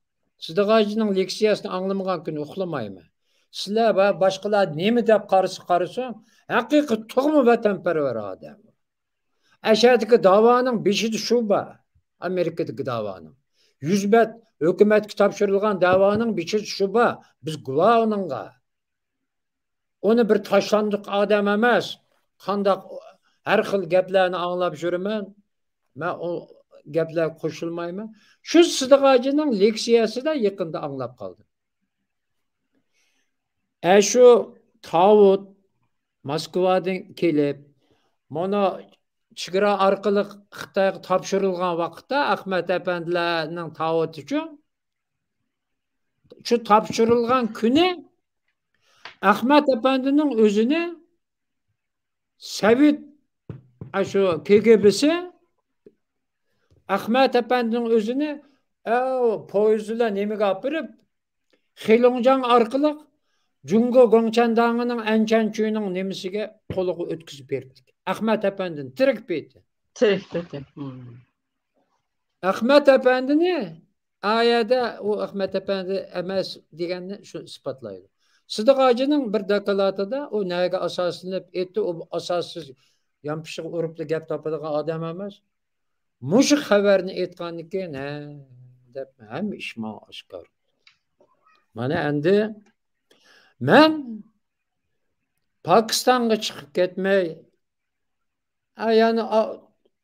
سىدىق ھاجىنىڭ لېكسىيەسىنى ئاڭلىمىغان كۈنى ئۇخلىمايمەن. سىلەر ۋە باشقىلار نېمە دەپ قارىسا قارىسۇن، ھەقىقىي تۇغما ۋەتەنپەرۋەر ئادەم. ئەشەدىكى داۋانىڭ بېشىدا شۇ بار. ئامېرىكىدىكى داۋانىڭ. يۈز بەت ھۆكۈمەتكە تاپشۇرۇلغان دەۋانىڭ بېشىدا شۇ بار. بىز گۇۋاھ ئۇنىڭغا. ئۇنى بىر تاشلاندۇق ئادەم ئەمەس. قانداق ھەر خىل گەپلەرنى ئاڭلاپ يۈرىمەن. مەن ئۇ گەپلەرگە قوشۇلمايمەن. شۇ سىدىق ھاجىنىڭ لېكسىيەسىدە يېقىندا ئاڭلاپ قالدىم. ئەشۇ تاۋۇت موسكۋادىن كېلىپ، مانا چېگرا ئارقىلىق خىتايغا تاپشۇرۇلغان ۋاقىتتا، ئەخمەت ئەپەندىلەرنىڭ تاۋۇتىچۇ، شۇ تاپشۇرۇلغان كۈنى ئەخمەت ئەپەندىنىڭ ئۆزىنى سوۋېت، ئاشۇ كىگىبىسى ئەخمەت ئەپەندىنىڭ ئۆزىنى، ئەو، پويىز بىلەن نېمىگە ئاپىرىپ، خېلۇڭجاڭ ئارقىلىق جۇڭگو گوڭچەنداڭىنىڭ ئەنچەنچۈنىڭ نېمىسىگە، قولىغا ئۆتكۈزۈپ بېرىپتىكەن. ئەخمەت ئەپەندىنى تىرىك پېتى. تىرىك پېتى. مم. ئەخمەت ئەپەندىنى ئا يەردە ئۇ ئەخمەت ئەپەندى ئەمەس دېگەننى شۇ ئىسپاتلايدۇ. سىدىق ھاجىنىڭ بىر دوكلاتىدا ئۇ نەگە ئاساسلىنىپ ئېيتتى، ئۇ ئاساسسىز يانپىشىغا ئۇرۇپلا گەپ تاپىدىغان ئادەم ئەمەس. مۇشۇ خەۋەرنى ئېيتقاندىن كېيىن، ھە، دەپ ھەممە ئىش ماڭا ئاشكارا. مانا ئەمدى مەن پاكىستانغا چىقىپ كەتمەي، ھە، يەنى ئا-،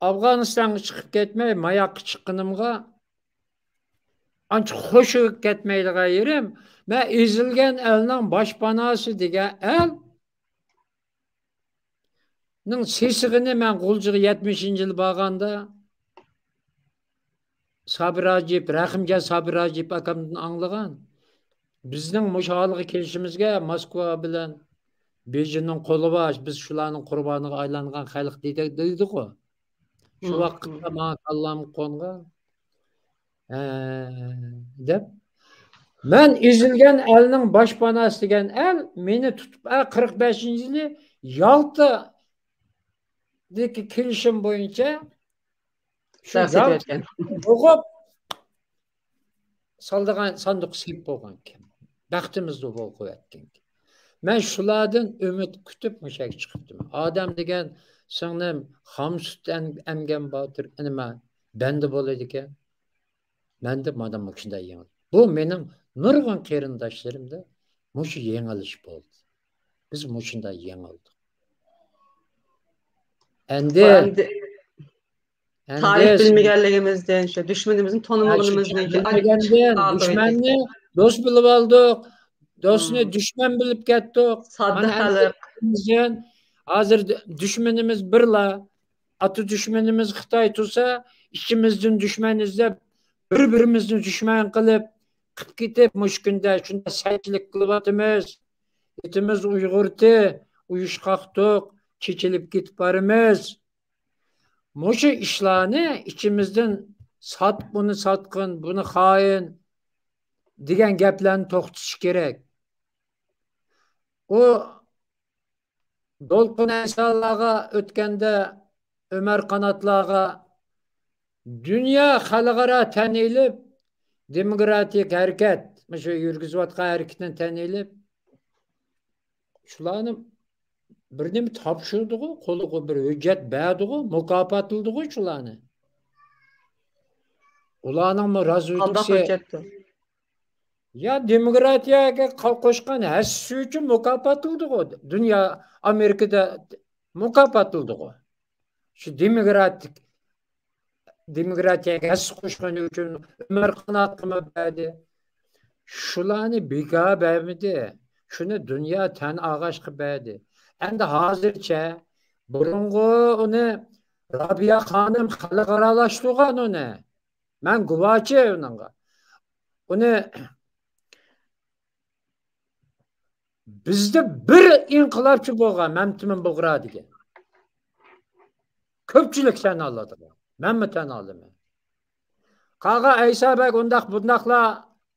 ئافغانىستانغا چىقىپ كەتمەي، ماياققا چىققىنىمغا ئانچە خوش كەتمەيدىغان يېرىم، مەن ئېزىلگەن ئەلنىڭ باشپاناسى دېگەن ئەل نىڭ سېسىغىنى مەن غۇلجىغا يەتمىشىنچى يىلى بارغاندا سابىر ھاجىپ، رەھىمجان سابىر ھاجىپ ئاكامدىن ئاڭلىغان. بىزنىڭ مۇشۇ ھالغا كېلىشىمىزگە موسكۋا بىلەن بېيجىڭنىڭ قولى بار، بىز شۇلارنىڭ قۇربانىغا ئايلانغان خەلق دېدى-، دېدىغۇ. شۇ ۋاقىتتا ماڭا كاللامغا قونغان. ھە، دەپ. مەن ئېزىلگەن ئەلنىڭ باشپاناسى دېگەن ئەل مېنى تۇتۇپ، ئە، قىرىق بەشىنچى يىلى يالتادىكى كېلىشىم بويىچە شۇ يالتا بوغۇپ سالىدىغان ساندۇققا سېلىپ بولغانكەن. بەختىمىزنى بولغۇۋەتكەنكەن. مەن شۇلاردىن ئۈمىد كۈتۈپ مۇشۇ يەرگە چىقىپتىمەن. ئادەم دېگەن سىڭلىم خام سۈت ئەم-، ئەمگەن باتۇر ئىنىما بەندە بولىدىكەن. مەندە مانا مۇشۇنداق يېڭىلىش. بۇ مېنىڭ نۇرغۇن قېرىنداشلىرىمدا مۇشۇ يېڭىلىش بولدى. بىز مۇشۇنداق يېڭىلدۇق. ئەمدى، ئەمدى تارىخ بىلمىگەنلىكىمىزدىن، شۇ دۈشمىنىمىزنى تونۇمىغىنىمىزدىن كېيىن، بىلمىگەندىن، دۈشمەننى دوست بىلىپ ئالدۇق، دوستنى دۈشمەن بىلىپ كەتتۇق. ساددا خەلق. ھازىر دۈشمىنىمىز بىرلا. ئاتا دۈشمىنىمىز خىتاي تۇرسا، ئىچىمىزدىن دۈشمەن ئىزدەپ، بىر-بىرىمىزنى دۈشمەن قىلىپ، قىپ كېتىپ، مۇشۇ كۈندە شۇنداق سەتچىلىك قىلىۋاتىمىز. ئېتىمىز ئۇيغۇرتى، ئۇيۇشقاقتۇق، چېچىلىپ كېتىپ بارىمىز. مۇشۇ ئىشلارنى ئىچىمىزدىن سات-، بۇنى ساتقىن، بۇنى خائىن دېگەن گەپلەرنى توختىتىش كېرەك. ئۇ دولقۇن ئەيسالارغا ئۆتكەندە، ئۆمەر قاناتلارغا دۇنيا خەلقئارا تەن ئېلىپ، دېموكراتىك ھەرىكەت، مۇشۇ يۈرگۈزۈۋاتقان ھەرىكىتىنى تەن ئېلىپ، شۇلارنى بىر نېمە تاپشۇردىغۇ، قولىغا بىر ھۆججەت بەردىغۇ، مۇكاپاتلىدىغۇ شۇلارنى. ئۇلارنىڭمۇ قانداق رازۋېدكىسى ھۆججەتتۇر؟ يا دېموكراتىيەگە قا-، قوشقان ھەسسىسى ئۈچۈن مۇكاپاتلىدىغۇ. دۇنيا، ئامېرىكىدا مۇكاپاتلىدىغۇ. شۇ دېموكراتىك، دېموكراتىيەگە ھەسسە قوشقىنى ئۈچۈن ئۆمەر قاناتقىمۇ بەردى. شۇلارنى بىكار بەرمىدى. شۇنى دۇنيا تەن ئالغاچقا بەردى. ئەمدى ھازىرچە بۇرۇنغۇ ئۇنى رابىيە خانىم خەلقئارالاشتۇرغان ئۇنى. مەن گۇۋاچى ئۇنىڭغا. ئۇنى بىزدە بىر ئىنقىلابچى بولغان مەمتىمىن بۇغرا دېگەن. كۆپچىلىك تەن ئالىدىغان. مەنمۇ تەن ئالىمەن. قالغان ئەيسا بەگ ئۇنداق بۇنداقلا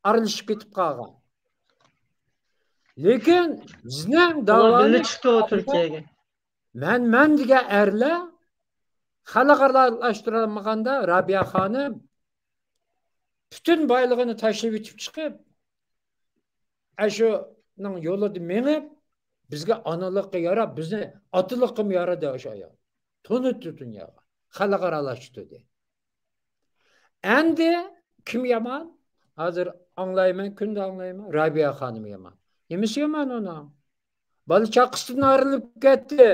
ئارىلىشىپ كېتىپ قالغان. لېكىن بىزنىڭ داۋانى چىقتى تۈركىيەگە. مەن، مەن دېگەن ئەرلەر خەلقئارالاشتۇرالمىغاندا رابىيە خانىم پۈتۈن بايلىقىنى تاشلىۋېتىپ چىقىپ، ئاشۇنىڭ يولىدا مېڭىپ، بىزگە ئانىلىققا ياراپ، بىزنى ئاتىلىققىمۇ يارىدى ئاشۇ ئايال. تونۇتتى دۇنياغا. خەلقئارالاشتۇردى. ئەمدى كىم يامان؟ ھازىر ئاڭلايمەن، كۈندە ئاڭلايمەن. رابىيە خانىم يامان. نېمىسى يامان ئۇنىڭ؟ بالا چاقىسىدىن ئايرىلىپ كەتتى.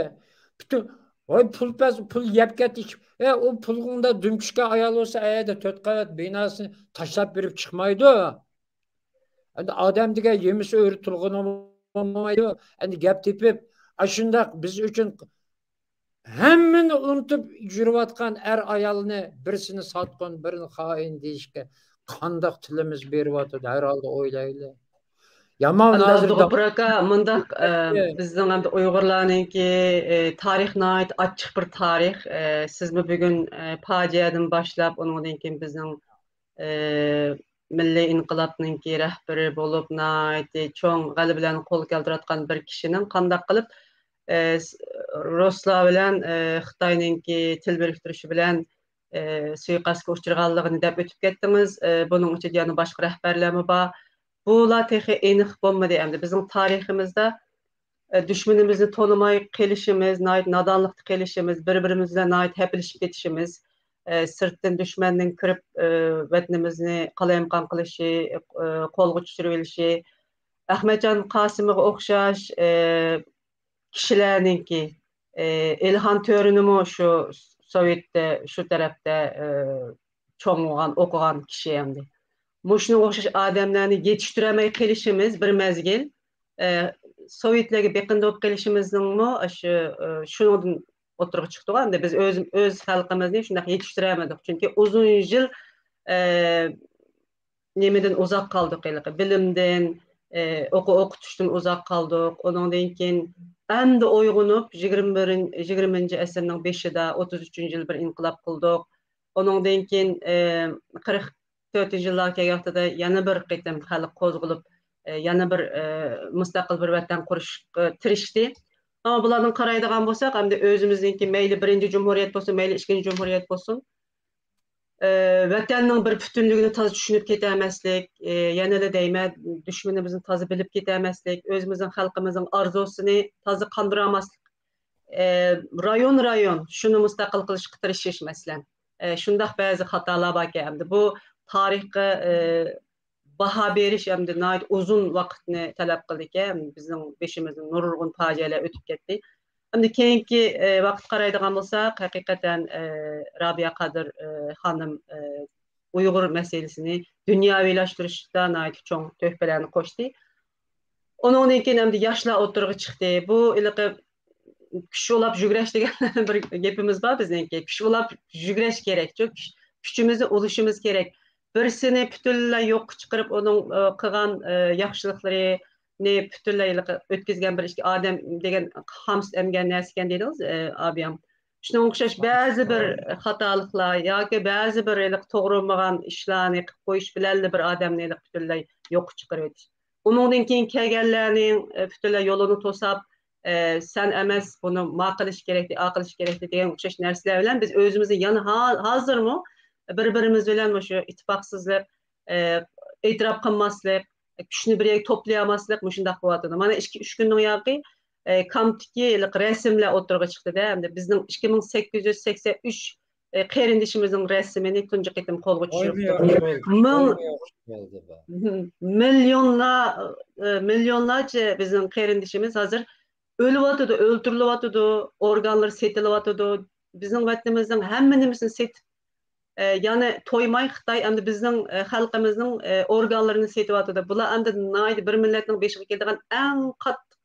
پۈتۈن، ۋاي، پۇل پەس، پۇل يەپ كەتتى. ئە، ئۇ پۇلغا دۈم چۈشكەن ئايال بولسا، ئەيەردە تۆت قەۋەت بىناسىنى تاشلاپ بېرىپ چىقمايدۇ. ئەمدى ئادەم دېگەن يېمىسى ئۆرە تۇرغىنى بولمايدۇ. ئەمدى گەپ تېپىپ، ئاشۇنداق بىز ئۈچۈن ھەممىنى ئۇنتۇپ يۈرۈۋاتقان ئەر ئايالنى، بىرسىنى ساتقۇن، بىرىنى خائىن دېيىشكە قانداق تىلىمىز بېرىۋاتىدۇ؟ ھەر ھالدا ئويلايلى. يامان ئەمدى ھازىر ئابدۇغوپۇر ئاكا، مۇنداق، ئە، بىزنىڭ ئەمدى ئۇيغۇرلارنىڭكى، ئە، تارىخى ناھايىتى ئاچچىق بىر تارىخ. ئە، سىزمۇ بۈگۈن، ئە، پاجىئەدىن باشلاپ، ئۇنىڭدىن كېيىن بىزنىڭ، ئە، مىللىي ئىنقىلابنىڭكى رەھبىرى بولۇپ، ناھايىتى چوڭ غەلىبىلەرنى قولغا كەلتۈرۈۋاتقان بىر كىشىنىڭ قانداق قىلىپ، ئە، س-، رۇسلار بىلەن، ئە، خىتاينىڭكى تىل بىرىكتۈرۈشى بىلەن، ئە، سۇيىقەستكە ئۇچرىغانلىقىنى دەپ ئۆتۈپ كەتتىڭىز. ئە، بۇنىڭ ئىچىدە يەنە باشقا رەھبەرلەرمۇ بار. بۇلار تېخى ئېنىق بولمىدى ئەمدى. بىزنىڭ تارىخىمىزدا، ئە، دۈشمىنىمىزنى تونۇماي قېلىشىمىز، ناھايىتى نادانلىقتا قېلىشىمىز، بىر-بىرىمىز بىلەن ناھايىتى ھەپىلىشىپ كېتىشىمىز، ئە، سىرتتىن دۈشمەننىڭ كىرىپ، ئە، ۋەتىنىمىزنى قالايمىقان قىلىشى، ئە، قولغا چۈشۈرۈۋېلىشى، ئەخمەتجان قاسىمغا ئوخشاش، ئە، كىشىلەرنىڭكى، ئە، ئېلىخان تۆرىنىمۇ شۇ سوۋېتتە، شۇ تەرەپتە، ئە، چوڭ بولغان، ئوقۇغان كىشى ئەمدى. مۇشۇنىڭغا ئوخشاش ئادەملەرنى يېتىشتۈرەلمەي قېلىشىمىز بىر مەزگىل، ئە، سوۋېتلەرگە بېقىندى بولۇپ قېلىشىمىزنىڭمۇ شۇ، ئە، شۇنىڭدىن ئوتتۇرىغا چىقتىغۇ. ئەمدى بىز ئۆز، ئۆز خەلقىمىزنى شۇنداق يېتىشتۈرەلمىدۇق. چۈنكى ئۇزۇن يىل، ئە، نېمىدىن ئۇزاق قالدۇق ھېلىقى، بىلىمدىن، ئە، ئوقۇ ئوقۇتۇشتىن ئۇزاق قالدۇق. ئۇنىڭدىن كېيىن ئەمدى ئويغىنىپ، يىگىرمە بىرىنچى، يىگىرمىنچى ئەسىرنىڭ بېشىدا، ئوتتۇز ئۈچىنچى يىل بىر ئىنقىلاب قىلدۇق. ئۇنىڭدىن كېيىن، ئە، قىرىق تۆتىنچى يىللارغا كەلگەن ۋاقتىدا يەنە بىر قېتىم خەلق قوزغىلىپ، ئە، يەنە بىر، ئە، مۇستەقىل بىر ۋەتەن قۇرۇشقا تىرىشتى. ئەمما بۇلاردىن قارايدىغان بولساق، ئەمدى ئۆزىمىزنىڭكى مەيلى بىرىنچى جۇمھۇرىيەت بولسۇن، مەيلى ئىككىنچى جۇمھۇرىيەت بولسۇن، ئە، ۋەتەننىڭ بىر پۈتۈنلۈكىنى تازا چۈشىنىپ كېتەلمەسلىك، ئە، يەنىلا دەيمەن، دۈشمىنىمىزنى تازا بىلىپ كېتەلمەسلىك، ئۆزىمىزنىڭ خەلقىمىزنىڭ ئارزۇسىنى تازا قاندۇرالماسلىق، ئە، رايون، رايون شۇنى مۇستەقىل قىلىشقا تىرىشىش، مەسىلەن. ئە، شۇنداق بەزى خاتالار باركەن. ئەمدى بۇ تارىخقا، ئە، باھا بېرىش ئەمدى ناھايىتى ئۇزۇن ۋاقىتنى تەلەپ قىلىدىكەن. بىزنىڭ بېشىمىزدىن نۇرغۇن پاجىئەلەر ئۆتۈپ كەتتى. ئەمدى كېيىنكى، ئە، ۋاقىتقا قارايدىغان بولساق، ھەقىقەتەن، ئە، رابىيە قادىر، ئە، خانىم، ئە، ئۇيغۇر مەسىلىسىنى دۇنياۋىلاشتۇرۇشتا ناھايىتى چوڭ تۆھپىلەرنى قوشتى. ئۇنىڭدىن كېيىن ئەمدى ياشلار ئوتتۇرىغا چىقتى. بۇ ھېلىقى كۈچ ئۇلاپ يۈگرەش دېگەن بىر گېپىمىز بار بىزنىڭكى. كۈچ ئۇلاپ يۈگرەش كېرەك. چۈ-، كۈچ-، كۈچىمىزنى ئۇلىشىمىز كېرەك. بىرسىنى پۈتۈنلەي يوققا چىقىرىپ، ئۇنىڭ، ئە، قىلغان، ئە، ياخشىلىقلىرىنى پۈتۈنلەي ئۆتكۈزگەن بىر ئىككى ئادەم دېگەن خامسىز ئەمگەن نەرسىكەن دېدىڭىز، ئە، ئابىيام. شۇنىڭغا ئوخشاش بەزى بىر خاتالىقلار ياكى بەزى بىر ھېلىقى توغرا بولمىغان ئىشلارنى قىلىپ قويۇش بىلەنلا بىر ئادەمنى ھېلىقى پۈتۈنلەي يوققا چىقىرىۋېتىش. ئۇنىڭدىن كېيىن كەلگەنلەرنىڭ، ئە، پۈتۈنلەي يولىنى توساپ، ئە، سەن ئەمەس، بۇنى ما قىلىش كېرەكتى، ئا قىلىش كېرەكتى دېگەن ئوخشاش نەرسىلەر بىلەن بىز ئۆزىمىزنى يەنە ھا-، ھازىرمۇ بىر-بىرىمىز بىلەن مۇشۇ ئىتتىپاقسىزلىق، ئە، ئېتىراپ قىلماسلىق، كۈچنى بىر يەرگە توپلىيالماسلىق مۇشۇنداق بولۇۋاتىدۇ. مانا ئىككى، ئۈچ كۈننىڭ ياقى، ئە، كامپتىكى ھېلىقى رەسىملەر ئوتتۇرىغا چىقتى-دە. ئەمدى بىزنىڭ ئىككى مىڭ سەككىز يۈز سەكسەن ئۈچ ئە، قېرىندىشىمىزنىڭ رەسىمىنى تۇنجى قېتىم قولغا چۈشۈرۈپتۇ. مىڭ، مىليونلارچە بىزنىڭ قېرىندىشىمىز ھازىر ئۆلۈۋاتىدۇ، ئۆلتۈرۈلۈۋاتىدۇ، ئورگانلىرى سېتىلىۋاتىدۇ. بىزنىڭ ۋەتىنىمىزنىڭ ھەممە نېمىسىنى سېتىپ، ئە، يەنى تويماي خىتاي ئەمدى بىزنىڭ، ئە، خەلقىمىزنىڭ، ئە، ئورگانلىرىنى سېتىۋاتىدۇ. بۇلار ئەمدى ناھايىتى بىر مىللەتنىڭ بېشىغا كېلىدىغان ئەڭ قاتتىق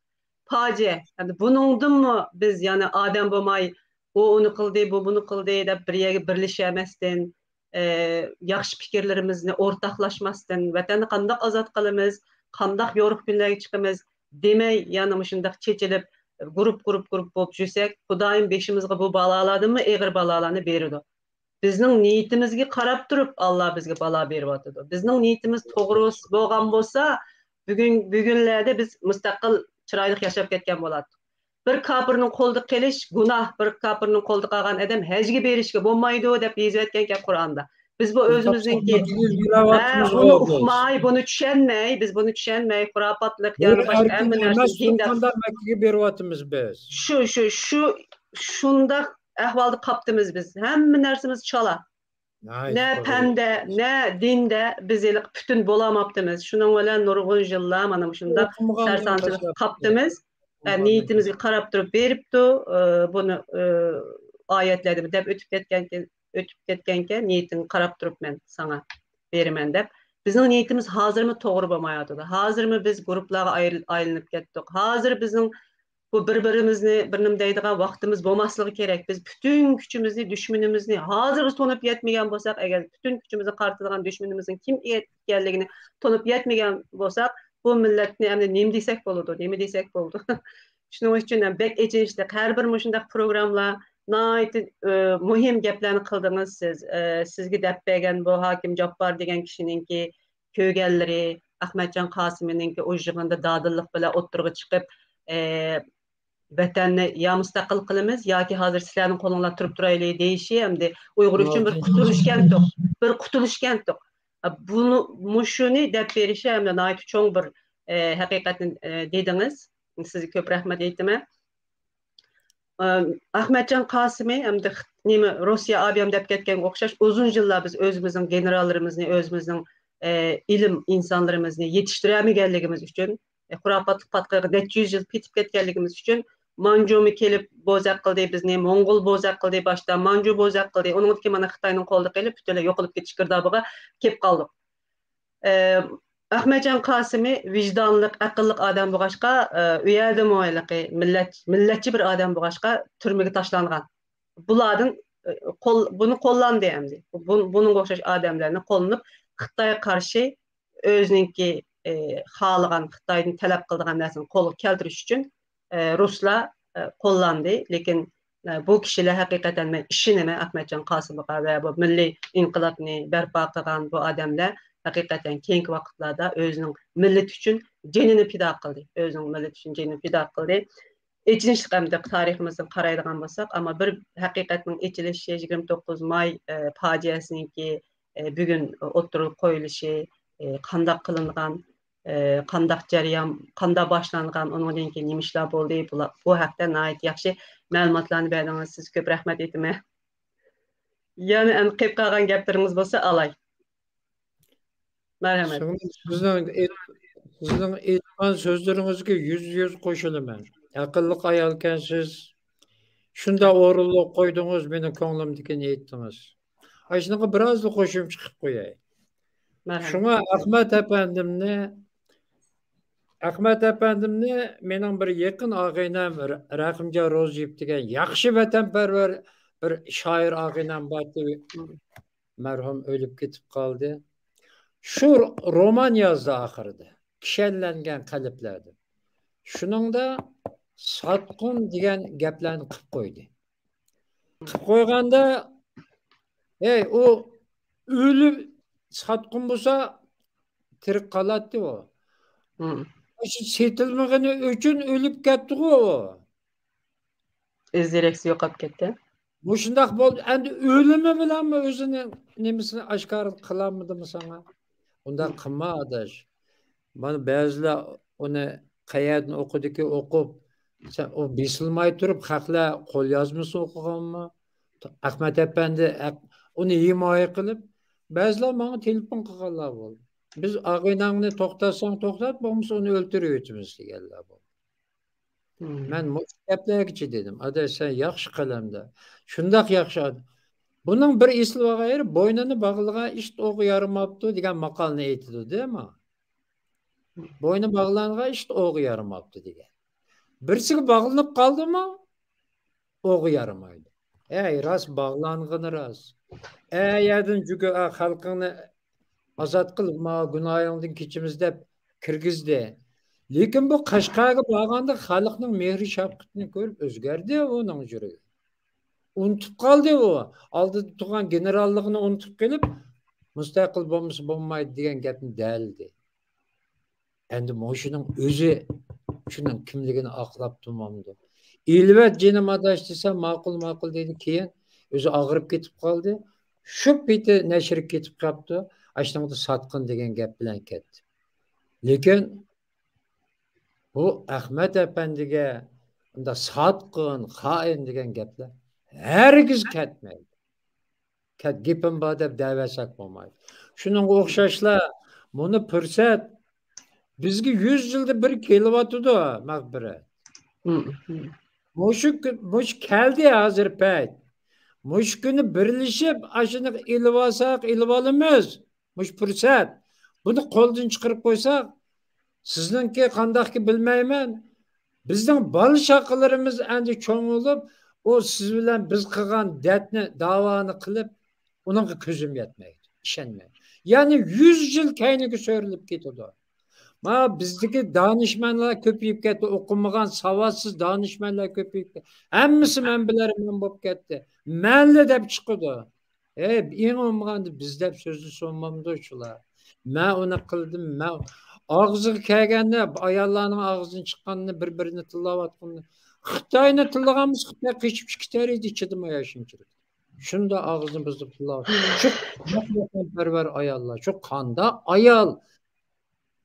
پاجىئە. ئەمدى بۇنىڭدىنمۇ بىز يەنى ئادەم بولماي، ئۇ ئۇنى قىلدى، بۇ بۇنى قىلدى دەپ بىر يەرگە بىرلىشەلمەستىن، ئى، ياخشى پىكىرلىرىمىزنى ئورتاقلاشماستىن، ۋەتەننى قانداق ئازاد قىلىمىز، قانداق يورۇق كۈنلەرگە چىقىمىز دېمەي، يەنە مۇشۇنداق چېچىلىپ، گۇرۇپ، گۇرۇپ، گۇرۇپ بولۇپ يۈرسەك، خۇدايىم بېشىمىزغا بۇ بالالاردىنمۇ ئېغىر بالالارنى بېرىدۇ. بىزنىڭ نىيىتىمىزگە قاراپ تۇرۇپ، ئاللا بىزگە بالا بېرىۋاتىدۇ. بىزنىڭ نىيىتىمىز توغرا بولغان بولسا، بۈگۈن، بۈگۈنلەردە بىز مۇستەقىل، چىرايلىق ياشاپ كەتكەن بولاتتۇق. بىر كاپىرنىڭ قولىدا قېلىش گۇناھ، بىر كاپىرنىڭ قولىدا قالغان ئادەم ھەجگە بېرىشكە بولمايدۇ، دەپ يېزىۋەتكەنكەن قۇرئاندا. بىز بۇ ئۆزىمىزنىڭكى، ھە، بۇنى ئۇقماي، بۇنى چۈشەنمەي، بىز بۇنى چۈشەنمەي، خۇراپاتلىق، يەنى باشقا ھەممە نەرسىنى دىن دەپ. قانداق مەككىگە بېرىۋاتىمىز بىز؟ شۇ، شۇ، شۇ، شۇنداق ئەھۋالدا قاپتىمىز بىز. ھەممە نەرسىمىز چالا. نە پەندە، نە دىندە بىز ھېلىقى پۈتۈن بولالماپتىمىز. شۇنىڭ بىلەن نۇرغۇن يىللار مانا مۇشۇنداق سەرسانچىلىقتا قاپتىمىز. ھە، نىيىتىمىزگە قاراپ تۇرۇپ بېرىپتۇ. ئى، بۇنى، ئى، ئايەتلەردە دەپ ئۆتۈپ كەتكەنكەن، ئۆتۈپ كەتكەنكەن، نىيىتىڭگە قاراپ تۇرۇپ مەن ساڭا بېرىمەن دەپ. بىزنىڭ نىيىتىمىز ھازىرمۇ توغرا بولمايۋاتىدۇ. ھازىرمۇ بىز گۇرۇپپىلارغا ئايرىل-، ئايلىنىپ كەتتۇق. ھازىر بىزنىڭ بۇ بىر-بىرىمىزنى، بىر نېمە دەيدىغان ۋاقتىمىز بولماسلىقى كېرەك. بىز پۈتۈن كۈچىمىزنى، دۈشمىنىمىزنى، ھازىر بىز تونۇپ يەتمىگەن بولساق، ئەگەر پۈتۈن كۈچىمىزنى قارىتىدىغان دۈشمىنىمىزنىڭ كىم ئىكەنلىكىنى تونۇپ يەتمىگەن بولساق، بۇ مىللەتنى ئەمدى نېمە دېسەك بولىدۇ، نېمە دېسەك بولىدۇ؟ شۇنىڭ ئۈچۈن ھەم بەك ئېچىنىشلىق. ھەر بىر مۇشۇنداق پروگراممىلار ناھايىتى، ئى، مۇھىم گەپلەرنى قىلدىڭىز سىز. ئى، سىزگە دەپ بەرگەن بۇ ھاكىم جاپپار دېگەن كىشىنىڭكى كۆرگەنلىرى، ئەخمەتجان قاسىمىنىڭكى ئۇ يىغىندا دادىللىق بىلەن ئوتتۇرىغا چىقىپ، ئى، ۋەتەننى يا مۇستەقىل قىلىمىز ياكى ھازىر سىلەرنىڭ قولۇڭلاردا تۇرۇپ تۇرايلى دېيىشى ئەمدى ئۇيغۇر ئۈچۈن بىر قۇتۇلۇش كەنتۇق، بىر قۇتۇلۇش كەنتۇق. بۇنى، مۇشۇنى دەپ بېرىشى ئەمدى ناھايىتى چوڭ بىر، ئى، ھەقىقەتنى، ئى، دېدىڭىز. سىزگە كۆپ رەھمەت ئېيتىمەن. ئەم، ئەخمەتجان قاسىمى ئەمدى خىت-، نېمە، روسىيە ئابىيام دەپ كەتكەنگە ئوخشاش، ئۇزۇن يىللار بىز ئۆزىمىزنىڭ گېنېراللىرىمىزنى، ئۆزىمىزنىڭ، ئە، ئىلىم ئىنسانلىرىمىزنى يېتىشتۈرەلمىگەنلىكىمىز ئۈچۈن، ئە، خۇراپاتلىق پاتقىقىغا نەچچە يۈز يىل پېتىپ كەتكەنلىكىمىز ئۈچۈن، مانجۇمۇ كېلىپ بوزەك قىلدى بىزنى، موڭغۇل بوزەك قىلدى باشتا، مانجۇ بوزەك قىلدى، ئۇنىڭدىن كېيىن مانا خىتاينىڭ قولىدا قېلىپ، پۈتۈنلەي يوقىلىپ كېتىش گىردابىغا كېلىپ قالدۇق. ئە، ئەخمەتجان قاسىمى ۋىجدانلىق، ئەقىللىق ئادەم بولغاچقا، ئە، ئۇ يەردىمۇ ھېلىقى مىللەت، مىللەتچى بىر ئادەم بولغاچقا، تۈرمىگە تاشلانغان. بۇلاردىن، ئە، قول-، بۇنى قوللاندى ئەمدى. بۇ-، بۇنىڭغا ئوخشاش ئادەملەرنى قوللىنىپ، خىتايغا قارشى ئۆزىنىڭكى، ئە، خالىغان، خىتايدىن تەلەپ قىلىدىغان نەرسىنى قولغا كەلتۈرۈش ئۈچۈن، ئە، رۇسلار، ئە، قوللاندى. لېكىن، ئە، بۇ كىشىلەر ھەقىقەتەن مەن ئىشىنىمەن ئەخمەتجان قاسىمغا ۋە بۇ مىللىي ئىنقىلابنى بەرپا قىلغان بۇ ئادەملەر ھەقىقەتەن كېيىنكى ۋاقىتلاردا ئۆزىنىڭ مىللىتى ئۈچۈن جېنىنى پىدا قىلدى. ئۆزىنىڭ مىللىتى ئۈچۈن جېنىنى پىدا قىلدى. ئېچىنىشلىق ئەمدى تارىخىمىزدىن قارايدىغان بولساق، ئەمما بىر ھەقىقەتنىڭ ئېچىلىشى، يىگىرمە توققۇز ماي، ئە، پاجىئەسىنىڭكى، ئە، بۈگۈن ئوتتۇرىغا قويۇلۇشى، ئە، قانداق قىلىنغان، ئە، قانداق جەريان، قانداق باشلانغان، ئۇنىڭدىن كېيىن نېمە ئىشلار بولدى، بۇلار، بۇ ھەقتە ناھايىتى ياخشى مەلۇماتلارنى بەردىڭىز. سىزگە كۆپ رەھمەت ئېيتىمەن. يەنە ئەمدى قېلىپ قالغان گەپلىرىڭىز بولسا ئالاي. مەرھەمەت. سىڭلىم، سىزنىڭ ئېيت-، سىزنىڭ ئېيتقان سۆزلىرىڭىزگە يۈزدە يۈز قوشۇلىمەن. ئەقىللىق ئايالكەنسىز. شۇنداق ئورۇنلۇق قويدىڭىز، مېنىڭ كۆڭلۈمدىكىنى ئېيتتىڭىز. ئاشۇنىڭغا بىرازلا قوشۇمچە قىلىپ قوياي. مەرھەمەت. شۇڭا ئەخمەت ئەپەندىمنى، ئەخمەت ئەپەندىمنى مېنىڭ بىر يېقىن ئاغىنەم رە-، رەھىمجان روزىيېۋ دېگەن ياخشى ۋەتەنپەرۋەر بىر شائىر ئاغىنەم بار ئىدى. مەرھۇم ئۆلۈپ كېتىپ قالدى. شۇ رومان يازدى ئاخىرىدا. كىشەنلەنگەن قەلبلەردىن. شۇنىڭدا ساتقۇن دېگەن گەپلەرنى قىلىپ قويدى. قىلىپ قويغاندا، ھەي، ئۇ ئۆلۈپ ساتقۇن بولسا، تىرىك قالاتتى ئۇ. مم. شۇ سېتىلمىغىنى ئۈچۈن ئۆلۈپ كەتتىغۇ ئۇ. ئىز دېرەكسىز يوقاپ كەتكەن. مۇشۇنداق بولدى. ئەمدى ئۆلۈمى بىلەنمۇ ئۆزىنىڭ نېمىسىنى ئاشكارا قىلالمىدىمۇ ساڭا؟ ئۇنداق قىلما، ئاداش. مانا بەزىلەر ئۇنى قەيەردىن ئوقۇدىكى ئوقۇپ، سەن ئۇ بېسىلماي تۇرۇپ خەقلەر قوليازمىسىنى ئوقۇغانمۇ؟ ئەخمەت ئەپەندى ئەق-، ئۇنى ھىمايە قىلىپ، بەزىلەر ماڭا تېلېفون قىلغانلار بولدى. بىز ئاغىنەڭنى توختاتساڭ توختات، بولمىسا ئۇنى ئۆلتۈرۈۋېتىمىز دېگەنلەر بولدى. مم. مەن مۇشۇ گەپلەرگىچە دېدىم، ئاداش، سەن ياخشى قەلەمدە. شۇنداق ياخشى ئاد-، بۇنىڭ بىر ئېسىل بولغان يېرى، بوينىنى باغلىغان ئىت ئوغا يارىماپتۇ دېگەن ماقالنى ئېيتىدۇ، دەيمەن. بوينى باغلانغان ئىت ئوغا يارىماپتۇ دېگەن. بىرسىگە باغلىنىپ قالدىمۇ، ئوغا يارىمايدۇ. ئەي، راست باغلانغىنى راست. ئەي، يەردىن جۈگە-، ئا، خەلقىڭنى ئازاد قىل، ما گۇناھىڭدىن كېچىمىز دەپ كىرگۈزدى. لېكىن بۇ قەشقەرگە بارغاندا خەلقنىڭ مېھرى شەپقىتىنى كۆرۈپ ئۆزگەردى ئۇنىڭ يۈرىكى. ئۇنتۇپ قالدى ئۇ. ئالدىدا تۇرغان گېنېراللىقىنى ئۇنتۇپ قېلىپ، مۇستەقىل بولمىسا بولمايدۇ دېگەن گەپنى دەلدى. ئەمدى مۇشۇنىڭ ئۆزى شۇنىڭ كىملىكىنى ئاقلاپ تۇرمامدۇ؟ ئېلىۋەت جېنىم ئاداش دېسەم، ماقۇل، ماقۇل دېدى. كېيىن ئۆزى ئاغرىپ كېتىپ قالدى. شۇ پېتى نەشرگە كېتىپ قاپتۇ. ئاشۇنىڭدا ساتقىن دېگەن گەپ بىلەن كەتتى. لېكىن بۇ ئەخمەت ئەپەندىگە ئۇنداق ساتقىن، خائىن دېگەن گەپلەر ھەرگىز كەتمەيدۇ. گېپىم بار دەپ دەۋەرسەك بولمايدۇ. شۇنىڭغا ئوخشاشلا، مۇنى پۇرسەت، بىزگە يۈز يىلدا بىر كېلىۋاتىدۇ مەغپىرەت. مۇشۇ كۈ-، مۇشۇ كەلدى ھازىر پەيت. مۇشۇ كۈنى بىرلىشىپ ئاشۇنى ئېلىۋالساق ئېلىۋالىمىز. مۇشۇ پۇرسەت. بۇنى قولدىن چىقىرىپ قويساق، سىزنىڭكى قانداقكى بىلمەيمەن. بىزنىڭ بالا چاقىلىرىمىز ئەمدى چوڭ بولۇپ، ئۇ سىز بىلەن بىز قىلغان دەردنى، داۋانى قىلىپ، ئۇنىڭغا كۆزۈم يەتمەيدۇ، ئىشەنمەيمەن. يەنى يۈز يىل كەينىگە سۆرىلىپ كېتىدۇ. ما بىزدىكى دانىشمەنلەر كۆپىيىپ كەتتى، ئوقۇمىغان، ساۋاتسىز دانىشمەنلەر كۆپىيىپ كەتتى. ھەممىسى مەن بىلەرمەن بولۇپ كەتتى. مەنلا دەپ چىقىدۇ. ئەي، ئەڭ بولمىغاندا بىز دەپ سۆزلىسە بولمامدۇ شۇلار؟ مەن ئۇنى قىلدىم، مەن ئاغزىغا كەلگەندە ئاياللارنىڭ ئاغزىدىن چىققاننى بىر-بىرىنى تىللاۋاتقىنىنى. خىتاينى تىللىغانمىز، خىتاي قېچىپ چىقىپ كېتەر ئىدى، چىدىماي شۇنچىلىك. شۇنداق ئاغزىنى بۇزۇپ تىللاۋاتقان. شۇ قانداق ۋەتەنپەرۋەر ئاياللار، شۇ قانداق ئايال؟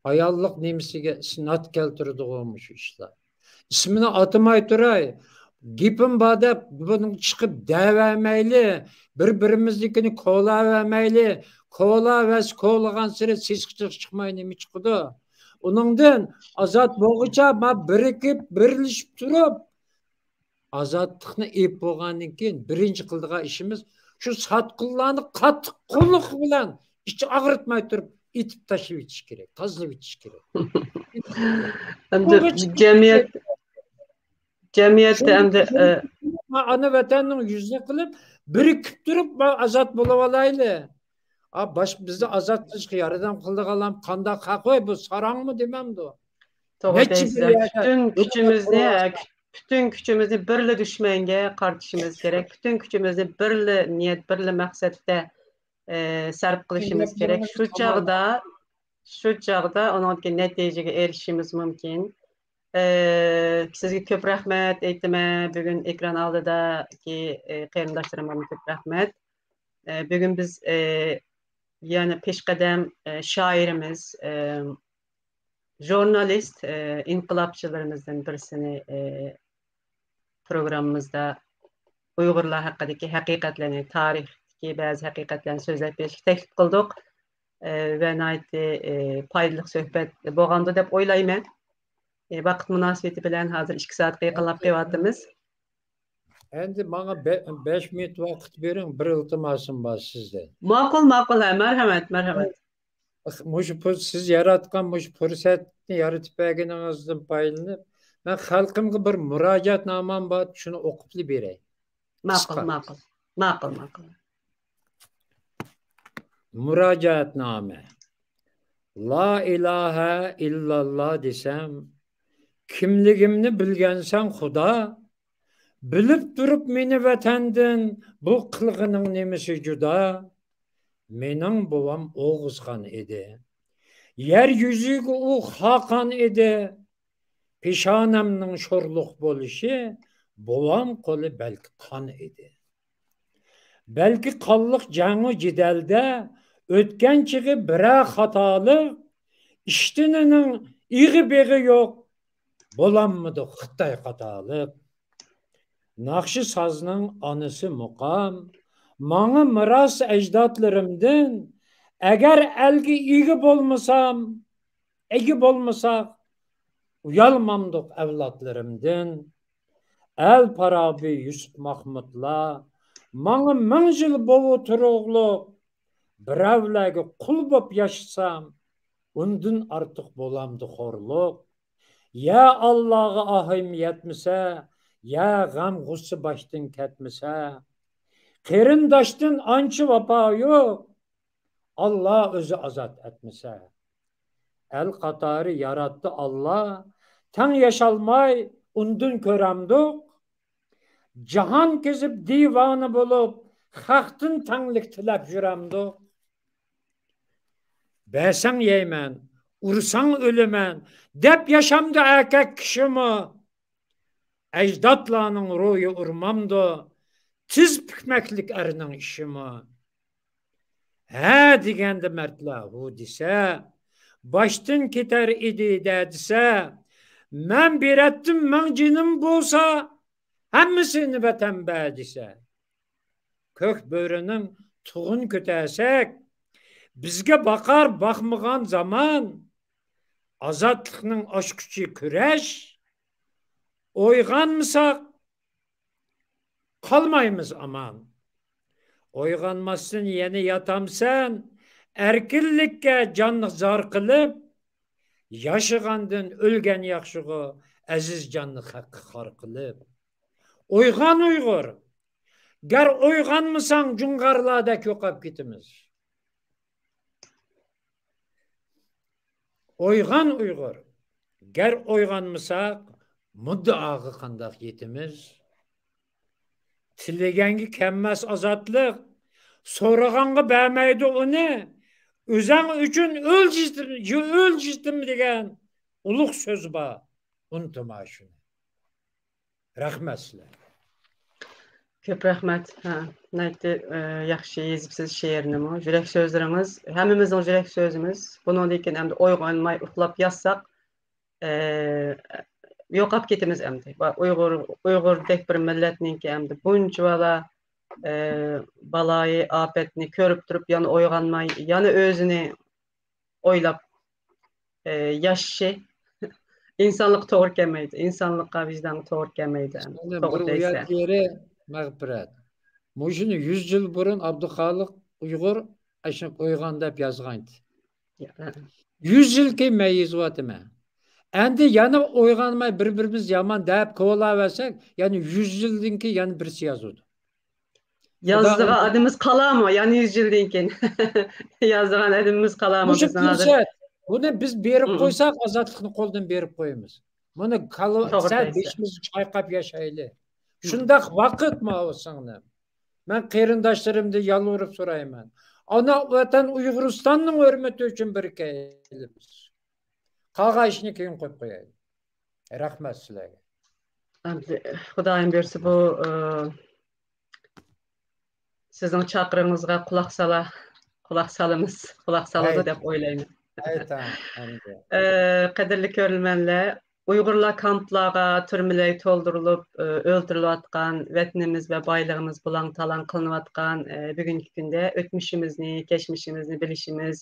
ئاياللىق نېمىسىگە ئىسناد كەلتۈرىدىغۇ مۇشۇ ئىشلار؟ ئىسمىنى ئاتىماي تۇراي. گېپىم بار دەپ بۇنىڭ چىقىپ دەۋەرمەيلى. بىر-بىرىمىزنىڭكىنى كولاۋەرمەيلى. كولاۋەرسە كولىغانسېرى سېسىق چىقىپ چىقماي نېمە چىقىدۇ؟ ئۇنىڭدىن ئازاد بولغۇچە ما بىرىكىپ، بىرلىشىپ تۇرۇپ، ئازادلىقنى ئېلىپ بولغاندىن كېيىن بىرىنچى قىلىدىغان ئىشىمىز شۇ ساتقۇنلارنى قاتتىق قوللۇق بىلەن ئىچ ئاغرىتماي تۇرۇپ ئېتىپ تاشلىۋېتىش كېرەك، تازىلىۋېتىش كېرەك. ئەمدى جەمئىيەت، جەمئىيەتتە ئەمدى، ئانا ۋەتەننىڭ يۈزىنى قىلىپ، بىرىكىپ تۇرۇپ، ئازاد بولۇۋالايلى. باش-، بىزنى ئازاد قىلىشقا ياردەم قىلىدىغانلار قانداق؟ ھە، قوي، بۇ ساراڭمۇ دېمەمدۇ؟ توغرا دەيسىز. پۈتۈن كۈچىمىزنى، پۈتۈن كۈچىمىزنى بىرلا دۈشمەنگە قارىتىشىمىز كېرەك. پۈتۈن كۈچىمىزنى بىرلا نىيەت، بىرلا مەقسەتتە، ئە، سەرپ قىلىشىمىز كېرەك. شۇ چاغدا، شۇ چاغدا ئۇنىڭدىكى نەتىجىگە ئېرىشىشىمىز مۇمكىن. ئە، سىزگە كۆپ رەھمەت ئېيتىمەن. بۈگۈن ئېكران ئالدىدىكى، ئە، قېرىنداشلىرىمغا كۆپ رەھمەت. ئە، بۈگۈن بىز، ئە، يەنە پېشقەدەم، ئە، شائىرىمىز، ئە، ژۇرنالىست، ئى، ئىنقىلابچىلىرىمىزدىن بىرسىنى، ئى، پروگراممىمىزدا ئۇيغۇرلار ھەققىدىكى ھەقىقەتلەرنى، تارىختىكى بەزى ھەقىقەتلەرنى سۆزلەپ بېرىشكە تەكلىپ قىلدۇق. ئى، ۋە ناھايىتى، ئى، پايدىلىق سۆھبەت بولغاندۇ دەپ ئويلايمەن. ئى، ۋاقىت مۇناسىۋىتى بىلەن ھازىر ئىككى سائەتكە يېقىنلاپ كېلىۋاتىمىز. ئەمدى ماڭا بە-، بەش مىنۇت ۋاقىت بېرىڭ، بىر ئىلتىماسىم بار سىزدىن. ماقۇل، ماقۇل، ھە، مەرھەمەت، مەرھەمەت. مۇشۇ پۇرسەت، سىز ياراتقان مۇشۇ پۇرسەتنى يارىتىپ بەرگىنىڭىزدىن پايدىلىنىپ، مەن خەلقىمگە بىر مۇراجىئەتنامەم بار، شۇنى ئوقۇپلا بېرەي. ماقۇل، قىسقا. ماقۇل. ماقۇل، ماقۇل. مۇراجىئەتنامە. لا ئىلاھە ئىللاللا دېسەم، كىملىكىمنى بىلگەنسەن خۇدا، بىلىپ تۇرۇپ مېنى ۋەتەندىن، بۇ قىلغىنىڭ نېمىسى جۇدا؟ مېنىڭ بوۋام ئوغۇزخان ئىدى. يەر يۈزىگە ئۇ خاقان ئىدى. پېشانەمنىڭ شورلۇق بولۇشى، بوۋام قولى بەلكى قان ئىدى. بەلكى قانلىق جەڭۇ جېدەلدە ئۆتكەن چېغى بىرەر خاتالىق، ئىشتىنىنىڭ ئېغى بېغى يوق، بولالمىدۇق خىتاي قاتارلىق. ناخشا سازنىڭ ئانىسى مۇقام، ماڭا مىراس ئەجدادلىرىمدىن. ئەگەر ئەلگە ئىگە بولمىسام، ئىگە بولمىساق، ئۇيالمامدۇق ئەۋلادلىرىمدىن. ئەل پارابى، يۈسۈپ ماخمۇتلار، ماڭا مىڭ يىل بوۋا تۇرۇقلۇق. بىرەۋلەرگە قۇل بوپ ياشىسام، ئۇندىن ئارتۇق بولامدۇ خورلۇق؟ يا ئاللاغا ئاھىم يەتمىسە، يا غەم غۇسسە باشتىن كەتمىسە. قېرىنداشتىن ئانچە ۋاپا يوق، ئاللا ئۆزى ئازاد ئەتمىسە. ئەل قاتارى ياراتتى ئاللا، تەڭ ياشالماي ئۇندىن كۆرەمدۇق؟ جاھان كېزىپ دىۋانە بولۇپ، خەقتىن تەڭلىك تىلەپ يۈرەمدۇق؟ بەرسەڭ يەيمەن، ئۇرساڭ ئۆلىمەن، دەپ ياشامدۇ ئەركەك كىشىمۇ؟ ئەجدادلارنىڭ روھى ئۇرمامدۇ؟ تىز پۈكمەكلىك ئەرنىڭ ئىشىمۇ؟ ھە دېگەندە مەردلەر ھۇ دېسە، باشتىن كېتەر ئىدى دە دېسە، مەن بېرەتتىم مىڭ جېنىم بولسا، ھەممىسىنى ۋەتەن بەر دېسە. كۆك بۆرىنىڭ تۇغۇن كۆتەرسەك، بىزگە باقار باقمىغان زامان. ئازادلىقنىڭ ئاچقۇچى كۈرەش. ئويغانمىساق، قالمايمىز ئامان. ئويغانماستىن يەنە ياتامسەن، ئەركىنلىككە جاننى زار قىلىپ، ياشىغاندىن ئۆلگەن ياخشىغۇ، ئەزىز جاننى خەققە خار قىلىپ. ئويغان ئۇيغۇر، گەر ئويغانمىساڭ جۇڭغارلاردەك يوقاپ كېتىمىز. ئويغان ئۇيغۇر، گەر ئويغانمىساق، مۇددىئاغا قانداق يېتىمىز؟ تىلىگەنگە كەلمەس ئازادلىق، سورىغانغا بەرمەيدۇ ئۇنى. ئۆزەڭ ئۈچۈن ئۆل جىتىم، ئۆل جىتىم دېگەن ئۇلۇغ سۆز بار. ئۇنتۇما شۇنى. رەھمەت سىلەرگە. كۆپ رەھمەت. ھە، ناھايىتى، ئە، ياخشى يېزىپسىز شېئىرنىمۇ. يۈرەك سۆزلىرىڭىز ھەممىمىزنىڭ يۈرەك سۆزىمىز. بۇنىڭدىن كېيىن ئەمدى ئويغانماي ئۇخلاپ ياتساق، ئە، يوقاپ كېتىمىز ئەمدى. ۋە ئۇيغۇر، ئۇيغۇردەك بىر مىللەتنىڭكى ئەمدى بۇنچىۋالا، ئە، بالايى ئاپەتنى كۆرۈپ تۇرۇپ يەنە ئويغانماي، يەنە ئۆزىنى ئويلاپ، ئە، ياشىشى ئىنسانلىققا توغرا كەلمەيدۇ. ئىنسانلىققا، ۋىجدانغا توغرا كەلمەيدۇ. ئەمدى توغرا دەيسەن. مەغپىرەت. مۇشۇنى يۈز يىل بۇرۇن ئابدۇخالىق ئۇيغۇر ئاشۇ ئويغان دەپ يازغانتى. يۈز يىل كېيىن مەن يېزىۋاتىمەن. ئەمدى يەنە ئويغانماي بىر-بىرىمىز يامان دەپ كولاۋەرسەك، يەنە يۈز يىلدىن كېيىن يەنە بىرسى يازىدۇ. يازىدىغان ئادىمىمىز قالامۇ؟ يەنە يۈز يىلدىن كېيىن يازىدىغان ئادىمىمىز قالامۇ؟ مۇشۇ پۇرسەت، بۇنى بىز بېرىپ قويساق، ئازادلىقنى قولدىن بېرىپ قويىمىز. بۇنى سەل بېشىمىزنى چايقاپ ياشايلى. شۇنداق ۋاقىت ماۋۇ سىڭلىم. مەن قېرىنداشلىرىمدىن يالۋۇرۇپ سورايمەن. ئانا ۋەتەن ئۇيغۇرىستاننىڭ ھۆرمىتى ئۈچۈن بىرىكەيلى بىز. قالغان ئىشنى كېيىن قويۇپ قويايلى. رەھمەت سىلەرگە. ئەمدى خۇدايىم بۇيرۇسا بۇ، ئى، سىزنىڭ چاقىرىقىڭىزغا قۇلاق سالا، قۇلاق سالىمىز، قۇلاق سالىدۇ دەپ ئويلايمەن. ئى، قەدىرلىك كۆرۈرمەنلەر، ئۇيغۇرلار كامپلارغا، تۈرمىلەرگە تولدۇرۇلۇپ، ئى، ئۆلتۈرۈلۈۋاتقان، ۋەتىنىمىز ۋە بايلىقىمىز بۇلاڭ-تالاڭ قىلىنىۋاتقان، ئى، بۈگۈنكى كۈندە ئۆتمۈشىمىزنى، كەچمىشىمىزنى بىلىشىمىز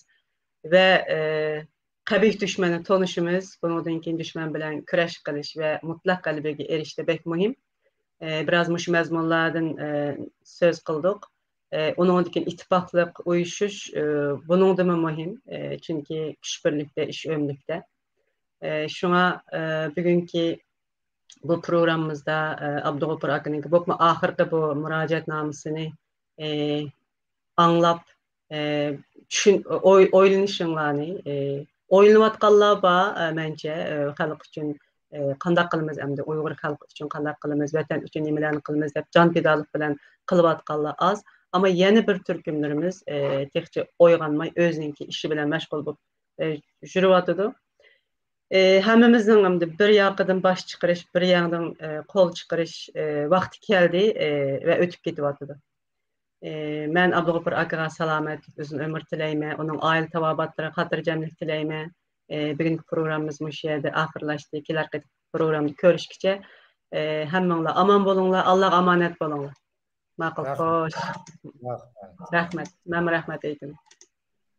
ۋە، ئى، قەبىھ دۈشمەننى تونۇشىمىز، بۇنىڭدىن كېيىن دۈشمەن بىلەن كۈرەش قىلىش ۋە مۇتلەق غەلىبىگە ئېرىشىشتە بەك مۇھىم. ئى، بىراز مۇشۇ مەزمۇنلاردىن، ئى، سۆز قىلدۇق. ئى، ئۇنىڭدىن كېيىن ئىتتىپاقلىق، ئۇيۇشۇش، ئى، بۇنىڭدىنمۇ مۇھىم. ئى، چۈنكى كۈچ بىرلىكتە، ئىش ئۆملۈكتە. ئى، شۇڭا، ئى، بۈگۈنكى بۇ پروگراممىمىزدا، ئى، ئابدۇغوپۇر ئاكىنىڭكى بولۇپمۇ ئاخىرقى بۇ مۇراجىئەتنامىسىنى، ئى، ئاڭلاپ، ئى، چۈشۈن-، ئوي-، ئويلىنىشىڭلارنى، ئى، ئويلىنىۋاتقانلار بار، ئى، مەنچە، ئى، خەلق ئۈچۈن، ئى، قانداق قىلىمىز ئەمدى، ئۇيغۇر خەلقى ئۈچۈن قانداق قىلىمىز، ۋەتەن ئۈچۈن نېمىلەرنى قىلىمىز دەپ جان پىدالىق بىلەن قىلىۋاتقانلار ئاز. ئەمما يەنە بىر تۈركۈملىرىمىز، ئى، تېخىچە ئويغانماي ئۆزىنىڭكى ئىشى بىلەن مەشغۇل بولۇپ، ئى، يۈرۈۋاتىدۇ. ئى، ھەممىمىزنىڭ ئەمدى بىر ياقىدىن باش چىقىرىش، بىر ياقىدىن، ئى، قول چىقىرىش، ئى، ۋاقتى كەلدى، ئى، ۋە ئۆتۈپ كېتىۋاتىدۇ. ئى، مەن ئابدۇغوپۇر ئاكىغا سالامەتلىك، ئۇزۇن ئۆمۈر تىلەيمەن. ئۇنىڭ ئائىلە تاۋابىئاتلىرىغا خاتىرجەملىك تىلەيمەن. ئى، بۈگۈنكى پروگراممىمىز مۇشۇ يەردە ئاخىرلاشتى. كېلەر قېتىم پروگرامدا كۆرۈشكىچە، ئى، ھەممىڭلار ئامان بولۇڭلار، ئاللاغا ئامانەت بولۇڭلار. ماقۇل، خوش. رەھمەت. مەنمۇ رەھمەت ئېيتىمەن.